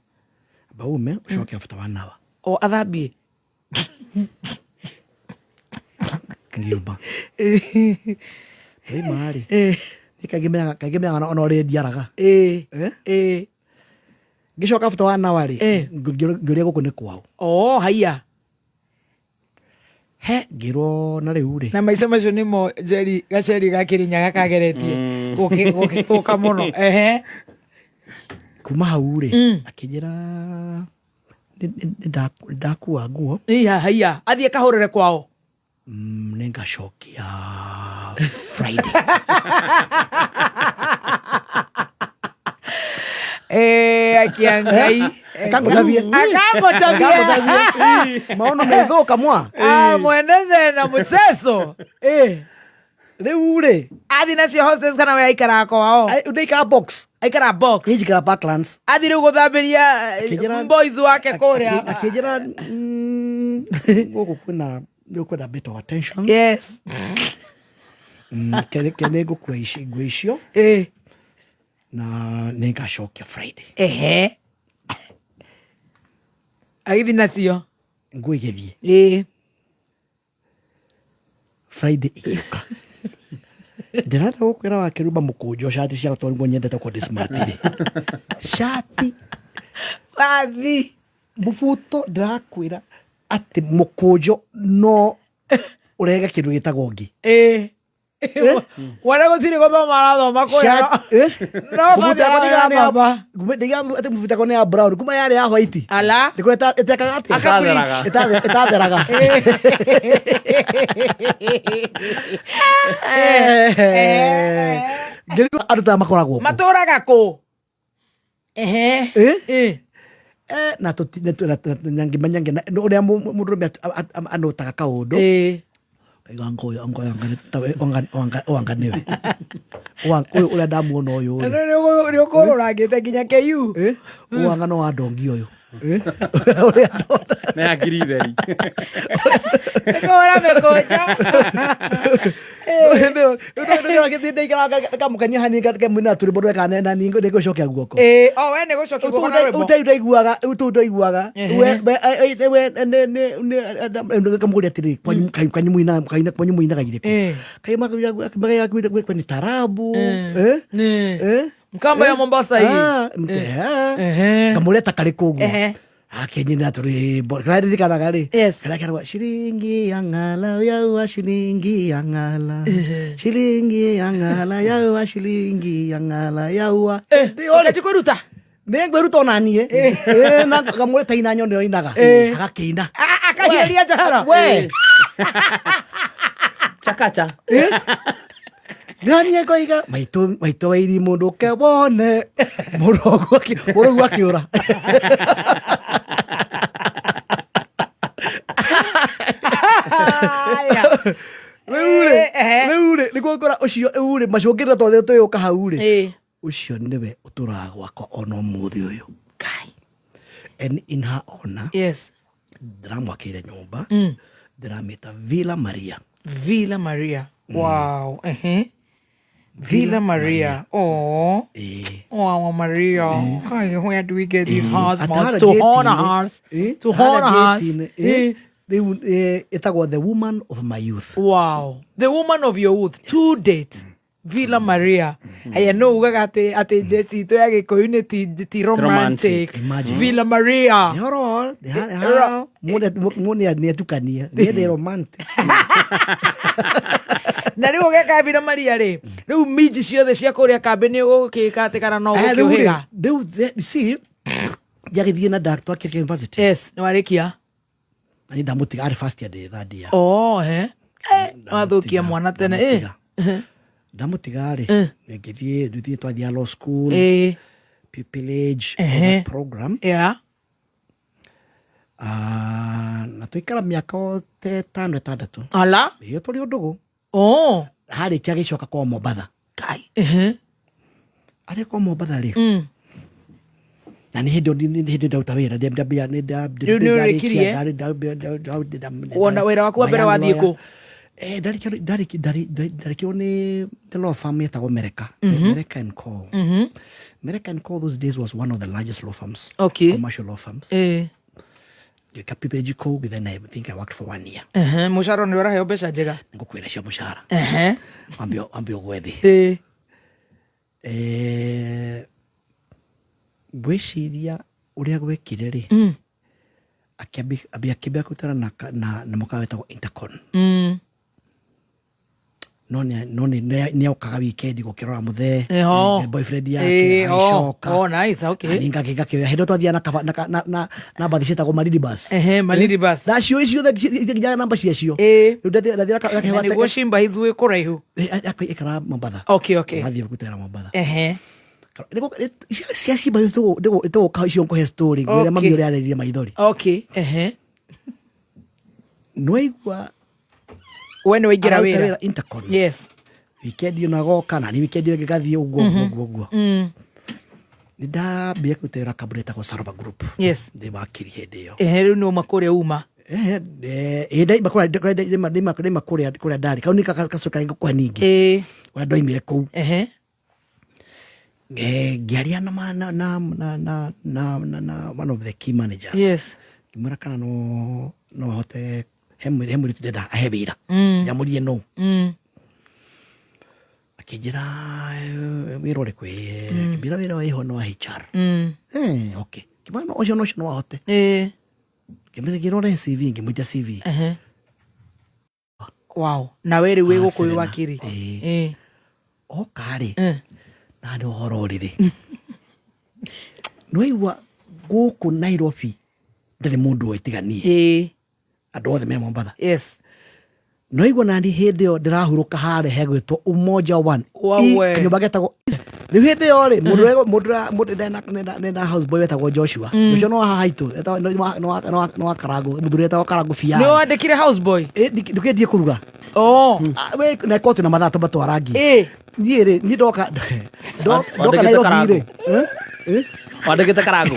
Baume ũcoke bata wa nawa. O athambie. Ngiumba. Ndoima rĩ. Nĩ kaingĩ menyaga, kaingĩ menyaga ona ũrĩa ndiaraga. Ĩĩ. Eh? Ĩĩ. Ngĩcoka bata wa nawa rĩ, ngĩũria gũkũ nĩ kwao. Oh, haiya. He, ngĩrwo na rĩu rĩ. Na maica macio nĩmo Njeri gaceri ga Kĩrĩnyaga kageretie gũkĩthũka mũno. Ehe. Kuma hau rĩ, akĩnjĩra nĩ ndakua nguo. Iya, haiya. Athiĩ kahũrĩre kwao. Nĩ ngacokia Friday. Akia Ngai. Akangũtabie. Akangũtabie. Akangũtabie. Maono methũka mwa. Mwenene na mũceco. Rĩu rĩ. Athi nacio hostess kana we aikaraga kwao? Ndaikara box. Aikara box. Niĩ njikara Parklands. Athi rĩu gũthambĩria boys wake kũrĩa. Akĩnjĩra, gũkũ kwĩna, nĩ ũkwenda bit of attention. Yes. Kene ngũkua nguo icio. Na nĩ ngacokia Friday. Ehe. Agĩthiĩ nacio. Nguo igĩthiĩ. Friday igĩũka. Ndĩrenda gũkwĩra wa kĩrumba mũkũnjo cati cia tondũ nĩguo nyendete gũkorwo ndĩ smart rĩ. Cati. Bathi. Mũbuto ndĩrakwĩra atĩ mũkũnjo no ũrege kĩndũ gĩtagwo ngi. Wana gũtirĩ gũthoma arathoma kũrĩa. Cati, No Mũbuto bathi yakwa araya ndigaga nĩ ya baba. Ndigaga atĩ mũbuto yakwa nĩ ya brown, kuma yarĩ ya white. Ala. Ndĩkũrĩa ĩtekaga atĩa? Ĩtatheraga. Ĩtatheraga. Ngĩrigwo andũ ta makoragwo kũ? Matũraga kũ? Ehe. Na na ngĩmenya ngĩna ũrĩa mũndũrũme anũtaga kaũndũ. Ngaiga ngoyo, ngoyo, anga nĩ ta we, anga, anga, anga nĩwe. Ũyũ ũrĩa ndamuona ũyũ rĩ. Nĩ ũkũrũrangĩte nginya KU. Ũyũ anga no wa ndongi ũyũ. Ũrĩa ndona. Nĩ ya ngiri theri. Kũhũra mĩkũnjo. Kamũkenia hanini kamũina tũrĩmbo ndweka na niĩ nĩngũcokia guoko. O we nĩ gũcokia guoko na rwĩmbo. Ũtau ndaiguaga, ũtau ndaiguaga. We kamũgũria atĩrĩ, kwanyu mũinaga, kwanyu mũinaga irĩkũ? Kaĩ kwĩ nĩ tarabu, Mkamba ya Mombasa hii. Ah, Ehe. Ngamũreta karĩ kũ ũguo Ehe. akenyina tũrwĩmbo karĩa ndirikanaga rĩ karĩa keragwo shilingi ya ng'ala yaua shilingi ya ng'ala shilingi ya ng'ala yaua shilingi ya ng'ala yaua Ũkĩanjia kwĩruta? Nĩ ngwĩruta ona niĩ Eh, na ngamũreta ina nyone oinaga agakĩina Akahiaria njohero. We. Chakacha. Nanie ngoiga maitũ maitũ wa irimũ ndũke wone mũrũgu akĩũra. Rĩu rĩ, rĩu rĩ, nĩguo ngora ũcio rĩu rĩ macũngĩrĩra tondũ tũyũka hau rĩ ũcio nĩwe ũtũraga gwakwa ona ũmũthĩ ũyũ. And in her honor, Yes. ndĩramwakĩire nyũmba ndĩramĩta Villa Maria. Villa Maria. Wow. Ehe. Villa Maria. Oh. Wow, Maria. Kai, where do we get these husbands to honor us? To honor us. Eh. Rĩu ĩtagwo the woman of my youth. Wow. The woman of your youth. To date. Villa Maria. Haya no ugaga atä atä njeci itå ya gä kå yå nä ti romantic. Imagine. Villa Maria. Mũndũ nĩ atukania niĩ ndĩ romantic. Na rä u å geka Villa Maria rä rä u minji ciothe cia kå rä a kambä nä å gå kä ka atä kana no gå kä Rĩu å hä rĩ, ga. rĩu you see njagĩthiĩ na twakĩrĩkia university. Yes, nĩ warĩkia. Na niĩ ndamũtiga arĩ first year ndĩ third year. Oh, he. Wathå kia mwana tene. Eh. Ndamũtiga rĩ ngĩthiĩ nduthiĩ twathiĩ law school Eh. pupillage all Ehe. that program. Yeah. Ah, na tũikara mĩaka o ta ĩtano ĩtandatũ. Ala. Ĩyo tũrĩ o ndũgũ. Oh. Harĩkia agĩcoka kwa Mombatha. Kai. Ehe. Arĩ kwa Mombatha rĩ na nĩ hĩndĩ nĩ hĩndĩ ndaruta wĩra ndambia nĩ Rĩu nĩ ũrĩkirie? Wona wĩra waku wa mbere wathiĩ kũ? Ndarĩkirwo nĩ the law firm yetagwo Mereka. Mereka and Co. Mereka and Co those days was one of the largest law firms. Okay. Commercial law firms. Eh. Ngĩka PPG kũu, then I think I worked for one year. Ehe, mũcara nĩ ũraheo mbeca njega. Nĩngũkwĩra cia mũcara. Ehe. Wambe ũgwe thĩ. Eh. Eh, ngwĩciria ũrĩa gwekire rĩ akĩambia kũrutana na mũkawa wetagwo Intercon. No nĩ okaga weekend gũkĩrora mũthee Eho. boyfriend yake Eh, oh, agĩcoka. oh, nice, okay. Na niĩ ngakĩoya hĩndĩ ĩyo twathiaga na mbathi ciĩtagwo Malindi bus. Ehe, Malindi bus. Ndaciũĩ ciothe nginya namba ciacio. Rĩu ndathiaga Na nĩguo Shimba Hills wĩ kũraihu. Ĩkara Mombatha. Okay, okay. Athiĩ gũtera Mombatha. Ehe. Cia Shimba Hills tũgũka icio ngũhe story ngwĩre Okay. mami ũrĩa arĩrire maithori. Okay, ehe. Nĩwaigua We nĩ waingĩra araruta wĩra. Intercon. Yes. Weekend ĩyo nagoka na ni weekend ĩyo ĩngĩ ngathiĩ ũguo ũguo ũguo ũguo. Nĩ ndambia kũruta wĩra kambuni ĩtagwo Sarova Group. Yes. Ndĩ wakiri hĩndĩ ĩyo. Ehe, rĩu nĩ uma kũrĩa uma. Ehe, ĩ ndaima kũrĩa kũrĩa ndarĩ. Kau nĩ gacoka ngũkũhe ningĩ. Ĩĩ. Ũrĩa ndoimire kũu. Ehe. Ngĩaria na na na na na na na na one of the key managers. Yes. Ngĩmwĩra kana no ahote he mũirĩtu ndĩrenda ahe wĩra. Ndamũririe no. Akĩnjĩra wĩra ũrĩkũ? Akĩmbĩra wĩra wĩho nĩ wa HR. Eh, okay. Ngĩmwĩra no ũcio no ũcio no ahote. Ngĩmwĩra ngĩrore CV ngĩmwĩtia CV. Ehe. Wow. Na we rĩu wĩ gũkũ wĩ wakiri. Ĩĩ. Oka rĩ na nĩ ũhoro ũrĩrĩ. Nĩwaigua gũkũ Nairobi ndarĩ mũndũ ũĩ tiga niĩ. Andũ othe me Mombatha. Yes. Nĩwaigua nani hĩndĩ ĩyo ndĩrahurũka harĩa hegwĩtwo Umoja One. Wawe. Kanyũmba getagwo rĩu hĩndĩ ĩyo rĩ mũndũ mũndũ mũndũ nena house boy wetagwo Joshua. Joshua no haha haitũ no wa Karango mũthuri wetagwo Karango Biara. Nĩ wandĩkire house boy? Ndũkĩndie kũruga. Oh. We na koti na mathaa tũmatwarangie. Niĩ rĩ niĩ ndoka ndoka Nairobi rĩ. Wandĩkĩte Karango.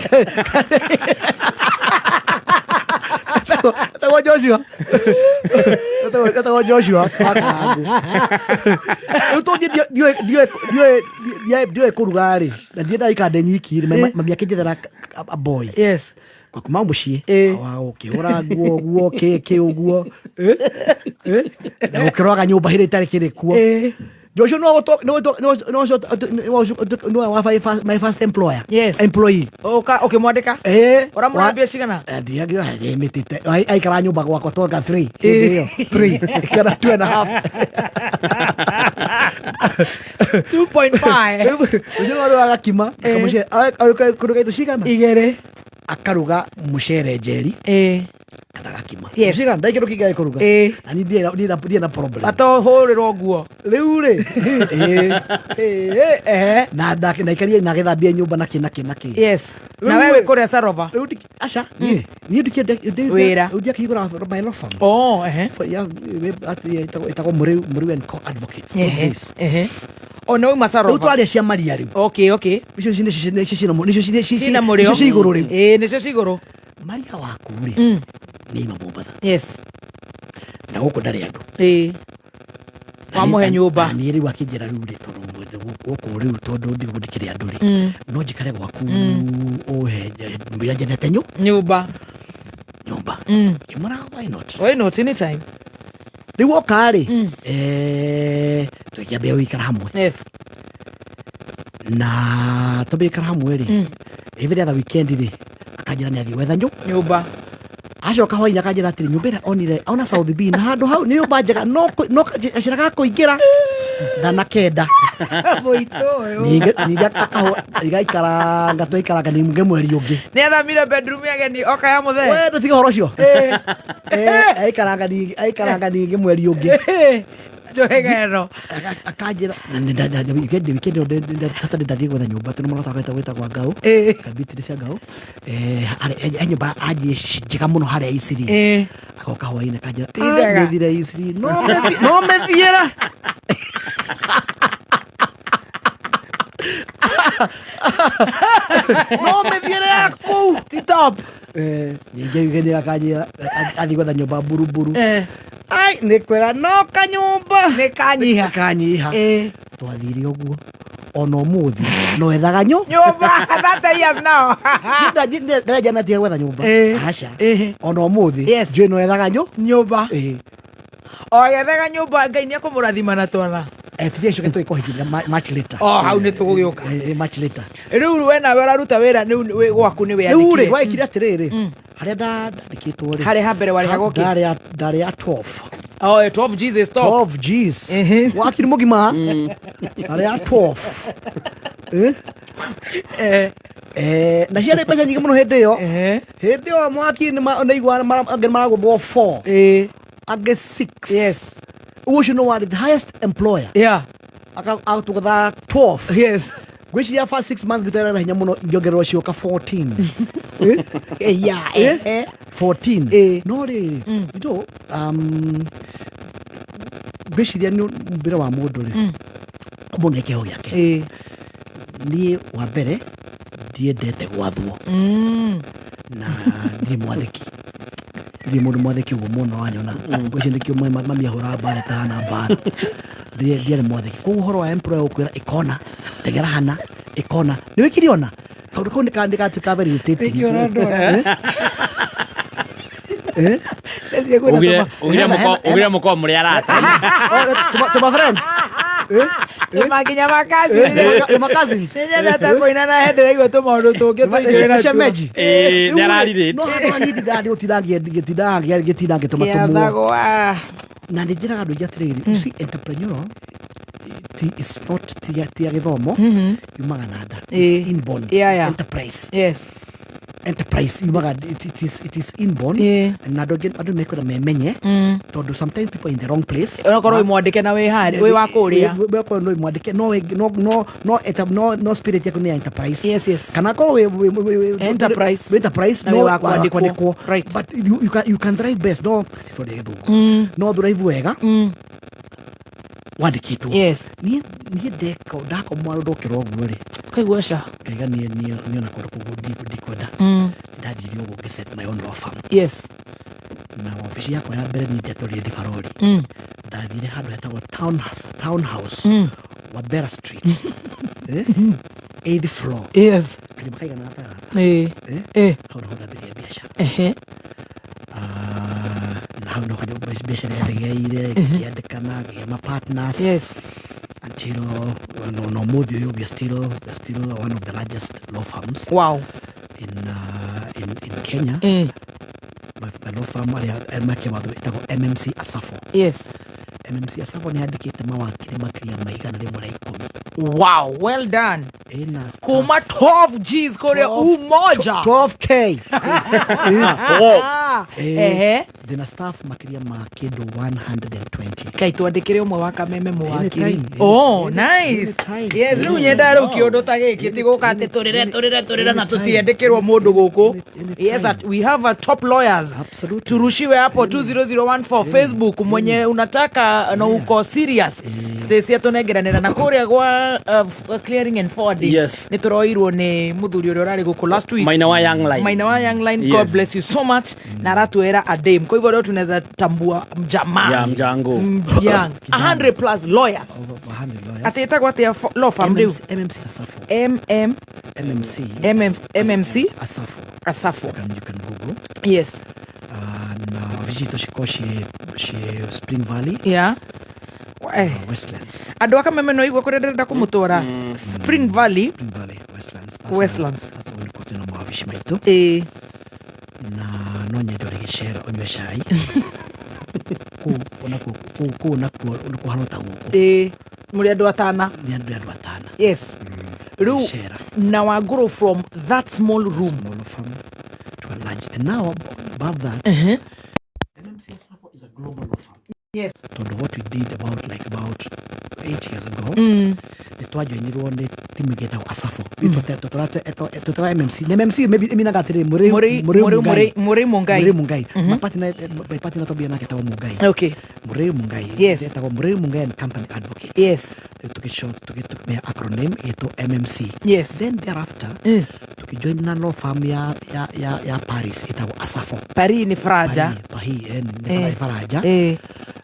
Etagwo Joshua. Etagwo Joshua wa Karango. Rĩu tondũ ndiũĩ kũruga rĩ na ndiendaga gũikara ndĩ nyiki rĩ mami akĩnjethera a boy. Yes. Kuma mũciĩ ũkĩhũra nguo ũguo kĩ kĩ ũguo na ũkĩroraga nyũmba hĩrĩa itarĩ kĩrĩ kuo. Joshua no no no wa my first employer. Yes. Employee. Oka ukimwandika? Eh. Uramũra mbia cigana? Ndiagira mitite. Aikara nyumba gwakwa twanga 3. Hĩndĩ ĩyo 3. Kana 2 and a half. 2.5. Ucio warugaga gakima. Akamucere. Kuruga indo cigana? Igere. Akaruga mucere njeri. Eh. Kana gakima. Yes. Cigana ndaikĩro kĩngĩ kũruga. Eh. Na niĩ ndirĩ na problem. Atohũrĩrwo nguo. Rĩu rĩ. Eh. Na ndaikaria na gĩthambia nyũmba na kĩ na kĩ na kĩ. Yes. Na wewe wĩ kũrĩa Sarova? Rĩu aca niĩ niĩ ndikĩenda Wĩra. Ndiakĩhingũra my law firm. Oh, ehe. Ya ĩtagwo Mũrĩu and Co Advocates those days. Ehe. O nĩ wauma Sarova. Rĩu twaria cia Maria rĩu. Okay, okay. Icio nĩcio cina Cina mũrĩo. nĩcio ci igũrũ rĩu. Ĩĩ, nĩcio ci igũrũ. Maria waku rĩ nĩ ima Mombatha. Yes. Na gũkũ ndarĩ andũ. Ĩĩ. Wamũhe nyũmba. Niĩ rĩu akĩnjĩra rĩu rĩ tondũ gũkũ rĩu tondũ ndikĩrĩ andũ rĩ no njikare gwaku ũhe mbĩra njethete nyũmba. Nyũmba. Ngĩmwĩra why not? Why not anytime? Rĩu oka rĩ tũkĩambia gũikara hamwe. Yes. Na twambia gũikara hamwe rĩ every other weekend rĩ akanjĩra nĩ athiĩ gwetha nyũmba. Acoka hwainĩ akanjĩra atĩrĩ nyũmba ĩrĩa onire ona South B na handũ hau nĩ nyũmba njega no gacĩra ga kũingĩra ndana kenda. Mũitũ ũyũ. Ningĩ igaikaranga twaikaranga ningĩ mweri ũngĩ. Nĩ athamire bedroom ya ageni oka ya mũthee. We ndũtige ũhoro ũcio. Aikaranga ningĩ mweri ũngĩ. Njohega ĩno. Akanjĩra weekend weekend Saturday ndathiĩ gwetha nyũmba tondũ mũrata wakwa wĩtagwo Ngau. Kabitiri cia Ngau. He nyũmba anjie njega mũno harĩa Isiri. Agoka hwainĩ akanjĩra Ti njega. nĩthire Isiri no mĩthiĩre. No mĩthiĩre ya kũu. Ti top. Ningĩ weekend akanjĩra athiĩ gwetha nyũmba Buruburu. Ai nĩ kwega no kanyũmba. Nĩ kanyiha. Kanyiha. Twathire ũguo ona ũmũthĩ no ethaga nyũmba 30 years now. Ndenja na tiga gwetha nyũmba. Aca. Ona ũmũthĩ njũĩ no ethaga nyũmba. O gethaga nyũmba Ngai nĩ ekũmũrathima na twana. Tũthiĩ coke tũgĩkũhikithia much later. Oh, hau nĩ tũgũgĩũka. Much later. Rĩu we nawe ũraruta wĩra rĩu gwaku nĩ Rĩu rĩ wĩyandĩkire. waikire atĩrĩrĩ harĩa ndandĩkĩtwo rĩ Harĩa ha mbere warĩhagwo kĩ? Ndarĩ ya 12. Oh, 12 Gs stop. 12 Gs. Wakiri mũgima. Ndarĩ ya 12. Na ciarĩ mbeca nyingĩ mũno hĩndĩ ĩyo. Hĩndĩ ĩyo mwaki nĩigua angĩ maragũthwo 4. Angĩ 6. Yes. Ũcio nĩ warĩ the highest employer. Yeah. Agatũgũtha 12. Yes. Ngwĩciria first 6 months ngĩtwara na hinya mũno ngĩongererwo cioka 14. Yeah. 14. No rĩrĩ, you know, ngwĩciria nĩ mũmbĩre wa mũndũ rĩ mũndũ nĩ kĩheo gĩake. Niĩ wa mbere ndiendete gwathwo. Na ndirĩ mwathĩki. Ndirĩ mũndũ mwathĩki ũguo mũno wanyona. Ngwĩciria nĩkĩo mami ahũraga mbara ĩtahana mbara. Ndiarĩ mwathĩki. Koguo ũhoro wa employer gũkwĩra ĩkona, tegera hana, ĩkona. Nĩ wĩkire ona? Kaũndũ kau nĩ gatuĩka very irritating. Nĩkĩo ũrandora. Ugire mũkorwo mũrĩ arata. Tuma friends. Tũma nginya ma cousins. Tuma cousins. Nĩnyendete kũina na hĩndĩ ndĩraigua tũmaũndũ tũngĩ tũingĩ Cia meji. Nĩ ararire. No handũ ha niĩ ndindaga gĩtinda ngĩtũma tũmwo. Gĩathagwo. Na nĩ njĩraga andũ aingĩ atĩrĩrĩ, you see entrepreneurial is not ti ya gĩthomo yumaga na nda. It's inborn. Enterprise. Yes. Enterprise yumaga it is inborn. Na andũ aingĩ andũ mekwenda memenye tondũ sometimes people are in the wrong place. Onakorwo wĩ mwandĩke na wĩ harĩa wĩ wa kũrĩa. Wekorwo no mwandĩke no no spirit yaku nĩ ya enterprise. Yes, yes. Kana korwo wĩ Enterprise. Enterprise Na wĩ no wa kwandĩkwo. kwandĩkwo. But you can drive best no sorry gĩthũngũ. No drive wega. Wandĩkĩtwo. Yes. Niĩ ndeka ndakoma ndokĩra ũguo rĩ. Ũkaigua ca. Ngaiga niĩ ona kũndũ kũu ndikwenda. Ndanjirie ũguo ngĩ set my own law firm. Yes. Na wabici yakwa ya mbere niĩ ndiatũrire ndibarori. Ndathire handũ hetagwo Town House. Wabera Street. 8th floor. Yes. Kanyũmba kaigana ta gaka. Hau nĩho ndambirie biacara. Na hau nĩho biacara yathegeire, ngĩandĩkana, ngĩgĩa ma partners. Yes. Until no mũthĩ ũyũ we are still one of the largest law firms wow in Kenya. My law firm arĩa makia watho ĩtagwo MMC Asafo. MMC Asafo nĩ yandĩkĩte mawakiri makĩria ma 110. Wow, well done. Ĩna staff Kuma 12 Gs kũrĩa Umoja. 12K. Ehe. Ndĩna staff makĩria ma kĩndũ 120. Kai twandĩkĩre ũmwe wa Kameme mũwakiri. Anytime, Oh, anytime, nice. anytime. Yes, rĩu nyendaga rĩu kĩũndũ ta gĩkĩ ti gũka atĩ tũrĩre tũrĩre tũrĩre na tũtiendĩkĩrwo mũndũ gũkũ. Yes, we have a top lawyers. Absolutely. Turushiwe hapo 20014 Facebook mwenye unataka na uko serious. Stacy atũnengeranĩra na kũrĩa gwa clearing and forwarding. Yes. Nĩ tũroirwo nĩ mũthuri ũrĩa ũrarĩ gũkũ last week. Maina wa Young Line. Maina wa Young Line. God Yes. bless you so much. Na aratwĩra adem. Kwa hivyo leo tunaweza tambua mjamaa. Ya mjango. Young. 100 plus lawyers. Over 100 lawyers. Atĩ ĩtagwo atĩa law firm rĩu? MMC Asafo. MM MMC. MM MMC Asafo. Asafo. You can Google. Yes. Na ofici citũ cikoragwo ciĩ Spring Valley. Yeah. Westlands. Andũ a Kameme no igua kũrĩa ndĩrenda kũmũtwara. Spring Valley. Spring Valley, Westlands. That's Westlands. That's where nĩkuo twĩna mawabici maitũ. Ĩĩ. Na no nyende ũrĩ gĩcera ũnyue cai. Kũu onakuo kũu nakuo kũhana ta gũkũ. Ĩĩ. Mũrĩ andũ atana. Nĩ andũ atana. Yes. Rĩu Gĩcera. na wagũrũ from that small room. Small firm to a large. And now above that, MMC Asafo is a global law firm. Yes. Tondũ what we did about 8 years ago, nĩ twajoinirwo nĩ timu ĩngĩ ĩtagwo Asafo. Twetagwo MMC. Na MMC maybe ĩminaga atĩrĩ, Mũrĩu Mungai. Mũrĩu Mungai. Mũrĩu Mungai. My partner twambia nake etagwo Mungai. Okay. Mũrĩu Mungai. Yes. Etagwo Mũrĩu Mungai and Company Advocates. Yes. Rĩu tũkĩmea acronym ĩtwo MMC. Yes. Then thereafter, tukijoin na law firm ya Paris ĩtagwo Asafo. Paris ni Faraja. Paris, ni Faraja.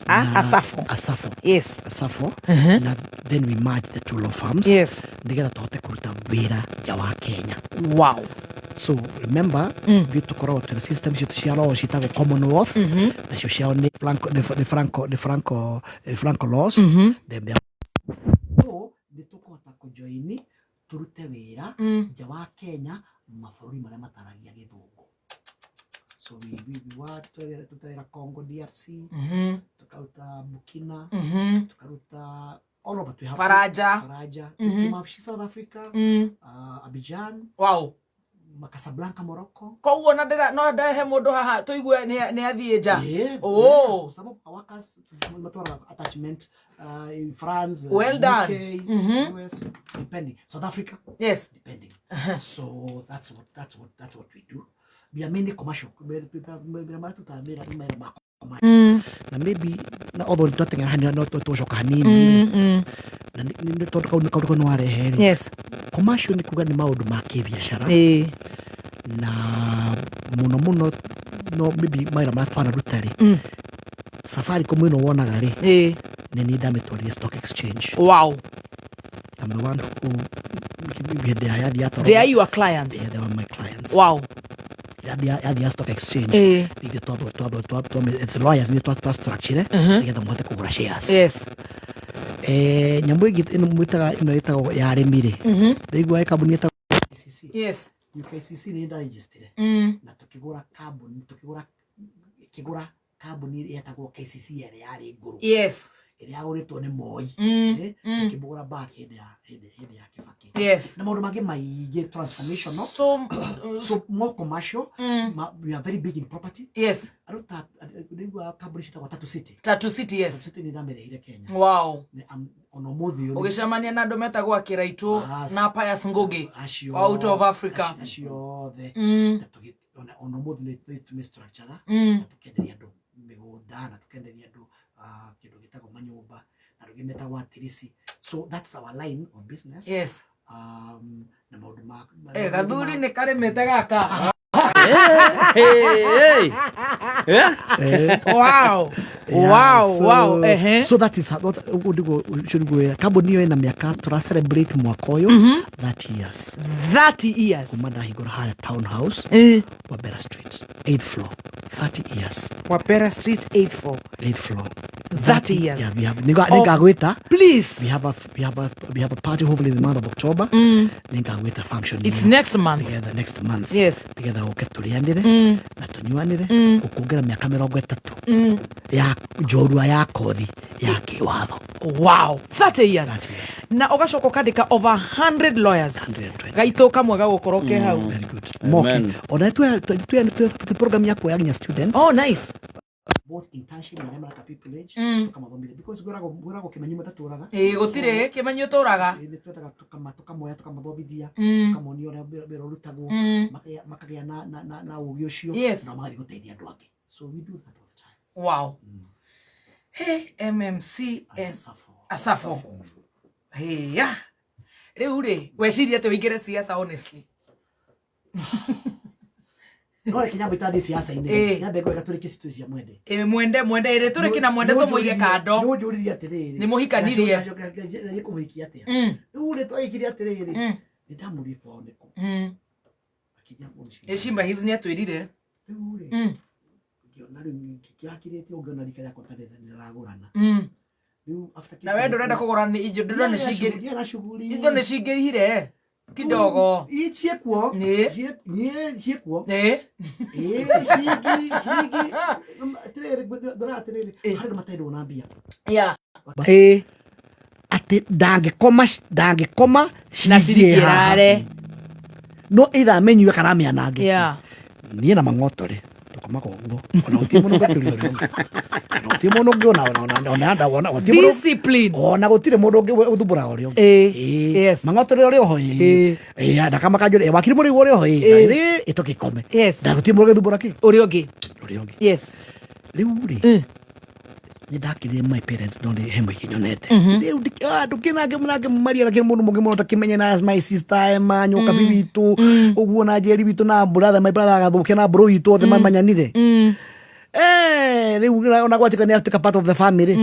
Asafo. Asafo. Yes. Asafo. Na then we merged the two law firms. Yes. Nĩgetha tũhote kũruta wĩra nja wa Kenya. Wow. So remember, ithuĩ tũkoragwo twĩna system citũ cia law ciĩtagwo Commonwealth. Nacio ciao nĩ Franco, nĩ Franco, nĩ Franco, nĩ Franco laws. Then they are. So nĩ tũkũhota kũjoini tũrute wĩra nja wa Kenya mabũrũri marĩa mataragia gĩthũngũ. So we work tutawĩra Congo DRC, tukaruta Burkina, tukaruta all over. We have Faraja. Faraja. Tumafishi South Africa, Abidjan. Wow. Casablanca, Morocco. Koguo na ndĩra no ndehe mũndũ haha tũigue nĩ athiĩ nja. Yeah, Oh. yeah. Some of our workers matwaraga attachment in France, Well done. UK, US, depending. South Africa. Yes. Depending. So that's what we do. We are mainly commercial. Na maybe na although twateng'era hanini no tũcoka hanini na nĩ tondũ kau kaũndũ kau nĩ warehe rĩ. Yes. Commercial nĩ kuga nĩ maũndũ ma kĩbiacara. Na mũno mũno no maybe mawĩra marĩa twanaruta rĩ, Safaricom ĩno wonaga rĩ, nĩ niĩ ndamĩtwarire stock exchange. Wow. I'm the one who hĩndĩ ya yathi yatwarwo. They are your clients. They were my clients. Wow. Yathi ya stock exchange. Ithuĩ twatho it's lawyers nĩ twa structure nĩgetha mũhote kũgũra shares. Yes. Nyamũ ĩngĩ ĩno mwĩtaga ĩno ĩtagwo ya arĩmi rĩ, ndaigua ĩ kambuni ĩtagwo UKCC. Yes. UKCC nĩ ndarejistire na tũkĩgũra kambuni ĩkĩgũra kambuni yetagwo KCC ĩrĩa yarĩ ngũrũ. Yes. Ĩrĩa yagũrĩtwo nĩ Moi. Tũkĩmũgũra back hĩndĩ ya Kibaki. Yes. Na maũndũ mangĩ maingĩ transformational. So, so more commercial. We are very big in property. Yes. Andũ ta ndaigua kambuni ciĩtagwo Tatu City. Tatu City, yes. Tatu City nĩ ndamĩrehire Kenya. Wow. Ona ũmũthĩ ũyũ Ũgĩcemania na andũ metagwo Akĩraitũ na Pius Ngugi acio out of Africa. Acio othe. Na ona ũmũthĩ nĩ tũmĩ-structure-ga na tũkenderia andũ mĩgũnda na tũkenderia andũ kĩndũ gĩtagwo manyũmba na andũ angĩ metagwo atirisi. So that's our line of business. Yes. Na maũndũ ma Gathuri nĩ karĩmĩte gaka. Hey, hey. Wow. Yeah, Wow, so, wow. Ehe. So that is how ũguo nĩguo ũcio nĩguo wĩra. Kambuni ĩyo ĩna mĩaka tũra celebrate mwaka ũyũ 30 years. 30 years. Kuma ndahingũra harĩa town house, Wabera Street, 8th floor, 30 years. Wabera Street, 8th floor. 8th floor. 30 years. Yeah, we have nĩngagwĩta. Please. We have a party hopefully in the month of October. Nĩngagwĩta function. It's ĩyo. next month. Nĩgetha next month. Yes. Nĩgetha ũke tũrĩanĩre na tũnyuanĩre gũkũngĩra mĩaka 30 ya njorua ya kothi ya kĩwatho. Wow, 30 years. Na ũgacoka ũkandĩka over 100 lawyers. Gaitũ kamwe gagũkorwo ke hau. Very good. Moke. Ona twe program ya kuoya nginya students. Oh, nice. Both internship na arĩa maraka pupillage tũkamathomithia because gwĩragwo kĩmenyi matatũraga. Ĩĩ, gũtirĩ kĩmenyi ũtũraga. Nĩ twendaga tũkamoya tũkamathomithia, tũkamonia ũrĩa wĩra ũrutagwo, makagĩa na ũgĩ ũcio na magathiĩ gũteithia andũ angĩ. So we do that all the time. Wow. Hey, MMC and Asafo. Hey, yeah. Rĩu rĩ, weciria atĩ ũingĩre siasa honestly? No reke nyambe itathiĩ siasa-inĩ. Nyambe ngwĩka tũrĩ kĩcitu cia Mwende. Ĩ, Mwende, Mwende ĩrĩ tũrĩ kĩna Mwende tũmũige kando. Nĩ ũnjũririe atĩrĩrĩ. Nĩ mũhikanirie. Nĩ kũmũhikia atĩa? Rĩu rĩ twagĩkire atĩrĩrĩ. Nĩ ndamũririe kwao nĩkũ. Akĩnjĩra kwao nĩ Ĩ, Shimba Hills nĩ atwĩrire. Rĩu rĩ ngĩona rĩu kĩrakirĩte ũngĩona rika rĩakwa ta rĩragũrana. Rĩu after Na we ndũrenda kũgũra nĩ indo ndĩrona nĩ Ndiarĩ na shughuli. Indo nĩ cingĩrihire kidogo. Ii ciĩkuo. Ĩ. Niĩ ciĩkuo. Ĩ. Ĩ, ciringi ciringi atĩrĩrĩ, ngwĩra atĩrĩrĩ, harĩ andũ matendwo na mbia. Yeah. Ĩ. Atĩ ndangĩkoma Na ciringi ciringi ĩ haha. ĩrare. No either amenyue kana amĩanange. Niĩ na mang'oto rĩ tũkomaga ũguo ona gũtirĩ mũndũ ũngĩkĩria ũrĩa ũngĩ, ona gũtirĩ mũndũ ũngĩ ona gũtirĩ mũndũ- Discipline. Ona gũtirĩ mũndũ ũngĩ ũthumbũraga ũrĩa ũngĩ. Ĩĩ. Mang'oto rĩ ũrĩ oho, ĩĩ. Ĩĩ, ndakamakanjũra wakiri mũrĩ ũrĩ oho, ĩĩ. Ĩĩ, ĩtũgĩkome na gũtirĩ mũndũ ũngĩthumbũra kĩ ũrĩa ũngĩ. Ũrĩa ũngĩ. Rĩu rĩ nĩ ndakĩrire my parents no nĩ he mũingĩ nyonete. Rĩu ndũkĩnange mũnange maria na mũndũ mũngĩ mũno takĩmenye na my sister Emma nyũka bi witũ ũguo na Njeri witũ na brother, my brother agathũkia na bro witũ othe mamanyanire. Rĩu ona gwatuĩka nĩ atuĩka part of the family.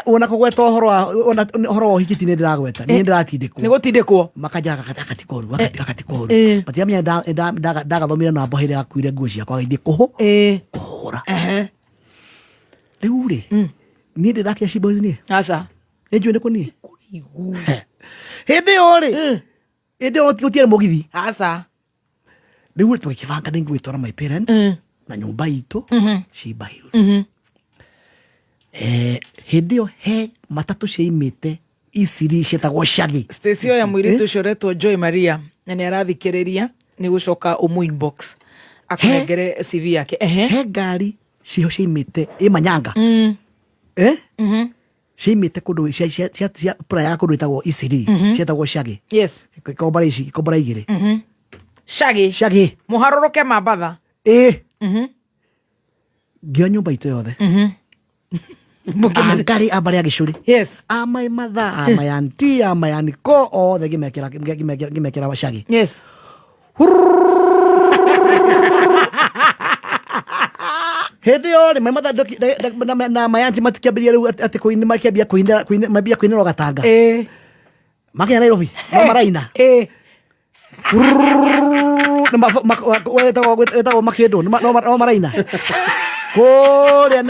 Ona kũgweta ũhoro wa ona ũhoro wa ũhiki ti nĩ ndĩragweta, nĩ ndĩratindĩkwo. Nĩ gũtindĩkwo. Makanja akatikoru akatikoru matiramenya ndagathomire na mbo hĩrĩa akuire nguo ciakwa agĩthiĩ kũhũra. Rĩu rĩ niĩ ndĩrakia She Boys niĩ. Aca. Nĩnjũĩ nĩkũ niĩ hĩndĩ ĩyo rĩ, hĩndĩ ĩyo gũtiarĩ mũgithi. Aca. Rĩu tũgĩkĩbanga nĩ ngũgĩtwara my parents na nyũmba itũ Shimba Hills. Hĩndĩ ĩyo he matatũ ciaimĩte Isiri cietagwo Shaggy. Stacy oya mũirĩtu ũcio ũretwo Joy Maria na nĩ arathikĩrĩria, nĩ gũcoka ũmũ inbox akũnengere CV yake. Ehe. He ngari ciho ciaimĩte ĩ Manyanga, eh ciaimĩte kũndũ cia ya kũndũ ĩtagwo Isiri, cietagwo Shaggy. Ikombora ici ikombora igĩrĩ. Shaggy. Shaggy. Mũharũrũke Mambatha. Ĩ ngĩoya nyũmba itũ yothe, angari a mbarĩ ya Gĩcũrĩ, a my mother, a my auntie, a my uncle, othe ngĩmekĩra Shaggy. Hĩndĩ ĩyo rĩ my mother na my auntie matikĩambĩrĩria rĩu atĩ kũina, makĩambia kũina mambia kũinĩrwo gatanga makinya Nairobi no maraina. Nĩ wetagwo makĩndũ no maraina kũrĩa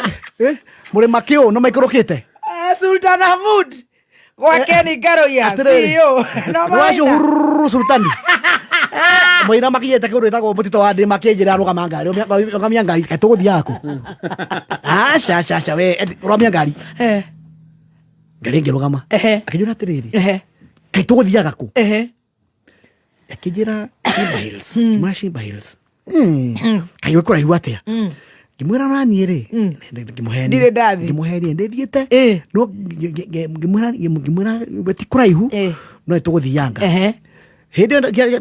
mũrĩma kĩũ no maikũrũkĩte. Sultan Hamud gwake ni Ngaruiya Atĩrĩrĩ, CEO no nĩwacio maraina. hururu sultani mũira makinyĩte kũndũ ĩtagwo mũtito wa ndĩ makĩnjĩra rũgama ngari, rũgamia ngari, kaĩ tũgũthiaga kũ? Aca aca aca, we rũgamia ngari. Ngari ĩngĩrũgama akĩnjũra atĩrĩrĩ, kaĩ tũgũthiaga kũ? Akĩnjĩra Shimba Hills. Ngĩmwĩra Shimba Hills kaĩ gwĩ kũraihu atĩa? Ngĩmwĩra naniĩ rĩ ngĩmũhenia. Ndirĩ ndathiĩ. Ngĩmũhenia ndĩthiĩte no ngĩmwĩra ti kũraihu no nĩtũgũthianga. Hĩndĩ ĩyo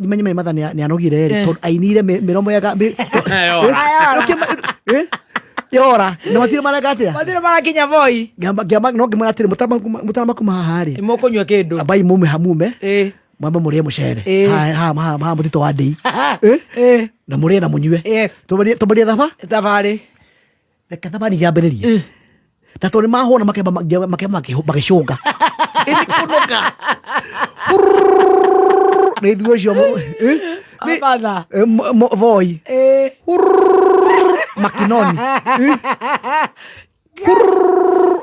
timenye my mother nĩ anogire rĩ tondũ ainire mĩromo ya yora na matirĩ mareka atĩa. Matirĩ marakinya Voi. No ngĩmwĩra atĩrĩ, mũtarama kuma haha rĩ mũkũnyua kĩndũ ambai mume hamume mwambe mũrĩe mũcere haha mũtitũ wa ndĩi. Na mũrĩe na mũnyue. Tũmbarie thabarĩ. Reke thabarĩ yambĩrĩrie na tondũ nĩmahũna makemba makĩcũnga ĩnĩ kũnoga nĩ ithuĩ ũcio Voi Makinoni.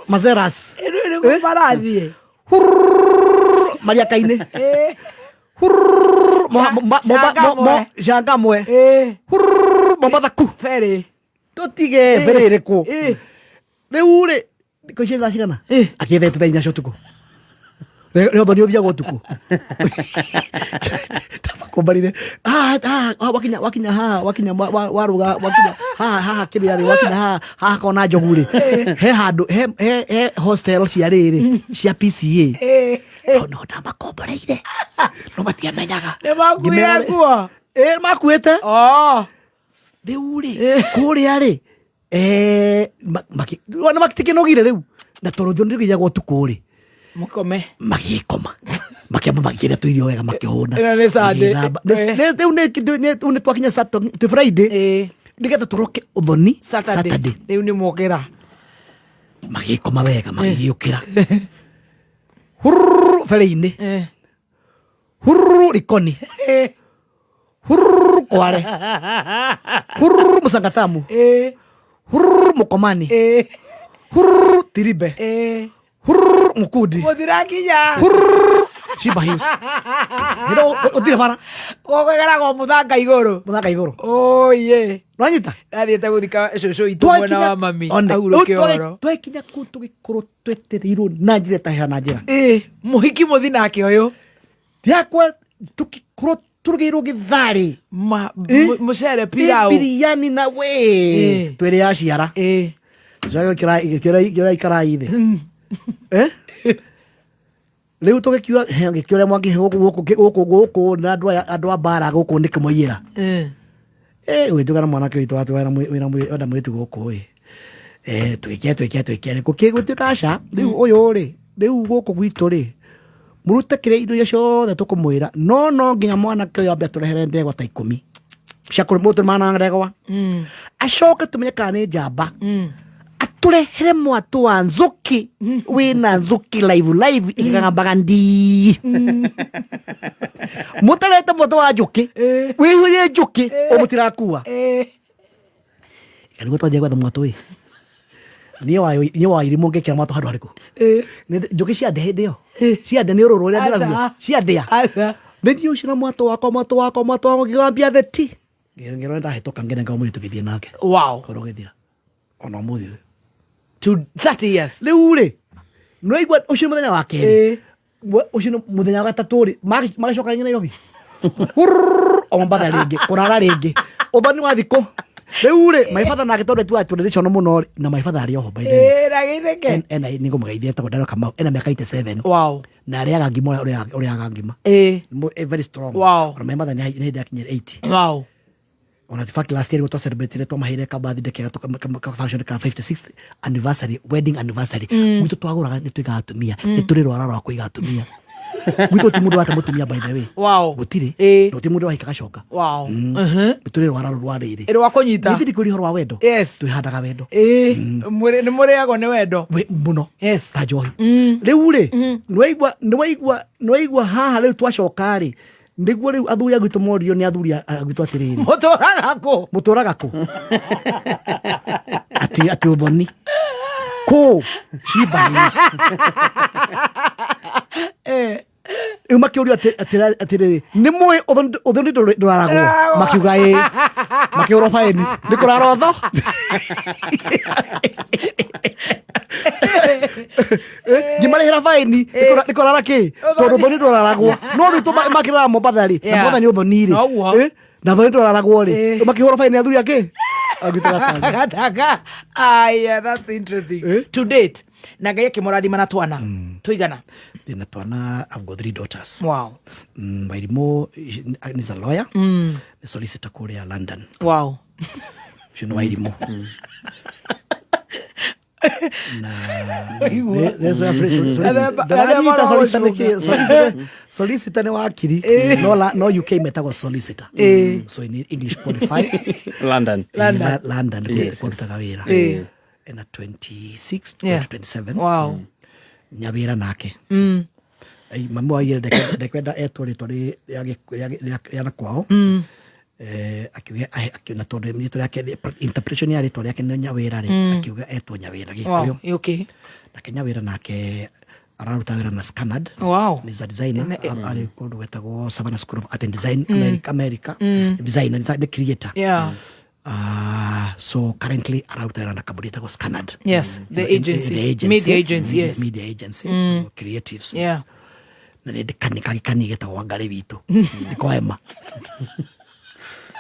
Mazeras Ĩno marathiĩ Mariaka-inĩ Changamwe. Changamwe Mombatha ku Ferry tũtige ferry ĩrĩkũ rĩu rĩ thikũ ici thaa cigana akĩthete thaa inya cia ũtukũ rĩotho nĩ ũthiaga ũtukũ kumbarire wakinya wakinya haha wakinya waruga wakinya haha haha kĩrĩa rĩ wakinya haha haha kona njogu rĩ he handũ he he he hostel cia rĩrĩ cia PCA hau no ndamakomboreire no matiamenyaga Nĩ makuire nguo? Ĩ makuĩte rĩu rĩ kũrĩa rĩ ona matikĩnogire rĩu na tondũ thio nĩrũgĩagwo ũtukũ rĩ Mũkome. Magĩkoma makĩamba makĩrĩa tũirio wega makĩhũna. Ĩno nĩ Sunday. Magĩthamba. Rĩu rĩu nĩ twakinya Saturday twĩ Friday nĩgetha tũroke ũthoni Saturday. Rĩu nĩ mokĩra. Magĩkoma wega magĩgĩũkĩra hururu ferĩ-inĩ, hururu rikoni, hururu kware, hururu mũcangatamu, hururu mũkomani, hururu tiribe, hururu mũkundi, Mũtirakinya. Hururu Shimba Hills. Hĩndĩ ũthire bara. Gũgeragwo mũthanga igũrũ. Mũthanga igũrũ. Oye. Nwanyita? Ndathiĩte gũthika cũcũ witũ mwena wa mami. One. Ahurũke Rĩu ũhoro. Twakinya kũu tũgĩkorwo twetereirwo na njĩra ĩtaheha na njĩra. Mũhiki mũthi nake ũyũ. Yakwa tũgĩkorwo tũrugĩirwo gĩtharĩ. Mũcere pilau. Biriani na we. Twĩrĩ ya ciara. Kĩora ikarai thĩ. Rĩu tũgĩkiuga gĩkĩũria mwaki gũkũ gũkũ gũkũ gũkũ na andũ aya andũ a mbara gũkũ nĩ kĩmoiyĩra. Gwĩtuga na mwanake witũ atĩ wena wena mũirĩtu gũkũ ĩ. Twĩke twĩke twĩke gũkĩ gũtuĩka aca rĩu ũyũ rĩ rĩu gũkũ gwitũ rĩ mũrute kĩrĩa indo iria ciothe tũkũmwĩra no no nginya mwanake ũyũ ambe atũrehere ndegwa ta 10 cia kũrĩma na ndegwa acoke tũmenye kana nĩ njamba atũrehere mwatũ wa nzũkĩ wĩna nzũkĩ live live ĩkĩgambaga ndii mũtarete mwatũ wa njũkĩ wĩihũrie njũkĩ o mũtirakua nĩguo twathiĩ gwetha mwatũ ĩ niĩ wa irimũ ngĩkĩra mwatũ handũ harĩkũ njũkĩ ciandĩa hĩndĩ ĩyo ciandĩa nĩ ũrũrũ ũrĩa ndĩraguo ciandĩa nĩ thiĩ ũcio na mwatũ wakwa mwatũ wakwa mwatũ wakwa ngĩgambia theti ngĩrora ndahĩtũka ngĩnenga mũirĩtu gĩthiĩ nake Wow. ũhoro ũgĩthira ona ũmũthĩ ũyũ To 30 years. Rĩu rĩ nĩwaigua ũcio nĩ mũthenya wa kerĩ ũcio nĩ mũthenya wa gatatũ rĩ magĩcoka rĩngĩ Nairobi Hurr, o Mombatha rĩngĩ kũrara rĩngĩ ũthoni wa thikũ rĩu rĩ my father nake tondũ tuaga tũrĩ gĩcono mũno rĩ na my father arĩ oho by the way. Na gĩtheke. Ena nĩ ngũmũgeithia etagwo Daniel Kamau ena mĩaka 87 Wow. Na arĩaga ngima ũrĩa ũrĩaga ngima very strong. Wow. Ona my mother nĩ hĩndĩ akinyire 80. Wow. Ona in fact last year twa celebrate twamaheire ka birthday kega ka function ka 56th anniversary wedding anniversary gwitũ twagũraga nĩ tũigaga atumia nĩ tũrĩ rwara rwa kũiga atumia gwitũ ti mũndũ wate mũtumia by the way. Wow. Gũtirĩ na gũtirĩ mũndũ wahika gacoka. Wow. Nĩ tũrĩ rwara rũrũ rwa rĩrĩ Rwa kũnyita. Nĩ ndikũria ũhoro wa wendo. Yes. Twĩhandaga wendo. Nĩ mũrĩagwo nĩ wendo. Mũno. Yes. Ta njohi. Rĩu rĩ nĩwaigua nĩwaigua nĩwaigua haha rĩu twacoka rĩ nĩguo rĩu athuri a gwitũ morio nĩ athuri a gwitũ atĩrĩrĩ Mũtũraga kũ? Mũtũraga kũ? Atĩ atĩ ũthoni kũ Shimba Hills. Rĩu makĩũrio atĩrĩrĩ nĩ mũĩ ũthoni ndũraragwo makiuga ĩ makĩhũrwo baĩni nĩ kũrara ũtho ngĩmarĩhĩra baĩni nĩ kũrara kĩ tondũ ũthoni ndũraragwo no rĩu makĩrara Mombatha rĩ na Yeah. Mombatha nĩ ũthoni rĩ Noguo. Na ũthoni ndũraragwo rĩ makĩhũrwo baĩni athuri akĩ Agwitũ Gatanga. Gatanga. Ah, yeah, that's interesting. To date na Ngai akĩmũrathima na twana tũigana. Ndĩna twana, I've got 3 daughters. Wow. Wairimu is a lawyer. Nĩ solicitor kũrĩa London. Wow. Ũcio nĩ Wairimu. Solicitor nĩ wakiri no UK metagwo solicitor so in English qualified London. London Yes. kũrutaga wĩra ena 26 Yeah. 27. Wow. Nyawĩra nake mami waigire ndekwenda etwo rĩtwa rĩa na kwao. Akiuga akiona tondu rĩtwa rĩake, interpretation ya rĩtwa rĩake nĩ Nyawĩra rĩ, akiuga etwo Nyawĩra Gĩkũyũ. Nake Nyawĩra nake araruta wĩra na Scanad. Is a designer. Arĩ kũndũ gwĩtagwo Savannah School of Art and Design, America, America. Designer, nĩ creator. So currently araruta wĩra na kambuni ĩtagwo Scanad. Yes, the agency. The agency. Media agency, yes. Media agency, creatives. Na nĩ ndĩ kani getagwo Wangarĩ witũ ndikoema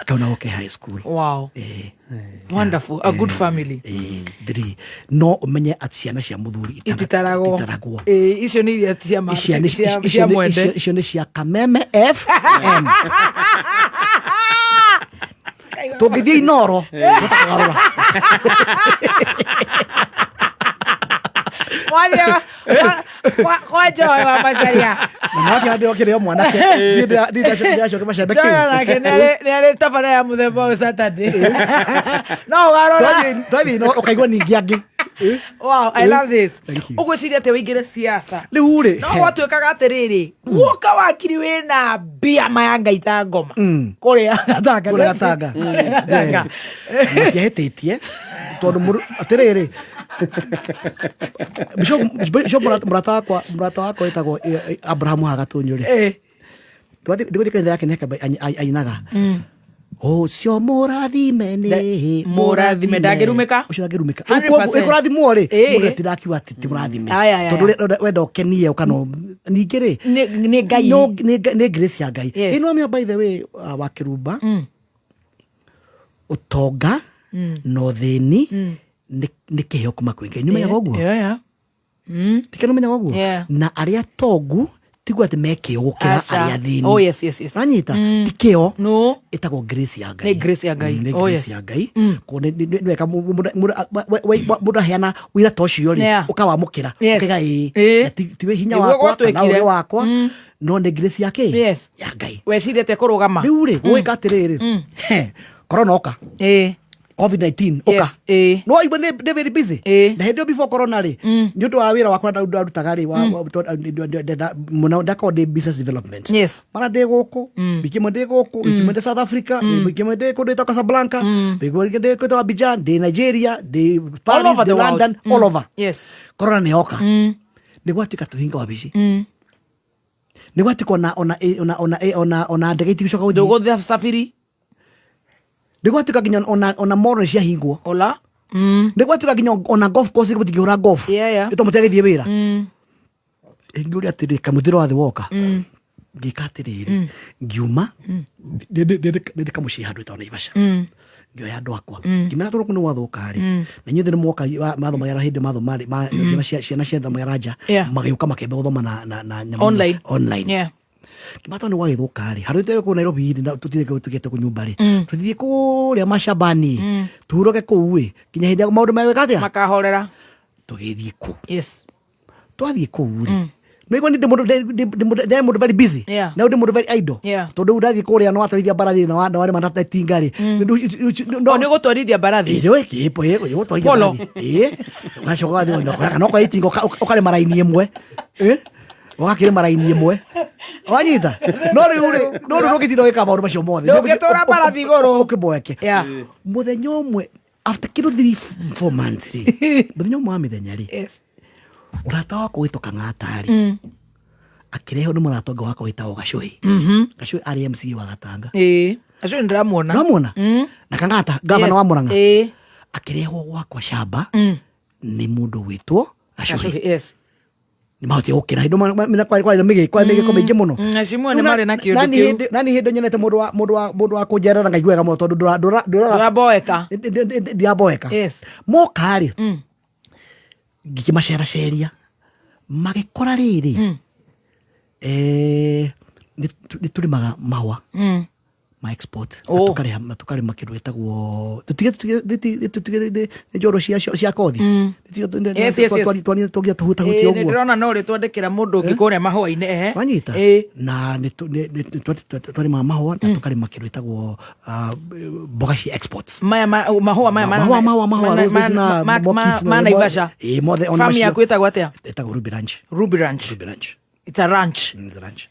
kauna goke high school. Wonderful. A good family. Three. No ũmenye atĩ ciana cia mũthuri ititaragwo. Ititaragwo. Icio nĩ iria cia Icio nĩ- icio cia nĩ- mwende. icio nĩ cia Kameme FM. Tũngĩthiĩ Inoro tũtakũgarũra. Mwathiĩ kwa Joy wa Macharia. Na nake andĩ okĩrĩ o mwanake. Niĩ ndĩracoka macembe Joy kĩu. onake nĩ arĩ tabarĩra ya mũthemba ũyũ Saturday. No ũgarũra. Twathiĩ Inoro ũkaigua ningĩ angĩ. Wow, I love this. Thank you. Ũgwĩciria atĩ ũingĩre siasa. Rĩu rĩ, No gwatuĩkaga atĩrĩrĩ, guoka wakiri wĩna mbia maya ngai ta ngoma. Kũrĩa Gatanga. Kũrĩa Gatanga. Kũrĩa Gatanga. Matiahĩtĩtie tondũ atĩrĩrĩ, Bishop, mũrata wakwa wĩtagwo Abraham Hagatũnyũ rĩ, ndĩgũthiĩ kanitha yake nĩake ainaga ũcio mũrathime nĩ Mũrathime, ndangĩrumĩka. Ũcio ndangĩrumĩka. 100%. Ĩkũrathimwo rĩ, mũndũ atirakiuga atĩ ti mũrathime, Aya, aya, tondũ wenda ũkenie ũkano ningĩ rĩ Nĩ Ngai. No, nĩ grace ya Ngai. Yes. Ĩno amenya, by the way, wa Kĩrumba, ũtonga na ũthĩni nĩ kĩheo kuma kwĩ Ngai. Nĩ ũmenyaga ũguo? Yeah. Ndikĩ nĩ ũmenyaga ũguo? Yeah. Na arĩa tongu tiguo atĩ me kĩo gũkĩra Aca. arĩa athĩni. Oh, yes. Wanyita? Ti kĩo. No. Ĩtagwo grace ya Ngai. Nĩ grace ya Ngai. Nĩ Oh, grace yes. ya Ngai. Koguo nĩ wega mũndũ aheana wĩra ta ũcio rĩ, ũkawamũkĩra, ũkaiga ĩĩ. Na ti wĩ hinya Nĩguo wakwa kana gwatuĩkire. ũgĩ wakwa, no nĩ grace ya kĩ? Ya Ngai. Wecirĩte kũrũgama. Rĩu rĩ, gũgĩka atĩrĩrĩ, he, corona oka, COVID-19 ũka. No igua nĩ very busy. Na hĩndĩ ĩyo before corona rĩ, nĩ ũndũ wa wĩra wakwa ndarutaga rĩ, mũno ndakorwo ndĩ business development. Mara ndĩ gũkũ, wiki ĩmwe ndĩ gũkũ, wiki ĩmwe ndĩ South Africa, wiki ĩmwe ndĩ kũndũ ĩtagwo Casablanca, wiki ĩmwe ndĩ kũndũ Abidjan, ndĩ Nigeria, ndĩ All Paris, over ndĩ the world. London, all over. Corona nĩ yoka. Nĩ gwatuĩka tũhinga wabici. Nĩ gwatuĩka ona ndege itigũcoka gũthiĩ. Ndũgũthiĩ safiri. Nĩ gwatuĩka nginya ona mall nĩ ciahingwo. Ola. Nĩ gwatuĩka nginya ona golf course mũtingĩhũra golf. Yeah. Ĩto mũtiagĩthiĩ wĩra. Ngĩũria atĩrĩ, kamũthĩro wa thĩ woka. Ngĩka atĩrĩrĩ, ngiuma ndĩ kamũciĩ handũ ĩtagwo Naivasha. Ngĩoya andũ akwa. Ngĩmera tondũ kũu nĩ gwathũka rĩ. Na inyuĩ nĩ mwoka mathomagĩra hĩndĩ mathoma rĩ, ciana ciathomagĩra nja, magĩũka makĩamba gũthoma na nyamũ- Online. Online. Ngĩmera tondũ nĩ gwagĩthũka rĩ, handũ tũthiĩ kũu Nairobi rĩ, na tũtirĩ tũgĩte kũ nyũmba rĩ, tũthiĩ kũrĩa macambani, tuhurũke kũu ĩ, nginya hĩndĩ ya maũndũ megwĩka atĩa? Makahorera. Tũgĩthiĩ kũu. Twathiĩ kũu rĩ, nĩguo nĩ ndĩ mũndũ very busy. Na ndĩ mũndũ very idle. Tondũ rĩu ndathiĩ kũrĩa no watwarithia mbarathi na warĩma na itinga rĩ. O nĩ gũtwarithia mbarathi. Ĩĩ, ĩĩ, gũtwarithia Polo. mbarathi. Ĩĩ. Ũgacoka ũgathiĩ na ũkoya itinga ũkarĩma raini ĩmwe. Ĩ? Ũgakĩrĩma raini ĩmwe. Wanyita? No rĩu rĩ, no rĩu ndũngĩtinda ũgĩka maũndũ macio mothe. Ndũngĩtwara mbarathi igũrũ. Ũkĩboeke. Mũthenya ũmwe after kĩndũ 3 4 months rĩ, mũthenya ũmwe wa mĩthenya rĩ, ũrata wakwa wĩtwo Kang'ata rĩ, akĩrehwo nĩ mũrata ũngĩ wakwa wĩtagwo Gacũhĩ. Gacũhĩ arĩ MCA wa Gatanga. Ĩĩ. Acio nĩ ndĩramuona. Ũramuona? Na Kang'ata, gavana wa Murang'a. Akĩrehwo gwakwa camba nĩ mũndũ gwĩtwo Gacũhĩ. Gacũhĩ, yes. Nĩ mahotire gũkĩra hĩndĩ kwarĩ na mĩgĩko mĩingĩ mũno. Mheshimiwa nĩ marĩ na kĩũndũ Nani kĩu. Nani hĩndĩ nyonete mũndũ wa kũnjerera ngaigua wega mũno tondũ Ndũraboeka. Ndiraboeka. Moka rĩ, ngĩkĩmaceraceria magĩkora rĩrĩ, nĩ tũrĩmaga mahũa ma export na tũkarĩha na tũkarĩma kĩndũ gĩtagwo tũtige nĩ njoro cia kothi. Tũngia tũhutahutia Ĩĩ, nĩ ũguo. ndĩrona no ũrĩtwandĩkĩra mũndũ ũngĩ kũrĩa mahũa-inĩ ehe. Wanyita? Na nĩ twarĩmaga mahũa na tũkarĩma kĩndũ gĩtagwo mboga cia exports. Maya mahũa maya Mahũa, mahũa, mahũa, roses na orchids ma Naivasha. Ĩĩ, mothe ona Farm macio. yaku ĩtagwo atĩa? Ĩtagwo Ruby Ranch. Ruby Ranch. Ruby Ranch. It's a ranch. It's a ranch.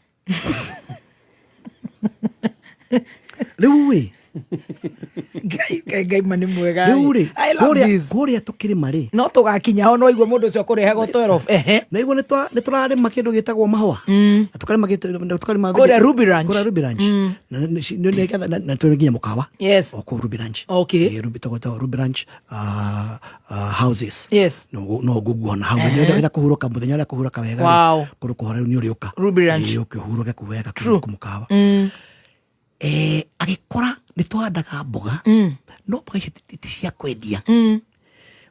Rĩu ĩ, Ngai Ngai Ngai ma nĩ mwega. Rĩu rĩ, I love kũrĩa this. kũrĩa tũkĩrĩma rĩ No tũgakinya ho no igua mũndũ ũcio akũrehaga 12. Ehe. na igua nĩ tũrarĩma kĩndũ gĩtagwo mahũa na tũkarĩma na tũkarĩma Kũrĩa Ruby Ranch. Kũrĩa Ruby Ranch. Na na twĩ nginya mũkawa Yes. o kũu Ruby Ranch. Okay. Ĩ, Ruby tũgwĩta Ruby Ranch houses. Yes. No no ngũguona hau Ehe. ũrĩa kũhurũka mũthenya ũrĩa kũhurũka wega rĩ, Wow. kũndũ kũhoreru nĩ ũrĩũka Ruby Ranch. Ĩ, ũke ũhurũke kũu wega True. kũu mũkawa agĩkora nĩ tũhandaga mboga no mboga icio ti cia kwendia.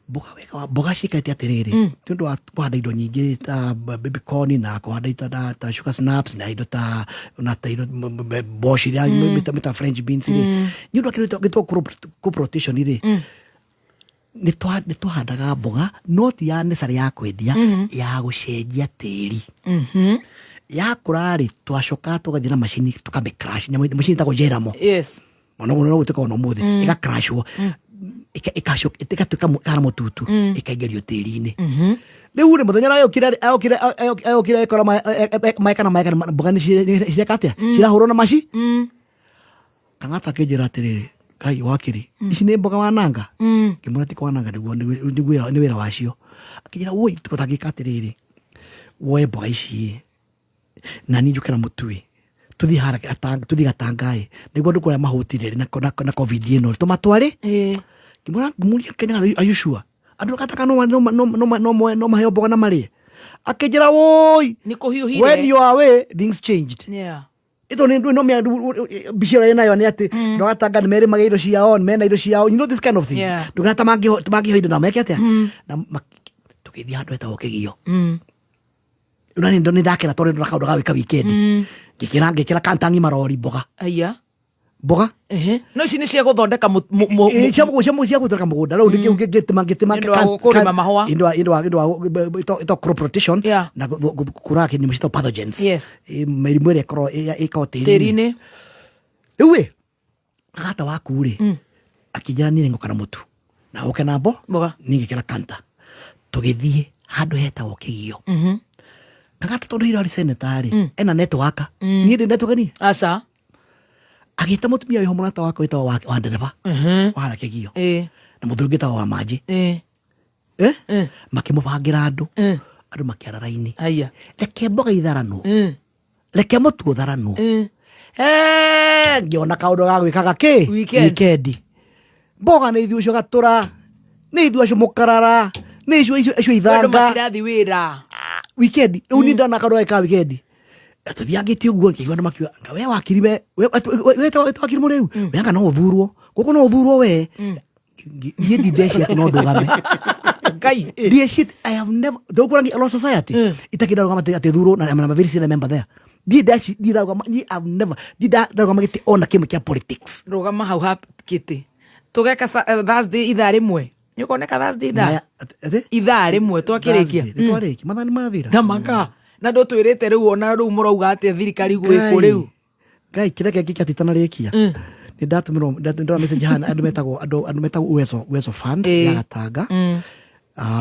Mboga wega wa mboga ciĩkĩte atĩrĩrĩ, nĩ ũndũ wa kũhanda indo nyingĩ ta baby corn na kũhanda indo ta sugar snaps na indo ta na ta indo mboco iria mĩta French beans rĩ, nĩ ũndũ wa kĩndũ gĩtagwo crop rotation rĩ, nĩ twahandaga mboga no ti ya necessary ya kwendia, ya gũcenjia tĩri. Yakũra rĩ, twacokaga tũgathiĩ na macini tũkamĩ crush, nyamũ macini ĩtagwo jeramo. Yes. Ona no gũtuĩka ona ũmũthĩ ĩgakrashwo, ĩgatuĩka kana mũtutu, ĩkaingĩrio tĩri-inĩ. Rĩu rĩ, mũthenya ũrĩa ayũkire ĩkora maeka na maeka mboga nĩ cireka atĩa, cirahũrwo na maci. Kang'ata akĩnjĩra atĩrĩrĩ, Ngai wakiri, ici nĩ mboga wananga? Ngĩmwĩra ti kwananga, nĩguo nĩ wĩra wacio. Akĩnjĩra woi, tũtangĩka atĩrĩrĩ, woe mboga ici na niĩ njũke na mũtui tũthiĩ harĩa tũthiĩ Gatanga-ĩ, nĩguo andũ kũrĩa mahũtire na na covid ĩno tũmatware. Ngĩmwĩra, ngĩmũria Kenya, are you sure andũ a Gatanga no maheo mboga na marĩe? Akĩnjĩra woi, Nĩ kũhiũhire. when you are away things changed. Ito nĩ no mĩa mbica ĩrĩa nayo nĩ atĩ andũ a Gatanga nĩ merĩmaga indo ciao, mena indo ciao, you know this kind of thing. Ndũgata mangĩheo indo na meke atĩa. Na tũgĩthiĩ handũ hetagwo Kĩgio. Na nĩ ndakena tondũ ndona kaũndũ ga gwĩka weekend. Ngĩkĩra kanta ng'ima rori mboga. Aya. Mboga. Ehe. No ici nĩ cia gũthondeka Ĩ, cia gũthondeka mũgũnda. Rĩu ngĩtema ngĩtema Nĩ ũndũ wa kũrĩma mahũa. Nĩ ũndũ wa ĩtagwo crop rotation na kũraga kĩndũ citagwo pathogens. Yes. Ĩ, mĩrimũ ĩrĩa ĩkoragwo ĩkoragwo tĩri-inĩ. Tĩri-inĩ. Rĩu ĩ, agata waku rĩ, akĩnjĩra niĩ nĩngũka na mũtu na ũke na mboga, niĩ ngĩkĩra kanta, tũgĩthiĩ handũ hetagwo Kĩgio. Kagata tondũ hĩndĩ arĩ senator rĩ, ena network. Niĩ ndĩ network niĩ? Aca. Agĩta mũtumia wĩho mũrata wakwa wĩtagwo wa ndereba wa harĩa Kĩgio, na mũthuri ũngĩ wĩtagwo wa Manji. Makĩmũbangĩra andũ, andũ makĩara raini. Aya. Reke mboga itharanwo, reke mũtu ũtharanwo. Ngĩona kaũndũ ga gwĩkaga kĩ Weekend. Weekend. Mboga nĩ ithuĩ ũcio gatũra, nĩ ithuĩ acio mũkarara, nĩ icio acio Andũ ithanga. matirathi wĩra. Weekend. Rĩu niĩ ndona kaũndũ ga weekend. Tũthiangĩte ũguo ngĩigua andũ makiuga, anga we wakiri, we wakiri mũrĩu, we anga no ũthurwo gũkũ, no ũthurwo we. Niĩ ndindeci atĩ no ndũgame. Ngai. Ndieci, I have never ndũkũrangia Law Society itakĩ ndarũgama atĩ thurwo, na I'm a very senior member there. Ndiĩ ndaci, ndiĩ ndarũgama, niĩ I've never, ndiĩ ndarũgama gĩtĩ ona kĩmwe kĩa politics. Rũgama hau ha kĩtĩ. Tũgeka Thursday ithaa rĩmwe. Nĩ ũkoneka Thursday ithaa? Maya, atĩ? Ithaa rĩmwe twakĩrĩkia. Thursday, nĩ twarĩkia, mathaa nĩ mathira. Tamaka. Na ndũtwĩrĩte rĩu ona rĩu mũrauga atĩa thirikari gwĩkwo rĩu? Ngai, kĩrĩa kĩngĩ kĩa itanarĩkia, nĩ ndatũmĩrwo, ndona message hana andũ metagwo andũ metagwo Uwezo Fund ya Gatanga,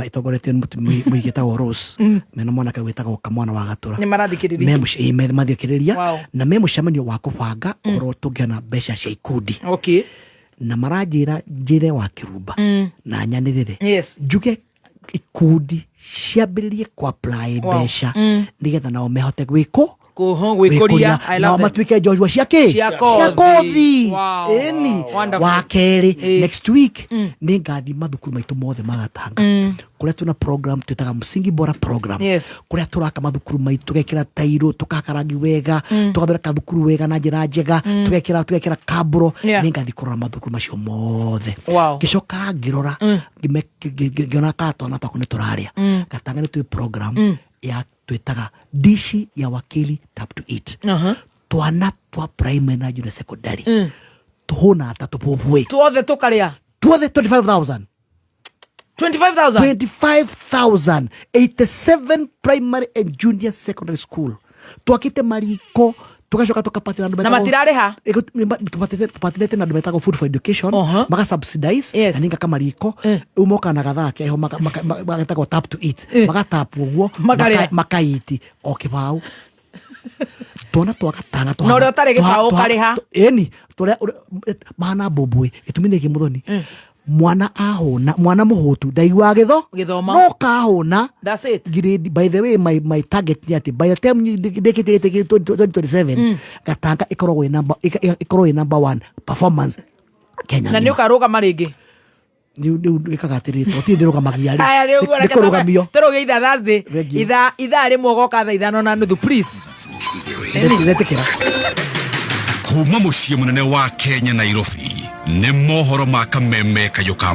ĩtongoretio nĩ mũtumia mũingĩ wĩtagwo Rose, mena mwanake wĩtagwo Kamwana wa Gatũra. Nĩ marathikĩrĩria. Me mũce- ĩ, me- mathikĩrĩria. Wow. Na me mũcemanio wa kũbanga ũhoro tũngĩona mbeca cia ikundi. Okay. Na maranjĩra njĩre wa Kĩrumba na nyanĩrĩre, Yes. njuge ikundi ciambĩrĩrie ku apply Wow. mbeca nĩgetha nao mehote gwĩkũ Kũho gwĩkũria. I nao love them. matuĩke njorua cia kĩ? Cia Cia kothi. kothi. Wow. Ĩni. Wonderful. Wa kerĩ, next week nĩ ngathiĩ mathukuru maitũ mothe ma Gatanga, kũrĩa twĩna program twĩtaga Msingi Bora Program, Yes. kũrĩa tũraka mathukuru maitũ, tũgekĩra tairũ, tũkahaka rangi wega, tũgathondeka thukuru wega na njĩra njega, tũgekĩra kambũro. Yeah. Nĩ ngathiĩ kũrora mathukuru macio mothe. Wow. Ngĩcoka ngĩrora, ngĩona kana twana twakwa nĩ tũrarĩa. Gatanga nĩ twĩ program ya twĩtaga dishi ya wakili tap to eat. Twana twa primary na junior secondary tũhũnaga ta tũbũbũĩ. Tuothe tũkarĩa. Tuothe 25,000. 25,000. 25,000. 87 primary and junior secondary school twakĩte mariko, tugacoka tũkapatĩra andũ Na metagwo- matirarĩha? Tũpatĩrĩte na andũ metagwo Food for Education, maka subsidize. Yes. Na ningaka mariko rĩu mokaga na gathaa keho magetagwo tap to eat, magatap ũguo. Makarĩa. Makaiti o kĩbaũ. Twana twa gatanga. Na ũrĩa ũtarĩ gĩbaũ ũkarĩha. Ĩni tũrĩa mahana mbũmbũĩ, gĩtũmi nĩ kĩ, Mũthoni? Mwana ahũna, mwana mũhũtu ndaiguaga gĩtho. Gĩthoma. No kahũna. That's it. Grade, by the way, my target nĩ atĩ by the time ndĩkĩtie gĩtĩ 2027, Gatanga ĩkoragwo ĩ number ĩkorwo ĩ number one performance Kenya Na nĩ ng'ima. ũkarũgama rĩngĩ? Rĩu wĩkaga atĩrĩrĩ, to tirĩ ndĩrũgamagia rĩ. Aya, rĩu Nĩ kũrũgamio. Tũrũge ithaa Thursday. Thank you. Ithaa 1 ũgoka thaa 5:30, please. Ndetĩkĩra. Kuma mũciĩ mũnene wa Kenya, Nairobi, nĩ mohoro ma Kameme Kayũ ka